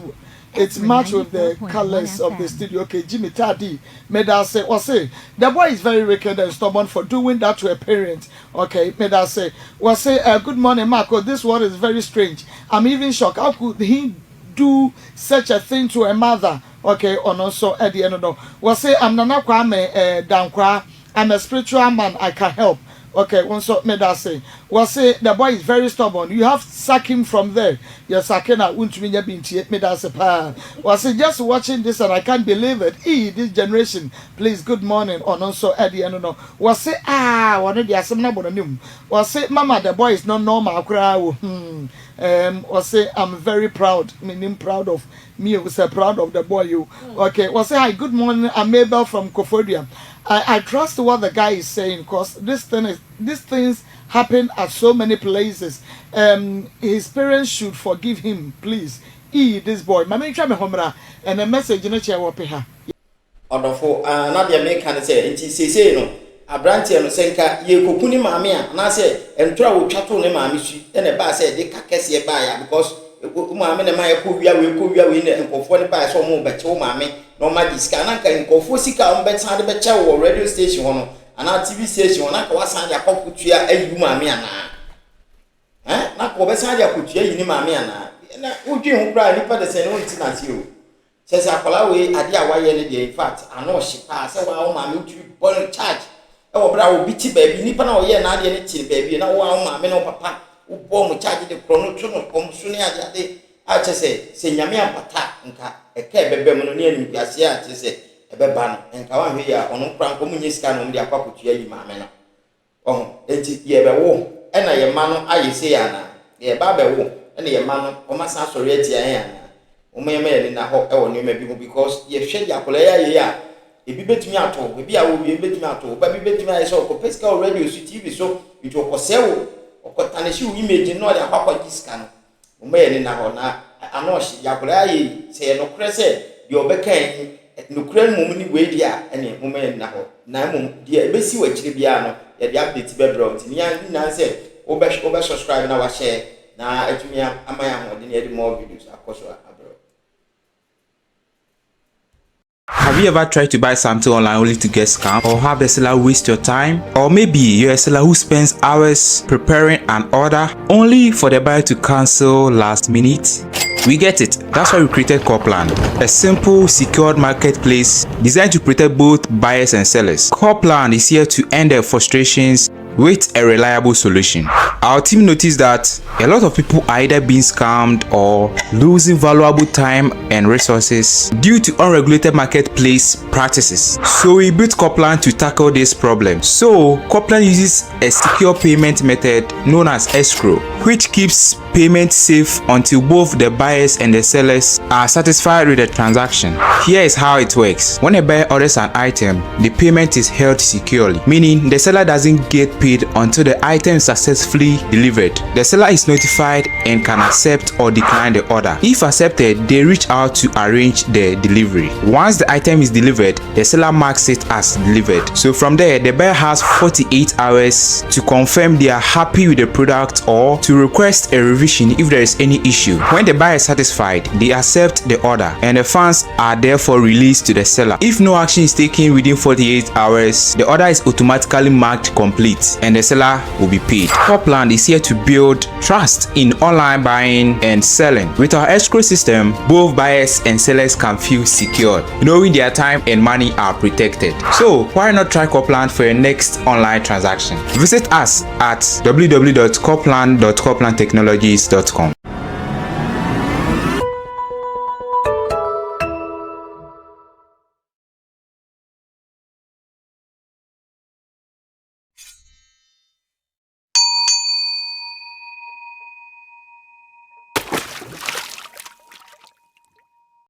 It's match with the colours of the studio okay Jimmy Tadi medase ɔse the boy is very wicked and stubborn for doing that to a parent okay medase wɔse uh, good morning Marco this world is very strange I'm even shocked how could he do such a thing to a mother okay ɔno nso ɛdeɛ no no wɔse I'm Nana Kwame uh, Dankwaa I'm a spiritual man I can help Ok wo nso medase. Wɔse the boy is very stubborn you have sack him from there yɛ sacke no a wontumi nya bi ntie medase paa wɔse just watching this and I can't believe it eii this generation please good morning ɔno nso ɛdeɛ no no wɔse aah ɔno deɛ asɛm no abɔ n'anim wɔse mama the boy is not normal koraa o hmm ehm wɔse I'm very proud menim proud of me o sɛ proud of the boy o okay wɔse hi good morning I'm Mabel from Koforidua I I trust what the guy is saying cause this thing is this things happen at so many places um his parents should forgive him please ee this boy ma mentwa me ho mmra ɛnɛ message no kyɛ wɔ pe ha. Ɔdɔfo, ah, na deɛ meka ne sɛ, nti seesei no, aberanteɛ no, sɛ nka yɛrekɔku ne maame a, anaasɛ ntorɔ a wɔtwa too ne maame so yi na ɛbaa sɛ ɛde ka kɛseɛ baeɛ a, because wo maame na ɛma yɛkɔ wia wei, kɔ wia wei, na nkurɔfoɔ no baeɛ sɛ wɔrebɛkye wo maame na wɔagye sika, na nka nkurɔfoɔ sika a wɔbɛsan de bɛkyɛ wo wɔ radio station hɔ no, anaa TV station hɔ, na nka woasan de akɔ akɔtua ayi wo maame anaa? Ɛn, na nka wɔbɛsan de akɔtua ayi ne maame anaa? Na wodwen ho koraa nipa de sɛn ne wonte n'aseɛ o. Kyerɛ sɛ akwadaa wei adeɛ a wayɛ no deɛ infact ano ɔhye paa sɛ waa wo maame wotumi bɔ no charge ɛwɔ berɛ a obi te baabi nipa no a ɔyɛɛ n'adeɛ no te baabi na wo a wo maame ne wo papa wobɔ mo charge de korɔ no to no wɔn so ne ade ade a kyerɛ sɛ sɛ nyame ampata nka ɛka ɛbɛba mu no ne animguaseɛ a kyerɛ sɛ ɛbɛba no nka wanhwɛ yie a ɔno koraa nka ɔmo nyɛ sika na ɔmo de akɔ akɔtua yi maame no. Wahu? Enti yɛrebɛwo na yɛn mma no ayɛ sei anaa? Yɛreba abɛwo na yɛn mma no wɔasan asɔre atia yɛn anaa? Momma yɛmma yɛn ani nna hɔ wɔ nneɛma bi ho because yɛhwɛ deɛ akwadaa yi ayɛ yi a, ebi bɛtumi ato wo, ebi a wɔ wie bɛtumi ato wo, ba bi bɛtumi ayɛ sɛ ɔkɔpɛ sika wɔ radio so, TV so, nti ɔkɔsɛe wo, ɔkɔtanehye wo image no na ɔde akɔ akɔgye sika no. Momma yɛn ani nna hɔ, na ano ɔhye. Deɛ akwadaa yi ayɛ yi, sɛ ɛyɛ nokorɛ sɛ deɛ ɔbɛka yi, nokorɛ mmom ne wei deɛ a, ɛnneɛ momma yɛn ani nna hɔ. Na mmom deɛ ɛbɛsi wɔ akyire biara no, yɛde update bɛbrɛ wo. Nti nea ne nyinaa ne sɛ, wobɛ wobɛ subscribe na wahyɛ na atumi ama yɛn ahoɔden na yɛde more videos akɔ so abrɛ wo. Have you ever tried to buy something online only to get scammed or have the seller waste your time? Or maybe you're a seller who spends hours preparing an order only for the buyer to cancel last minute? We get it. That's why we created Corplan, a simple, secured marketplace designed to protect both buyers and sellers. Corplan is here to end their frustrations with a reliable solution. Our team noticed that a lot of people are either being scammed or losing valuable time and resources due to unregulated marketplace practices. So we built Coplan to tackle this problem. So Coplan uses a secure payment method known as escrow, which keeps payment safe until both the buyers and the sellers are satisfied with the transaction. Here is how it works. When a buyer orders an item, the payment is held securely, meaning the seller doesn't get paid paid until the item is successfully delivered. The seller is notified and can accept or decline the order. If accepted, they reach out to arrange the delivery. Once the item is delivered, the seller marks it as delivered. So from there, the buyer has 48 hours to confirm they are happy with the product or to request a revision if there is any issue. When the buyer is satisfied, they accept the order and the funds are therefore released to the seller. If no action is taken within 48 hours, the order is automatically marked complete and the seller will be paid. Copland is here to build trust in online buying and selling. With our escrow system, both buyers and sellers can feel secured, knowing their time and money are protected. So, why not try Copland for your next online transaction? Visit us at www.copland.coplandtechnologies.com.